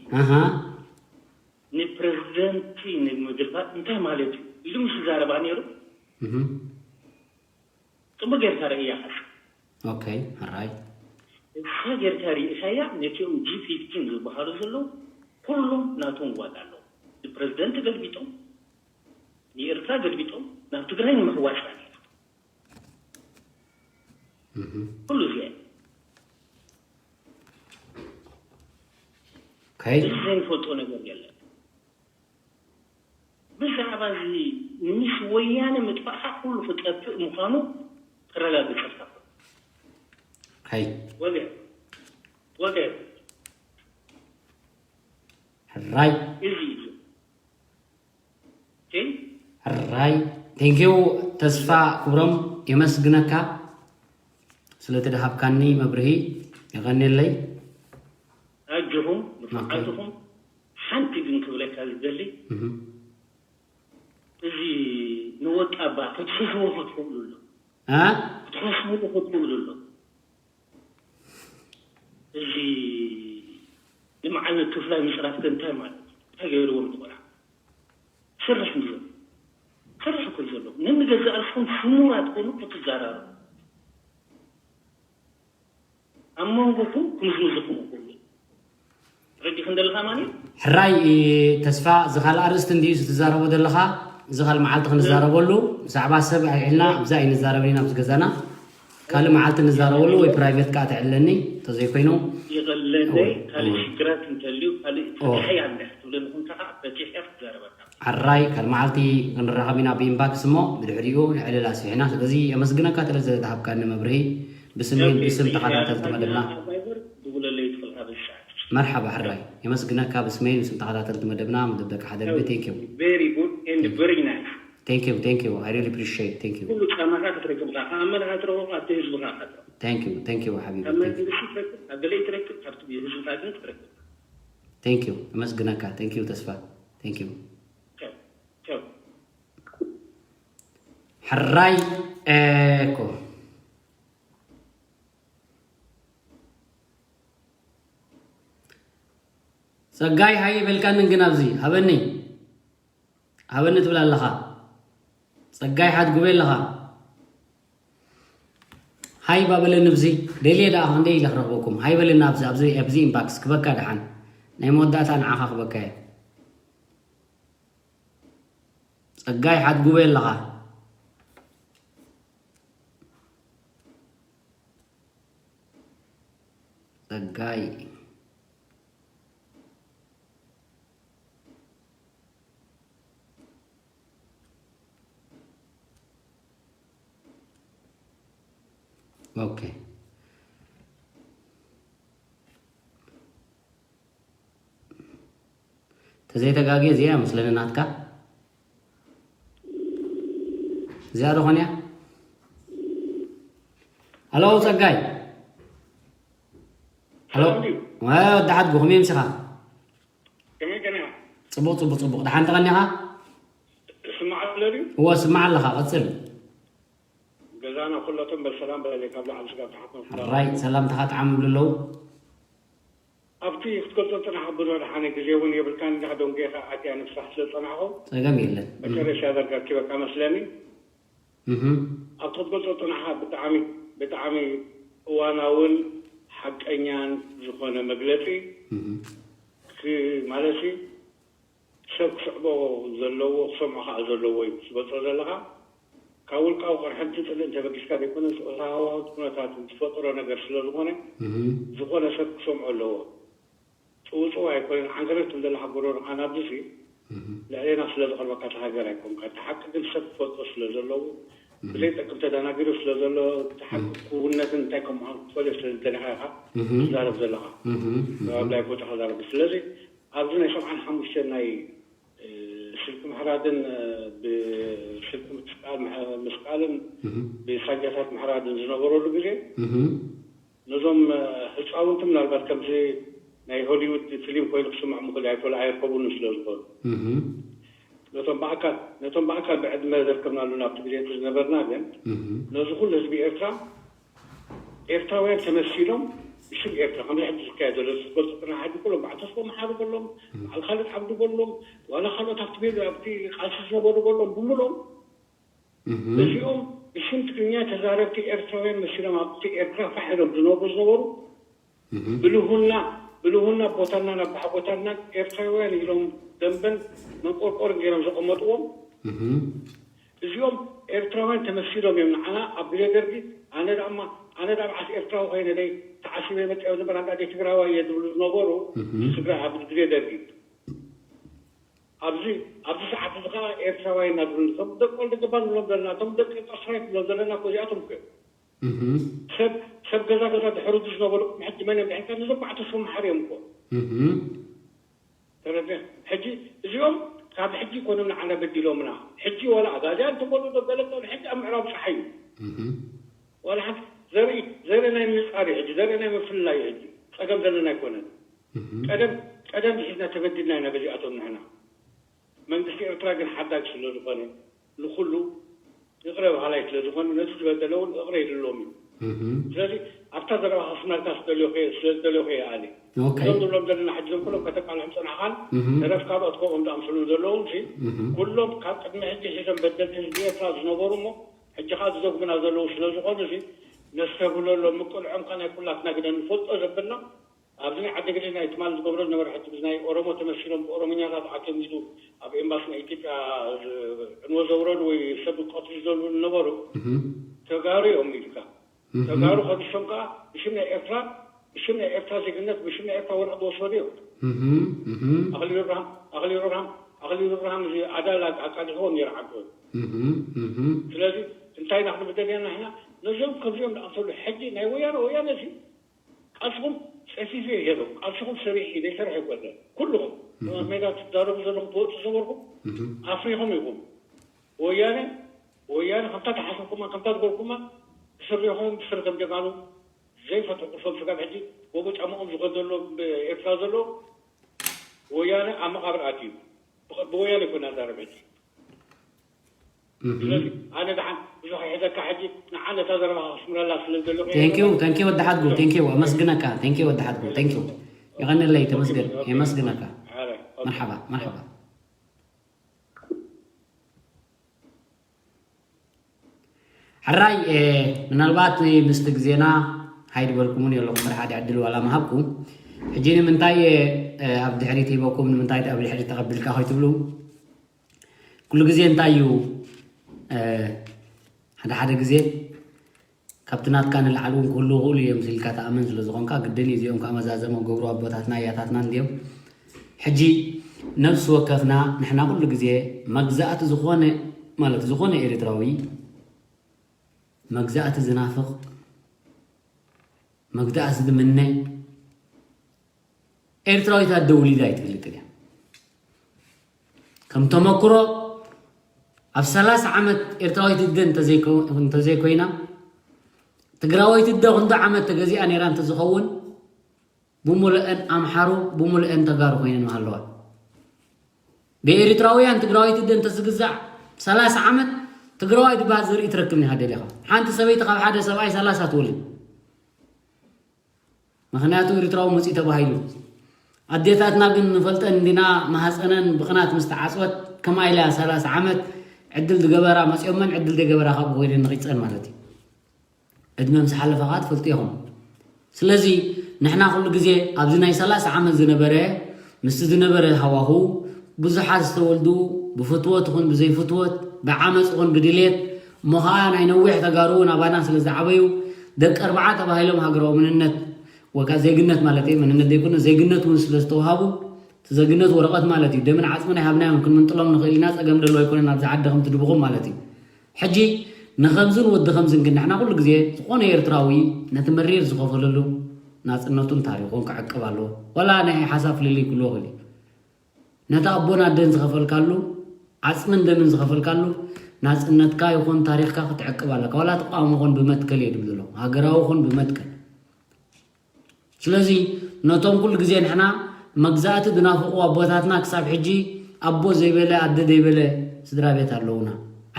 ንፕረዚደንቲ ንምግልባጥ እንታይ ማለት እዩ ኢሉ ምስ ዝዛረባ ነይሩ። ጽቡቅ ጌርካ ርእያ። ኦኬ ሕራይ። እሳ ጌርካ ርእሳያ ነቲኦም ጂ ፊፍቲን ዝበሃሉ ዘለዉ ኩሎም ናቶም ዋጋ ኣለዉ። ንፕረዚደንት ገልቢጦም ንኤርትራ ገልቢጦም ናብ ትግራይ ንምሕዋስ ማለት እዩ። ኩሉ እዚኣ ከይ እዚ ዘይንፈልጦ ነገር የለን። ብዛዕባ እዚ ምስ ወያነ ምጥፋእካ ኩሉ ክጠፍእ ምዃኑ ተረጋግጸልካ። ከይ ወገ ወገ ሕራይ እዚ እዩ። ሕራይ ቴንኪው ተስፋ ክብሮም የመስግነካ ስለቲ ድሃብካኒ መብርሂ የቐንየለይ። ኣጆኹም ንፉዓትኹም ሓንቲ ግን ክብለካ ዝደሊ እዚ ንወጣባ ክትሕዝዎ ክትኽእሉ ኣሎ ክትኸስምሉ ክትኽእሉ ኣሎ እዚ ንመዓልነት ክፍላይ ምፅራፍ ከ እንታይ ማለት እዩ እንታይ ገይርዎም ንቆልዓ ስርሕ ንዘሎ ስርሕ እኮ እዩ ዘሎ ነንገዛእ ርእስኹም ስሙራት ኮኑ ክትዘራረቡ ኣብ መንጎኹም ክምዝምዙ ክምኽሉ። ተረዲእክን ዘለኻ ማኒ? ሕራይ፣ እ፣ ተስፋ፣ እዚ ካልእ ኣርእስቲ እንድዩ እዚ ትዛረቦ ዘለኻ? እዚ ካልእ መዓልቲ ክንዛረበሉ፣ ብዛዕባ ሰብ ኣይዕልና፣ እወ። ኣብዛ ኣይንዛረብን ኢና ኣብዚ ገዛና። ካልእ መዓልቲ ንዛረበሉ ወይ ፕራይቬት ከኣ ትዕለኒ፣ እንተዘይኮይኑ። ይቐለለይ፣ እወ፣ ካልእ እወ። ሽግራት እንተልዩ፣ ካልእ እወ። ፍትሐይ ኣንድሕ ትብለኒ ኹንካ ከኣ በቲሕ እያ ክትዛረበካ። ሕራይ፣ ካልእ መዓልቲ ክንራኸብ ኢና ብኢንባክስ እሞ፣ ብድሕሪኡ ንዕልል ኣስፊሕና። ስለዚ የመስግነካ ስለ ዝሃብካኒ መብርሂ፣ ብስመይን ደምበ ብስም ኢትዮጵያ ተኸታተልቲ መደብና። ፋይበር፣ ድውለለይ ትኽእል ኣብ ሰዓት። መርሓባ ሕራይ፣ የመስግነካ ብስመይን ብስም ተኸታተልቲ መደብና፣ መደብ ደቂ ሓደ ልቢ። Thank you። Very good and very nice። Thank you, thank you. I really appreciate. Thank you. ኩሉ ጻማኻ ክትረክብ ኢኻ፣ ካብ ኣመልኻ ትረኽቦ፣ ካብቲ ህዝብኻ ኢኻ ትረኽቦ። Thank you, thank you ሓቢቢ። ካብ መንግስቲ ትረክብ፣ ካብ ገለ ትረክብ፣ ካብቲ ህዝብኻ ግን ትረክብ። Thank you፣ የመስግነካ። Thank you ተስፋ። Thank you። ቻው፣ ቻው። ሕራይ፣ ኤኮ። ጸጋይ ሃይ በልካንን ግን ኣብዚ ሃበኒ። ሃበኒ ትብል ኣለኻ። ጸጋይ ሓድጉበ ኣለኻ። ሃይ ባበለኒ ብዚ ደልየ ደኣ ክንደይ ኢለ ክረኽበኩም። ሃይ በለኒ ኣብዚ፣ ኣብዚ፣ ኣብዚ ኢንባክስ ክበካ ደሓን። ናይ መወዳእታ ንዓኻ ክበካ እየ። ጸጋይ ሓድጉበ ኣለኻ። ጸጋይ። ኦኬ። ተዘይተጋግየ እዚኣ እያ መስለኒ ናትካ። እዚኣ ዶ ኾን እያ? ሃሎ ጸጋይ። ሃሎ። ሰላም ድዩ? ወ-፣ ወዲ ሓድጉ፣ ከመይ ኣምሲኻ? ከመይ ቀኒኻ? ጽቡቕ፣ ጽቡቕ፣ ጽቡቕ። ደሓን ተቐኒኻ? ትስማዕ ኣሎ ድዩ? እወ፣ ስማዕ ኣለኻ። ቀጽል። ገዛና ኩለቶም በሰላም በለለይ፣ ካብ ላዕሊ ስጋብ ታሕቲ። ሕራይ፣ ሰላምታኻ ጥዓም ይብሉ ኣለዉ። ኣብቲ ክትገልጾ ጽናሕ፣ ኣቦ፣ ወድሓነ ግዜ እውን የብልካን እንዲኻ፣ ደንጉየካ ኣትያ ንፍታሕ ስለ ዝጸናሕኩ፣ ጸገም የለን። መጨረሻ ዘርጋኪ በቃ መስለኒ። እህ። ኣብቲ ክትገልጾ ጽናሕካ ብጣዕሚ፣ ብጣዕሚ እዋናውን ሓቀኛን ዝኾነ መግለጺ፣ እህ። ክ-፣ ማለትሲ፣ ሰብ ክስዕቦ ዘለዎ፣ ክሰምዖ ከኣ ዘለዎ እዩ ትገልጾ ዘለኻ። ካብ ውልቃዊ ቅርሕንትን ጽልእን ተበጊስካ ዘይኮነስ፣ እቲ ሃዋህው ኩነታትን ዝፈጥሮ ነገር ስለ ዝኾነ፣ እህ። ዝኾነ ሰብ ክሰምዖ ኣለዎ። ጽውጽው ኣይኮነን፣ ዓንገረር ትብል ዘለኻ ጎረሮኻ ናብዚሲ እህ። ልዕሌና ስለ ዝቐርበካ እቲ ሃገር ኣይኮንካ። እቲ ሓቂ ግን ሰብ ክፈልጦ ስለ ዘለዎ፣ እህ። ብዘይጠቅም ተደናጊሩ ስለ ዘሎ፣ እቲ ሓቂ እህ። ክውንነትን እንታይ ከም ምዃኑ ክትፈልዮ ስለ ዝደለኻ ኢኻ እህ። ትዛረብ ዘለኻ። እህ። እህ። ኣብ ላይ ቦታኻ ዛረብ። ስለዚ ኣብዚ ናይ ሰብዓን ሓሙሽተን ናይ፣ እ፣ ስልኪ ምሕራድን፣ እ፣ ብስልኪ ምትስቃል፣ ምሕ-፣ ምስቃልን እህ። ብሳጃታት ምሕራድን ዝነበረሉ ግዜ፣ እህ። ነዞም፣ እ፣ ህፃውንቲ ምናልባት ከምዚ ናይ ሆሊውድ ፊልም ኮይኑ ክስምዖም ይኽእል እዩ፣ ኣይፈል-፣ ኣይርከቡን ስለ ዝኾኑ። እህ። ነቶም ብኣካል፣ ነቶም ብኣካል ብዕድመ ዘርከብናሉ ናብቲ ግዜ እቲ ዝነበርና ግን፣ እህ። ነዚ ኩሉ ህዝቢ ኤርትራ ኤርትራውያን ተመሲሎም ብሽም ኤርትራ፣ ከምዚ ሕጂ ዝካየድ ዘሎ፣ ዝገልጹ ጥራሕ ሕጂ ኩሎም በዓል ተስፎ መሓሪ በሎም፣ እህ። በዓል ካልድ ዓብዱ በሎም፣ ዋላ ካልኦት ኣብቲ ቤት፣ ኣብቲ ቃልሲ ዝነበሩ በሎም፣ ብምሎም እህ። እዚኦም ብሽም ትግርኛ ተዛረብቲ ኤርትራውያን መሲሎም ኣብቲ ኤርትራ ፋሕ ኢሎም ዝነብሩ ዝነበሩ፣ እህ። ብልሁና፣ ብልሁና ቦታና ናብ ባሕ ቦታና ኤርትራውያን ኢሎም ደንበን መንቆርቆርን ገይሮም ዘቐመጥዎም፣ እህ። እዚኦም ኤርትራውያን ተመሲሎም እዮም ንዓና ኣብ ግዜ ደርጊ። ኣነ ደኣማ፣ ኣነ ደኣ መዓስ ኤርትራዊ ኮይነ ደይ ተዓሲበ መጽአ ዝንበር፣ ኣንታ ደይ ትግራዋይ እየ ዝብሉ ዝነበሩ፣ እህ። ትግራይ ኣብ ግዜ ደርጊ። ኣብዚ፣ ኣብዚ ሰዓት እዚ ኸዓ ኤርትራውያን ኢና ዝብሉ። እቶም ደቂ ወልደ ገባ ንብሎም ዘለና፣ እቶም ደቂ ኤርትራ ሰራዊት ንብሎም ዘለና እኮ እዚኣቶም እኮ እዮም። እህ። ሰብ፣ ሰብ ገዛ ገዛ ድሕሩ ዝነበሩ ቅድሚ ሕጂ መን እዮም ድሕርካ? ነዞም በዓል ተስፎ መሓሪ እዮም እኮ። እህ። ተረድእ? ሕጂ እዚኦም ካብ ሕጂ ኮኖም ንዓና በዲሎምና። ሕጂ ዋላ ኣጋዝያ እንተበሉ ዶ ገለ እንተበሉ፣ ሕጂ ኣብ ምዕራብ ጸሓይ እዩ። እህ። ዋላ ሓንቲ ዘርኢ፣ ዘርኢ ናይ ምንጻር እዩ ሕጂ፣ ዘርኢ ናይ ምፍልላይ እዩ ሕጂ። ጸገም ዘለና ኣይኮነን። እህ። ቀደም፣ ቀደም ዝሒዝና ተበዲልና ኢና በዚኣቶም ንሕና። መንግስቲ ኤርትራ ግን ሓዳግ ስለ ዝኾነ፣ ንኹሉ ይቕረ በሃላይ ስለ ዝኾነ፣ ነቲ ዝበደለ እውን ይቕረ ይብሎም እዩ። እህ። ስለዚ ኣብታ ዘረባኻ ክስመረካ ስደልዮ ከ-፣ ስለ ዝደልዮ ከይኣሊ። ኦኬ። እዞም ንብሎም ዘለና ሕጂ እዞም ኩሎም ከተቃልሖም ጸናሕካን፣ እህ። ተረፍ ካልኦት ከምኦም ዝኣምሰሉ ዘለዉ ሲ፣ እህ። ኩሎም ካብ ቅድሚ ሕጂ ሒዞም በደልቲ ህዝቢ ኤርትራ ዝነበሩ እሞ፣ ሕጂ ኸኣ ዝዘጉምና ዘለዉ ስለ ዝኾኑ ሲ፣ ነስተብህሎ ኣሎ። ምቅልዖም ከ ናይ ኩላትና ግደ ንፈልጦ ዘበልና ኣብዚ ናይ ዓዲግራት ናይ ትማል ዝገብሮ ዝነበረ ሕጂ ምስ ናይ ኦሮሞ ተመሲሎም ብኦሮምኛታት ኣትዮም ኢሉ ኣብ ኤምባሲ ናይ ኢትዮጵያ ዕንወት ዘውረዱ ወይ ሰብ ቀትሉ ዝደልዩ ዝነበሩ ተጋሩ እዮም ኢልካ። ተጋሩ ከቢሶም ከዓ ብሽም ናይ ኤርትራ ብሽም ናይ ኤርትራ ዜግነት ብሽም ናይ ኤርትራ ወርቂ ዝወሰዱ እዮም። ኣክሊሉ ኣብርሃም ኣክሊሉ ኣብርሃም ኣክሊሉ ኣብርሃም እዚ ኣዳል ኣቃሊሕዎም ነይሩ ዓንቀ። ስለዚ እንታይ ኢና ክንብል ዘለና ንሕና ነዞም ከምዚኦም ዝኣምሰሉ ሕጂ ናይ ወያነ ወያነ እዚ ቃልስኹም ጸፊፈ ይሄዶ ቃልስኹም ሰሪሕ ዘይሰርሕ ይኮነ ኩልኹም ሜዳ ትዛረቡ ዘለኹም ትወፁ ዝነበርኩም ኣፍሪኹም ኢኹም። ወያነ ወያነ ከምታ ተሓሰብኩማ ከምታ ዝገርኩማ ብስሪኹም ብስሪ ከም ጀጋኑ ዘይፈትሑ ቁሶም ስጋብ ሕጂ ጎቦ ጫማኦም ዝኸደሎ ኤርትራ ዘሎ ወያነ ኣብ መቃብር ኣትዩ። ብወያነ ይኮና ዛረብ ሕጂ ስለዚ ኣነ ደሓን ብዙሕ ይሕዘካ ሕጂ ንዓ ነታ ዘረባ ከስምረላ ስለ ዘለኹ thank you thank you ወዲ ሓድጉ thank you ኣመስግነካ thank you ወዲ ሓድጉ thank you የቐንለይ ተመስገን የመስግነካ መርሓባ መርሓባ ሕራይ ምናልባት ምስቲ ግዜና ሃይድ በልኩሙን የለኹም ሓደ ዕድል ዋላ ምሃብኩም ሕጂ ንምንታይ ኣብ ድሕሪት ሂበኩም ንምንታይ ኣብ ድሕሪት ተቐቢልካ ከይትብሉ ኩሉ ግዜ እንታይ እዩ ሓደ ሓደ ግዜ ካብቲ ናትካ ንላዕሊ እውን ክህሉ ይኽእሉ እዮም ኢልካ ተኣምን ስለ ዝኾንካ ግድን እዩ እዚኦም ከዓ መዛዘሞ ገብሩ ኣቦታትና ኣያታትና እንድዮም ሕጂ ነብሲ ወከፍና ንሕና ኩሉ ግዜ መግዛእቲ ዝኾነ ማለት ዝኾነ ኤርትራዊ መግዛእቲ ዝናፍቕ መግዛእቲ ዝምነ ኤርትራዊት ኣደ ውሊዳ ኣይትፈልጥን እያ ከም ተመክሮ ኣብ ሰላሳ ዓመት ኤርትራዊት እደ እንተዘይኮይና ትግራወይቲ እደ ክንዶ ዓመት ተገዚኣ ነይራ እንተዝኸውን ብሙሉአን ኣምሓሩ ብሙሉአን ተጋሩ ኮይነን ምሃለዋ ብኤሪትራውያን ትግራወይቲ እደ እንተዝግዛዕ ሰላሳ ዓመት ትግራዋይ ዝበሃል ዘርኢ ትረክብ ኒሃ ደሊኻ ሓንቲ ሰበይቲ ካብ ሓደ ሰብኣይ ሰላሳ ትወልድ ምኽንያቱ ኤርትራዊ መፂኡ ተባሂሉ ኣዴታትና ግን ንፈልጠን እንዲና ማህፀነን ብቕናት ምስ ተዓፅወት ከማ ኢላ ሰላሳ ዓመት ዕድል ዝገበራ መፂኦመን ዕድል ዘይገበራ ካብ ኮይደን ንኺፀን ማለት እዩ ዕድመ ምስ ሓለፈ ከዓ ትፈልጡ ኢኹም ስለዚ ንሕና ኩሉ ግዜ ኣብዚ ናይ ሰላሳ ዓመት ዝነበረ ምስቲ ዝነበረ ሃዋሁ ብዙሓት ዝተወልዱ ብፍትወት ይኹን ብዘይፍትወት ብዓመፅ ይኹን ብድልየት እሞ ከዓ ናይ ነዊሕ ተጋሩ እውን ኣባና ስለ ዝዓበዩ ደቂ ኣርብዓ ተባሂሎም ሃገራዊ መንነት ወካ ዜግነት ማለት እዩ መንነት ዘይኮነ ዜግነት እውን ስለ ዝተዋሃቡ እቲ ዜግነት ወረቐት ማለት እዩ ደምን ዓፅምን ኣይሃብናዮም ክንምንጥሎም ንኽእል ኢና ፀገም ደሎ ኣይኮነን ኣብዚ ዓዲ ከም ትድብኹም ማለት እዩ ሕጂ ንኸምዝን ወዲ ከምዝን ግን ንሕና ኩሉ ግዜ ዝኾነ ኤርትራዊ ነቲ መሪር ዝኸፈለሉ ናፅነቱን ታሪኹን ክዕቅብ ኣለዎ ዋላ ናይ ሓሳብ ፍልልይ ክህልዎ ክእል እዩ ነቲ ኣቦን ኣደን ዝኸፈልካሉ ዓፅምን ደምን ዝኸፈልካሉ ናፅነትካ ይኹን ታሪኽካ ክትዕቅብ ኣለካ ዋላ ተቃውሞ ኹን ብመትከል እየ ድብል ዘሎ ሃገራዊ ኹን ብመትከል ስለዚ ነቶም ኩሉ ግዜ ንሕና መግዛእቲ ዝናፍቑ ኣቦታትና ክሳብ ሕጂ ኣቦ ዘይበለ ኣደ ዘይበለ ስድራ ቤት ኣለዉና።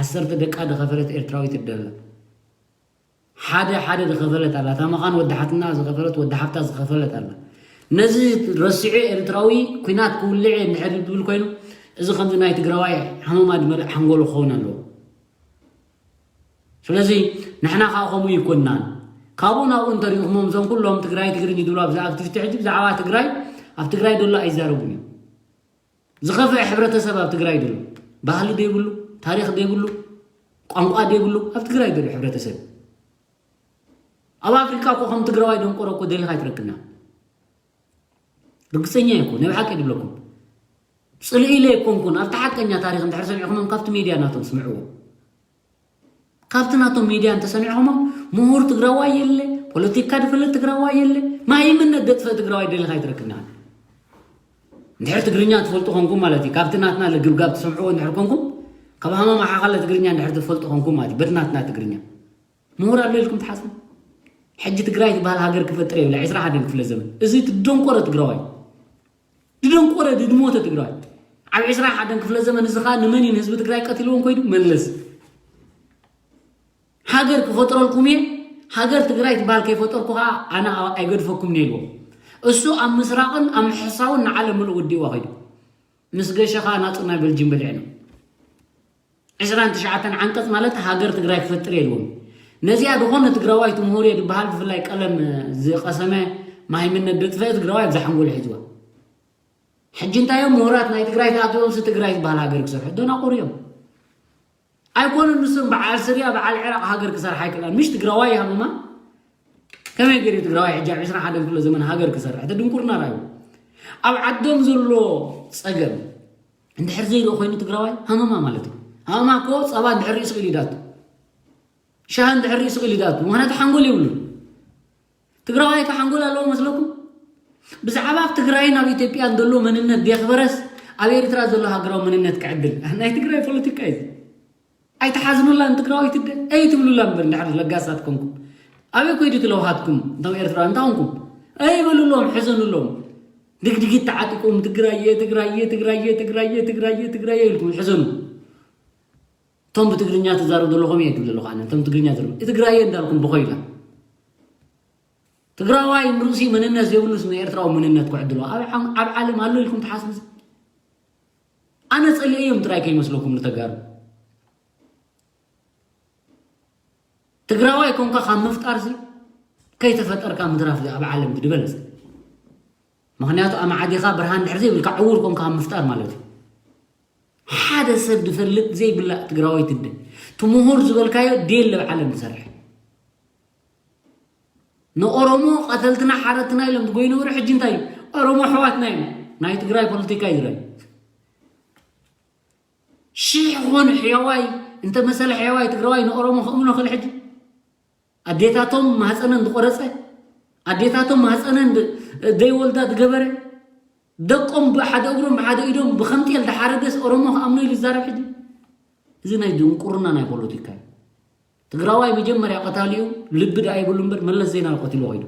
ዓሰርተ ደቃ ዝኸፈለት ኤርትራዊት እደ ኣላ። ሓደ ሓደ ዝኸፈለት ኣላ። እታ መኻን ወዲ ሓትና ዝኸፈለት፣ ወዲ ሓፍታ ዝኸፈለት ኣላ። ነዚ ረሲዑ ኤርትራዊ ኲናት ክውልዕ እየ እንድሕር ዝብል ኮይኑ፣ እዚ ከምዚ ናይ ትግራዋይ ሓመማ ዝመልእ ሓንጎል ክኸውን ኣለዎ። ስለዚ ንሕና ከዓ ከምኡ ይኮናን። ካብኡ ናብኡ እንተሪኢኹሞም እዞም ኩሎም ትግራይ ትግርኝ ዝብሉ ኣብዚ ኣክቲቪቲ ሕጂ ብዛዕባ ትግራይ ኣብ ትግራይ ዘሎ ኣይዛረቡን እዮም። ዝኸፍአ ሕብረተሰብ ኣብ ትግራይ ዘሎ ባህሊ ዘይብሉ ታሪክ ዘይብሉ ቋንቋ ዘይብሉ ኣብ ትግራይ ዘሎ ሕብረተሰብ ኣብ ኣፍሪካ እኮ ከም ትግራዋይ ደንቆሮ እኮ ደሊካ ኣይትረክብና። ርግፀኛ እኮ ናይ ብሓቂ ድብለኩም ፅልኢ ኢለ ኣይኮንኩን ኣብቲ ሓቀኛ ታሪክ እንድሕር ሰሚዕኹሞም ካብቲ ሚድያ ናቶም ስምዕዎ። ካብቲ ናቶም ሚድያ እንተሰሚዕኹሞም ምሁር ትግራዋይ የለ፣ ፖለቲካ ዝፈልጥ ትግራዋይ የለ፣ ማይምነት ደጥፍእ ትግራዋይ ደሊኻ ኣይትረክብና። እንድሕር ትግርኛ ትፈልጡ ኮንኩም ማለት እዩ፣ ካብቲ ናትና ልግብጋብ ትሰምዕዎ እንድሕር ኮንኩም፣ ካብ ሃማማ ሓኻለ ትግርኛ እንድሕር ትፈልጡ ኮንኩም ማለት እዩ፣ በቲ ናትና ትግርኛ ምሁር ኣሎ ኢልኩም ትሓስቡ? ሕጂ ትግራይ ትበሃል ሃገር ክፈጥር የብላ፣ ዕስራ ሓደን ክፍለ ዘመን። እዚ ትደንቆረ ትግራዋይ። ዝደንቆረ ዝሞተ ትግራዋይ ኣብ ዕስራ ሓደን ክፍለ ዘመን እዚ ከዓ ንመን እዩ ንህዝቢ ትግራይ ቀቲልዎም ኮይዱ መለስ ሃገር ክፈጥረልኩም እየ ሃገር ትግራይ ትበሃል ከይፈጠርኩ ከዓ ኣነ ኣይገድፈኩም ነይልዎ እሱ ኣብ ምስራቅን ኣብ ምሕሳውን ንዓለም ምሉእ ወዲእዋ ከይዱ ምስ ገሸ ከዓ ናፅና ቤልጅም በሊዕና ዕስራን ትሽዓተን ዓንቀፅ ማለት ሃገር ትግራይ ክፈጥር የልዎም ነዚኣ ዝኾነ ትግራዋይ ትምሁር እየ ዝበሃል፣ ብፍላይ ቀለም ዝቐሰመ ማይምነት ዘጥፈአ ትግራዋይ ኣብዛ ሓንጎሉ ሒዝዋ። ሕጂ እንታይ እዮም ምሁራት ናይ ትግራይ ተኣኪቦም ሲ ትግራይ ዝበሃል ሃገር ክሰርሑ? ደናቑር እዮም። ኣይኮኑን ንሶም በዓል ስርያ በዓል ዕራቕ ሃገር ክሰርሕ ኣይክእላን። ምሽ ትግራዋይ ሃመማ ከመይ ገይሩ ትግራዋይ ሕጂ ኣብ ዕስራን ሓደን ክፍለ ዘመን ሃገር ክሰርሕ? እቲ ድንቁርና ራዩ ኣብ ዓዶም ዘሎ ጸገም እንድሕር ዘይርኢ ኮይኑ ትግራዋይ ሃመማ ማለት እዩ። ሃመማ እኮ ጸባ እንድሕር ርእዩ ስቕ ኢሉ ይዳቱ፣ ሻሂ እንድሕር ርእዩ ስቕ ኢሉ ይዳቱ። ምኽንያቱ ሓንጎል የብሉን። ትግራዋይ ከ ሓንጎል ኣለዎ መስለኩም? ብዛዕባ ኣብ ትግራይን ኣብ ኢትዮጵያን ዘሎ መንነት ዲያኽበረስ ኣብ ኤርትራ ዘሎ ሃገራዊ መንነት ክዕድል? ናይ ትግራይ ፖለቲካ እዩ። ኣይትሓዝኑላን ትግራዋይ ትደ ኣይትብሉላ እምበር፣ እንድሕር ለጋሳት ኮንኩም ኣበይ ኮይዱ ትለውሃትኩም? እንቶም ኤርትራ እንታይ ኮንኩም? ኣይበሉሎም፣ ሕዘኑሎም። ድግድጊት ተዓጢቁም ትግራየ ትግራየ ትግራየ ትግራየ ትግራየ ትግራየ ኢልኩም ሕዘኑ። እቶም ብትግርኛ ትዛረቡ ዘለኹም እየ ትብል ዘለኹ ኣነ። እቶም ትግርኛ ዘረቡ ትግራየ እንዳልኩም ብኾይላ ትግራዋይ ንርእሲ መንነት ዘይብሉስ ንኤርትራዊ መንነት ክዕድሎ ኣብ ዓም-፣ ኣብ ዓለም ኣሎ ኢልኩም ትሓስቡ? እዚ ኣነ ጸሊኤ እዮም ጥራይ ከይመስለኩም ንተጋሩ። ትግራዋይ ኮንካ ካብ ምፍጣር ሲ ከይተፈጠርካ ምትራፍ ኣብ ዓለም ድበለጸ። ምኽንያቱ ኣማዓዲኻ ብርሃን ድሕር ዘይብልካ ዕውር ኮንካ ካብ ምፍጣር ማለት እዩ። ሓደ ሰብ ድፈልጥ ዘይብላ ትግራዋይ ትደ ትምሁር ዝበልካዮ ደየለ ኣብ ዓለም ዝሰርሕ። ንኦሮሞ ቀተልትና ሓረትና ኢሎም ትጎይ ነበሩ። ሕጂ እንታይ እዩ? ኦሮሞ ኣሕዋትና እዮም። ናይ ትግራይ ፖለቲካ እዩ ዝረኣዩ። ሽሕ ኾኑ ሕያዋይ እንተመሰለ ሕያዋይ ትግራዋይ ንኦሮሞ ክእምኖ ክእል? ሕጂ ኣዴታቶም ማህፀነን ዝቆረፀ፣ ኣዴታቶም ማህፀነን ድ-፣ ደይወልዳ ዝገበረ፣ ደቆም ብሓደ እግሮም ብሓደ ኢዶም ብኸምጤል ዝሓረደስ ኦሮሞ ክኣምኖ ኢሉ ዝዛረብ? ሕጂ እዚ ናይ ድንቁርና ናይ ፖለቲካ እዩ። ትግራዋይ መጀመርያ ቀታሊኡ ልቢ ደኣ ይብሉ እምበር መለስ ዜናዊ ቀቲሉ ኸይዱ።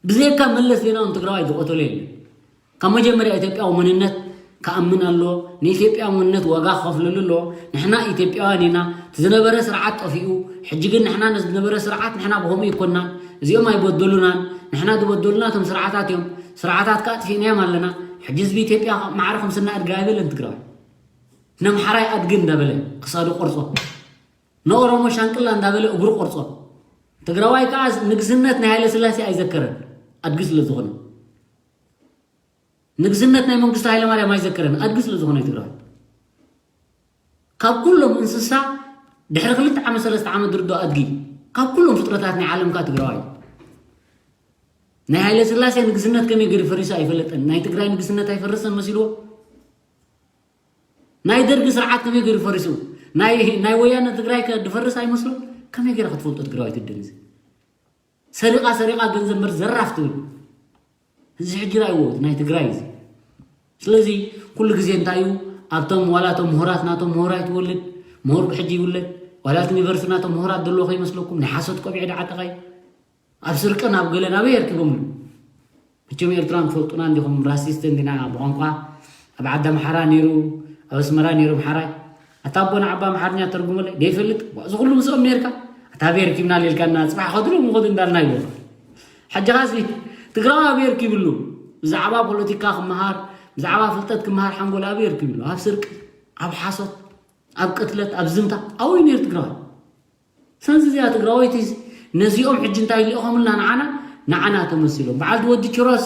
ብዘይካ መለስ ዜናዊ ትግራዋይ ዝቐተሎ የለን። ካብ መጀመርያ ኢትዮጵያዊ መንነት ክኣምን ኣሎ። ንኢትዮጵያዊ መንነት ዋጋ ክኸፍለሉ ኣሎ። ንሕና ኢትዮጵያውያን ኢና። እቲ ዝነበረ ስርዓት ጠፊኡ፣ ሕጂ ግን ንሕና ነዚ ዝነበረ ስርዓት ንሕና ብኸምኡ ይኮናን። እዚኦም ኣይበደሉናን። ንሕና ዝበደሉና እቶም ስርዓታት እዮም። ስርዓታት ከዓ ኣጥፊእናዮም ኣለና። ሕጂ ህዝቢ ኢትዮጵያ ማዕረ ከም ስና ኣድጋ ኣይበለን ትግራዋይ። ነምሓራይ ኣድጊ እንዳበለ ክሳዱ ቆርጾ፣ ንኦሮሞ ሻንቅላ እንዳበለ እግሩ ቆርጾ። ትግራዋይ ከዓ ንግስነት ናይ ሃይለ ስላሴ ኣይዘከረን ኣድጊ ስለ ዝኾነ። ንግስነት ናይ መንግስቱ ሃይለማርያም ኣይዘከረን ኣድጊ ስለ ዝኾነ እዩ ትግራዋይ። ካብ ኩሎም እንስሳ ድሕሪ ክልተ ዓመት ሰለስተ ዓመት ድርዶ ኣድጊ ካብ ኩሎም ፍጥረታት ናይ ዓለምካ ትግራዋይ። ናይ ሃይለ ስላሴ ንግስነት ከመይ ገይሩ ፈሪሱ ኣይፈለጠን። ናይ ትግራይ ንግስነት ኣይፈረሰን መሲልዎ። ናይ ደርጊ ስርዓት ከመይ ገይሩ ፈሪሱ? ናይ፣ ናይ ወያነ ትግራይ ከ ድፈርስ ኣይመስሎ? ከመይ ገይራ ክትፈልጦ ትግራዋይ ትደን? እዚ ሰሪቓ ሰሪቓ ገንዘብ እምበር ዘራፍ ትብል። እዚ ሕጂ ራእይዎ ናይ ትግራይ እዚ። ስለዚ ኩሉ ግዜ እንታይ እዩ? ኣብቶም ዋላ እቶም ምሁራት ናቶም ምሁር ኣይትወልድ፣ ምሁር ብሕጂ ይውለድ፣ ዋላ እቲ ዩኒቨርሲቲ ናቶም ምሁራት ዘለዎ ከይመስለኩም፣ ናይ ሓሶት ቆቢዕ ደዓጠቓይ። ኣብ ስርቅን ኣብ ገለን ኣበይ ኣርኪቦምሉ? መቸም ኤርትራን ትፈልጡና እንዲኹም፣ ራሲስት እንዲና ብቋንቋ። ኣብ ዓዲ ኣምሓራ ነይሩ፣ ኣብ ኣስመራ ነይሩ ኣምሓራይ። ኣታ ኣቦ ንዓባ ኣምሓርኛ ተርጉመለይ፣ ደይፈልጥ? ዋ፣ እዚ ኩሉ ምስኦም ነይርካ? ኣታ ኣበይ ኣርኪብና ሌልካና፣ ጽባሕ ኸድሎም ኸዱ እንዳልና ይብሉ። ሕጂ ኻሲ ትግራዊ ኣበይ ኣርኪብሉ? ብዛዕባ ፖለቲካ ክመሃር፣ ብዛዕባ ፍልጠት ክመሃር ሓንጎል ኣበይ ኣርኪብሉ? ኣብ ስርቂ፣ ኣብ ሓሶት፣ ኣብ ቅትለት፣ ኣብ ዝምታ፣ ኣብኡ እዩ ነይሩ ትግራዋይ። ሰንዚ እዚኣ ትግራወይቲ ነዚኦም ሕጂ እንታይ ልእኾምልና ንዓና፣ ንዓና ተመሲሎም። በዓል ወዲ ኪሮስ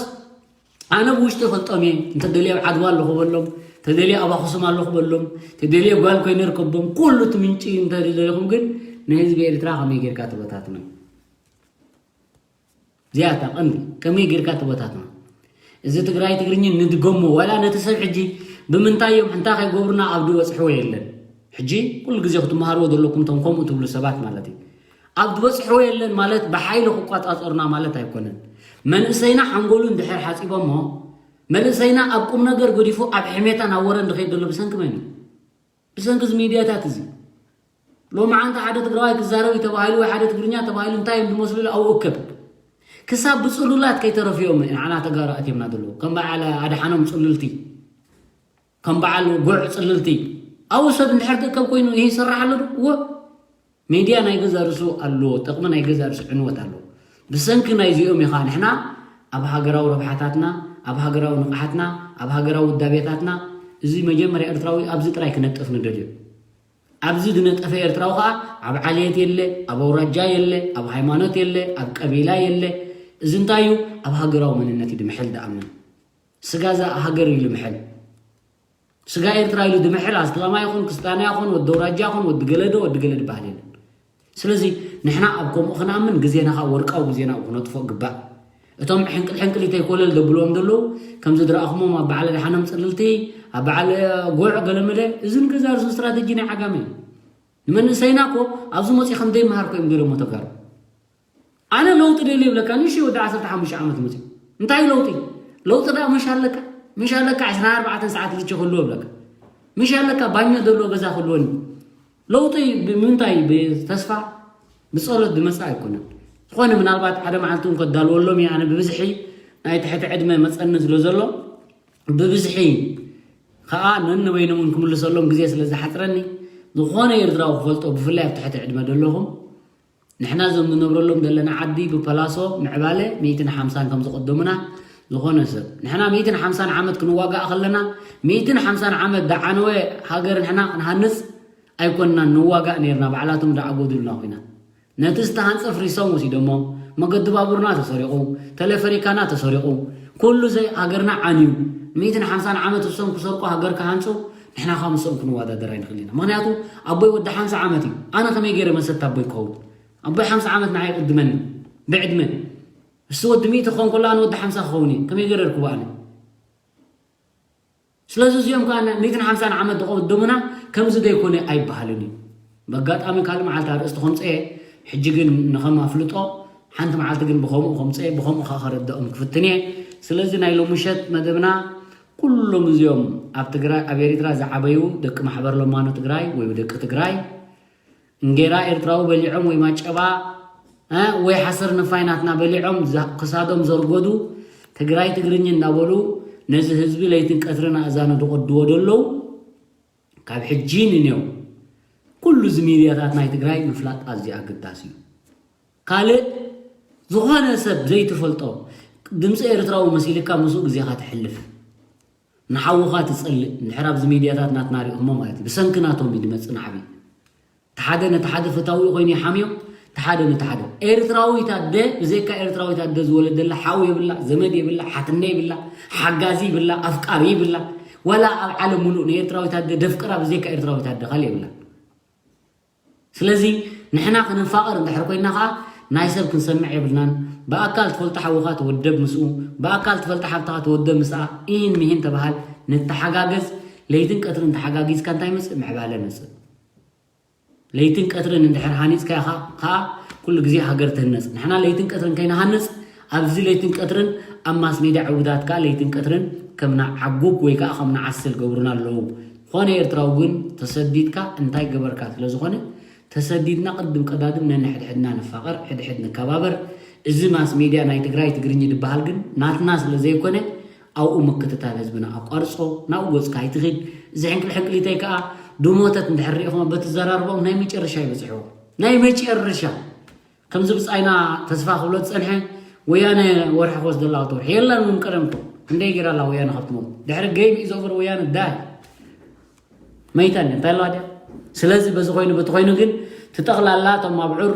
ኣነ ብውሽጢ ይፈልጦም እየ። እንተደልየ ኣብ ዓድዋ ኣለኹ በሎም፣ እንተደልየ ኣብ ኣኽሱም ኣለኹ በሎም፣ እንተደልየ ጓል ኮይነ ርከቦም። ኩሉ እቲ ምንጪ እንተደለኹም ግን ንህዝቢ ኤርትራ ከመይ ጌርካ ተበታትኖ? እዚኣ እታ ቀንዲ፣ ከመይ ጌርካ ተበታትኖ? እዚ ትግራይ ትግርኛ ንድገሞ፣ ዋላ ነቲ ሰብ ሕጂ ብምንታይ እዮም እንታይ ከይገብሩና ኣብ ዝበጽሕዎ የለን። ሕጂ ኩሉ ግዜ ክትመሃርዎ ዘለኩም እቶም ከምኡ ትብሉ ሰባት ማለት እዩ። ኣብ ዝበጽሕዎ የለን ማለት ብሓይሊ ክቋጻጸሩና ማለት ኣይኮነን። መንእሰይና ሓንጎሉ እንድሕር ሓጺቦሞ፣ መንእሰይና ኣብ ቁም ነገር ገዲፉ ኣብ ሕሜታ ናብ ወረ እንድኸይድ ዘሎ ብሰንኪ መን እዩ? ብሰንኪ እዚ ሚድያታት እዚ። ሎማዓንቲ ሓደ ትግራዋይ ክዛረብ እዩ ተባሂሉ ወይ ሓደ ትግርኛ ተባሂሉ እንታይ እዮም ዝመስሉ ኢሉ ኣብኡ እከብ። ክሳብ ብፅሉላት ከይተረፉ እዮም ንዓና ተጋሩ ኣትዮምና ዘለዉ። ከም በዓል ኣድሓኖም ፅልልቲ፣ ከም በዓል ጉዕ ፅልልቲ። ኣብኡ ሰብ እንድሕር ትእከብ ኮይኑ ይህ ይሰራሕ ኣሎ ዶ? እወ። ሚድያ ናይ ገዛ ርእሱ ኣለዎ፣ ጥቕሚ ናይ ገዛ ርእሱ ዕንወት ኣለዎ። ብሰንኪ ናይዚኦም ኢኻ ንሕና ኣብ ሃገራዊ ረብሓታትና፣ ኣብ ሃገራዊ ንቕሓትና፣ ኣብ ሃገራዊ ውዳቤታትና፣ እዚ መጀመርያ ኤርትራዊ ኣብዚ ጥራይ ክነጥፍ ንደልዮ። ኣብዚ ዝነጠፈ ኤርትራዊ ከዓ ኣብ ዓሌት የለ፣ ኣብ ኣውራጃ የለ፣ ኣብ ሃይማኖት የለ፣ ኣብ ቀቢላ የለ። እዚ እንታይ እዩ? ኣብ ሃገራዊ መንነት እዩ ድምሕል ድኣምን። ስጋ እዛ ሃገር እዩ ልምሕል። ስጋ ኤርትራ ኢሉ ድምሕል ኣስላማ ይኹን፣ ክስታና ይኹን፣ ወዲ ኣውራጃ ይኹን፣ ወዲ ገለዶ፣ ወዲ ገለድ በሃል የለን። ስለዚ ንሕና ኣብ ከምኡ ክንኣምን፣ ግዜና ከዓ ወርቃዊ ግዜና ክነጥፎ ግባእ። እቶም ሕንቅል ሕንቅል ይተይኮለል ደብልዎም ዘለዉ፣ ከምዚ ዝረኣኹሞም ኣብ በዓል ኣድሓኖም ጽልልቲ፣ ኣብ በዓል ጎዕ ገለመለ፣ እዚ ንገዛ ርእሱ ስትራተጂ ናይ ዓጋመ እዩ። ንመንእሰይና እኮ ኣብዚ መፂኡ ከም ዘይመሃር እኮ እዮም ገለሞ ተጋሩ። ኣነ ለውጢ ደልየ ይብለካ፣ ንእሽተይ ወዲ ዓሰርተ ሓሙሽተ ዓመት መፂኡ። እንታይ ለውጢ? ለውጢ ደኣ ምሽ ኣለካ? ምሽ ኣለካ ዕስራን ኣርባዕተን ሰዓት ልቺ ክህልዎ ይብለካ። ምሽ ኣለካ ባኞ ዘለዎ ገዛ ክህልወኒ። ለውጢ ብምንታይ? ብተስፋ፣ ብጸሎት ዝመጽእ ኣይኮነን። ዝኾነ ምናልባት ሓደ መዓልቲ እውን ከዳልወሎም እየ። ኣነ ብብዝሒ ናይ ትሕቲ ዕድመ መጸኒ ስለ ዘሎ፣ ብብዝሒ ከኣ ነንበይኖም እውን ክምልሰሎም ግዜ ስለ ዝሓጽረኒ፣ ዝኾነ ኤርትራዊ ክፈልጦ፣ ብፍላይ ኣብ ትሕቲ ዕድመ ዘለኹም፣ ንሕና እዞም ንነብረሎም ዘለና ዓዲ ብፐላሶ ምዕባለ ሚእትን ሓምሳን ከም ዝቐደሙና ዝኾነ ሰብ፣ ንሕና ሚእትን ሓምሳን ዓመት ክንዋጋእ ከለና፣ ሚእትን ሓምሳን ዓመት ዝዓነወ ሃገር ንሕና ክንሃንጽ ኣይኮንናን ንዋጋእ ነይርና፣ ባዕላቶም ዝዓገዱልና ኹናት። ነቲ ዝተሃንጸ ፍሪሶም ወሲዶሞ፣ መገዲ ባቡርና ተሰሪቑ፣ ተለፈሪካና ተሰሪቑ፣ ኩሉ ዘይ ሃገርና ዓንዩ። ሚእትን ሓምሳን ዓመት እሶም ክሰርቁ ሃገር ክሃንጹ፣ ንሕና ካብ ምስኦም ክንወዳደር ኣይንኽእል ኢና። ምኽንያቱ ኣቦይ ወዲ ሓምሳ ዓመት እዩ። ኣነ ከመይ ገይረ መሰት ኣቦይ ክኸውን? ኣቦይ ሓምሳ ዓመት ንዓይ ይቕድመኒ ብዕድመ። እሱ ወዲ ሚእቲ ክኸውን ከሎ ኣነ ወዲ ሓምሳ ክኸውን እየ። ከመይ ገይረ ርክቦ ኣነ? ስለዚ እዚኦም ከዓ ሚእትን ሓምሳን ዓመት ዝቐደሙና ከምዚ ዘይኮነ ኣይበሃልን እዩ። በጋጣሚ ካልእ መዓልቲ ኣርእስቲ ከምፀ እየ። ሕጂ ግን ንኸም ኣፍልጦ ሓንቲ መዓልቲ ግን ብኸምኡ ከምፀ እየ፣ ብኸምኡ ከዓ ከረድኦም ክፍትን እየ። ስለዚ ናይ ሎምሸት መደብና ኩሎም እዚኦም ኣብ ትግራይ፣ ኣብ ኤሪትራ ዝዓበዩ ደቂ ማሕበር ለማኖ ትግራይ ወይ ደቂ ትግራይ እንጌራ ኤርትራዊ በሊዖም ወይ ማጨባ፣ እ፣ ወይ ሓሰር ንፋይ ናትና በሊዖም ዛ-፣ ክሳዶም ዘርጎዱ ትግራይ ትግርኝ እንዳበሉ ነዚ ህዝቢ ለይትን ቀትርን ኣእዛኑ ዝቐድዎ ዘለዉ ካብ ሕጂ ንኔው ኩሉ እዚ ሚድያታት ናይ ትግራይ ምፍላጥ ኣዝዩ ኣገዳሲ እዩ። ካልእ ዝኾነ ሰብ ዘይትፈልጦ ድምፂ ኤርትራዊ መሲልካ ምስኡ ግዜኻ ተሕልፍ። ንሓውኻ ትጸልእ፣ እንድሕር ኣብዚ ሚድያታት ናትና ሪእኹሞ ማለት እዩ። ብሰንኪ ናቶም እዩ ዝመጽእ ናዕቢ። እቲ ሓደ ነቲ ሓደ ፈታዊኡ ኮይኑ ይሓምዮ፣ እቲ ሓደ ነቲ ሓደ። ኤርትራዊት ኣደ፣ ብዘይካ ኤርትራዊት ኣደ ዝወለደላ ሓው የብላ፣ ዘመድ የብላ፣ ሓትነ የብላ፣ ሓጋዚ ይብላ፣ ኣፍቃሪ ይብላ። ዋላ ኣብ ዓለም ሙሉእ ንኤርትራዊት ኣደ ደፍቅራ ብዘይካ ኤርትራዊት ኣደ ካልእ የብላ። ስለዚ ንሕና ክንፋቐር እንድሕር ኮይና ኸዓ ናይ ሰብ ክንሰምዕ የብልናን። ብኣካል ትፈልጦ ሓውኻ ተወደብ ምስኡ፣ ብኣካል ትፈልጦ ሓብትኻ ተወደብ ምስኣ፣ ኢሂን ሚሂን ተበሃል፣ ንተሓጋገዝ። ለይትን ቀትርን ተሓጋጊዝካ እንታይ መጽእ? ምዕባለ መጽእ። ለይትን ቀትርን እንድሕር ሃኒጽካያ ኸዓ፣ ኸዓ ኩሉ ግዜ ሃገር ትህነጽ። ንሕና ለይትን ቀትርን ከይንሃንጽ፣ ኣብዚ ለይትን ቀትርን ኣብ ማስ ሜድያ ዕውታት ከኣ ለይትን ቀትርን ከም ንዓጉግ ወይ ከኣ ከም ንዓስል ገብሩና ኣለዉ። ዝኾነ ኤርትራዊ ግን ተሰዲድካ እንታይ ገበርካ ስለ ዝኾነ፣ ተሰዲድና ቅድም ቀዳድም ነንሕድሕድና ንፋቐር፣ ሕድሕድ ንከባበር። እዚ ማስ ሜድያ ናይ ትግራይ ትግርኝ ዝበሃል ግን ናትና ስለ ዘይኮነ፣ ኣብኡ ምክትታል ህዝብና ኣቋርጾ፣ ናብኡ ገጽካ ኣይትኺድ። እዚ ሕንቅል ሕንቅሊተይ ከኣ ድሞተት እንድሕር ርኢኹም በትዘራርቦም ናይ መጨረሻ ይበጽሕዎ። ናይ መጨረሻ። ከምዚ ብጻይና ተስፋ ክብሎ ዝጸንሐ፣ ወያነ ወርሒ ክወስደላ ክልተ ወርሒ የላን እውን ቀደም እኮ። ክንደይ ገይራ ኣላ ወያነ ካብቲ ሞት። ድሕሪ game is over ወያነ ዳይ። መይታ እንድያ፣ እንታይ ኣለዋ ድያ? ስለዚ በዚ ኮይኑ በቲ ኮይኑ ግን ትጠቕላላ እቶም ኣብዑር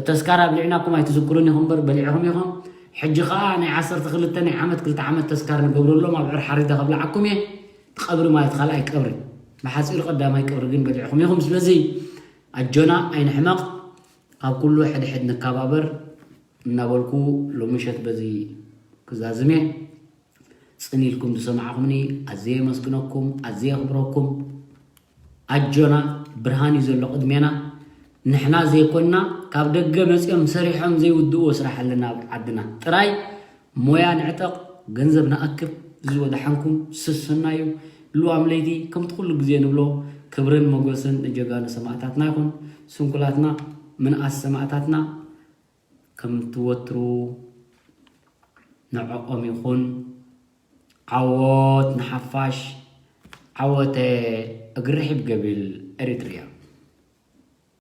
ተስካር ኣብሊዕናኩም ኣይትዝክሩን ኢኹም እምበር በሊዕኹም ኢኹም። ሕጂ ኸኣ ናይ ዓሰርተ ክልተ ናይ ዓመት ክልተ ዓመት ተስካር ንገብረሎም ኣብዑር ሓሪደ ከብልዓኩም እየ። ቀብሪ ማለት ካልኣይ ቀብሪ። ብሓጺሩ ቀዳማይ ቀብሪ ግን በሊዕኹም ኢኹም። ስለዚ ኣጆና ኣይንሕመቕ። ካብ ኩሉ ሕድሕድ ንከባበር እናበልኩ ሎሚ ምሸት በዚ ክዛዝም እየ። ጽን ኢልኩም ዝሰማዕኹምኒ ኣዝየ የመስግነኩም፣ ኣዝየ የኽብረኩም። ኣጆና፣ ብርሃን እዩ ዘሎ ቅድሜና። ንሕና ዘይኮንና ካብ ደገ መጺኦም ሰሪሖም ዘይውድእዎ ስራሕ ኣለና ኣብ ዓድና። ጥራይ ሞያ ንዕጠቕ፣ ገንዘብ ንኣክብ። እዚ ወደሓንኩም ስስና እዩ። ልዋም ለይቲ ከምቲ ኩሉ ግዜ ንብሎ ክብርን ሞገስን ንጀጋኑ ሰማእታትና ይኹን። ስንኩላትና ምንኣስ ሰማእታትና ከም ትወትሩ ንዕኦም ይኹን። ዓወት ንሓፋሽ፣ ዓወተ እግሪ ርሒብ ገቢል ኤሪትሪያ።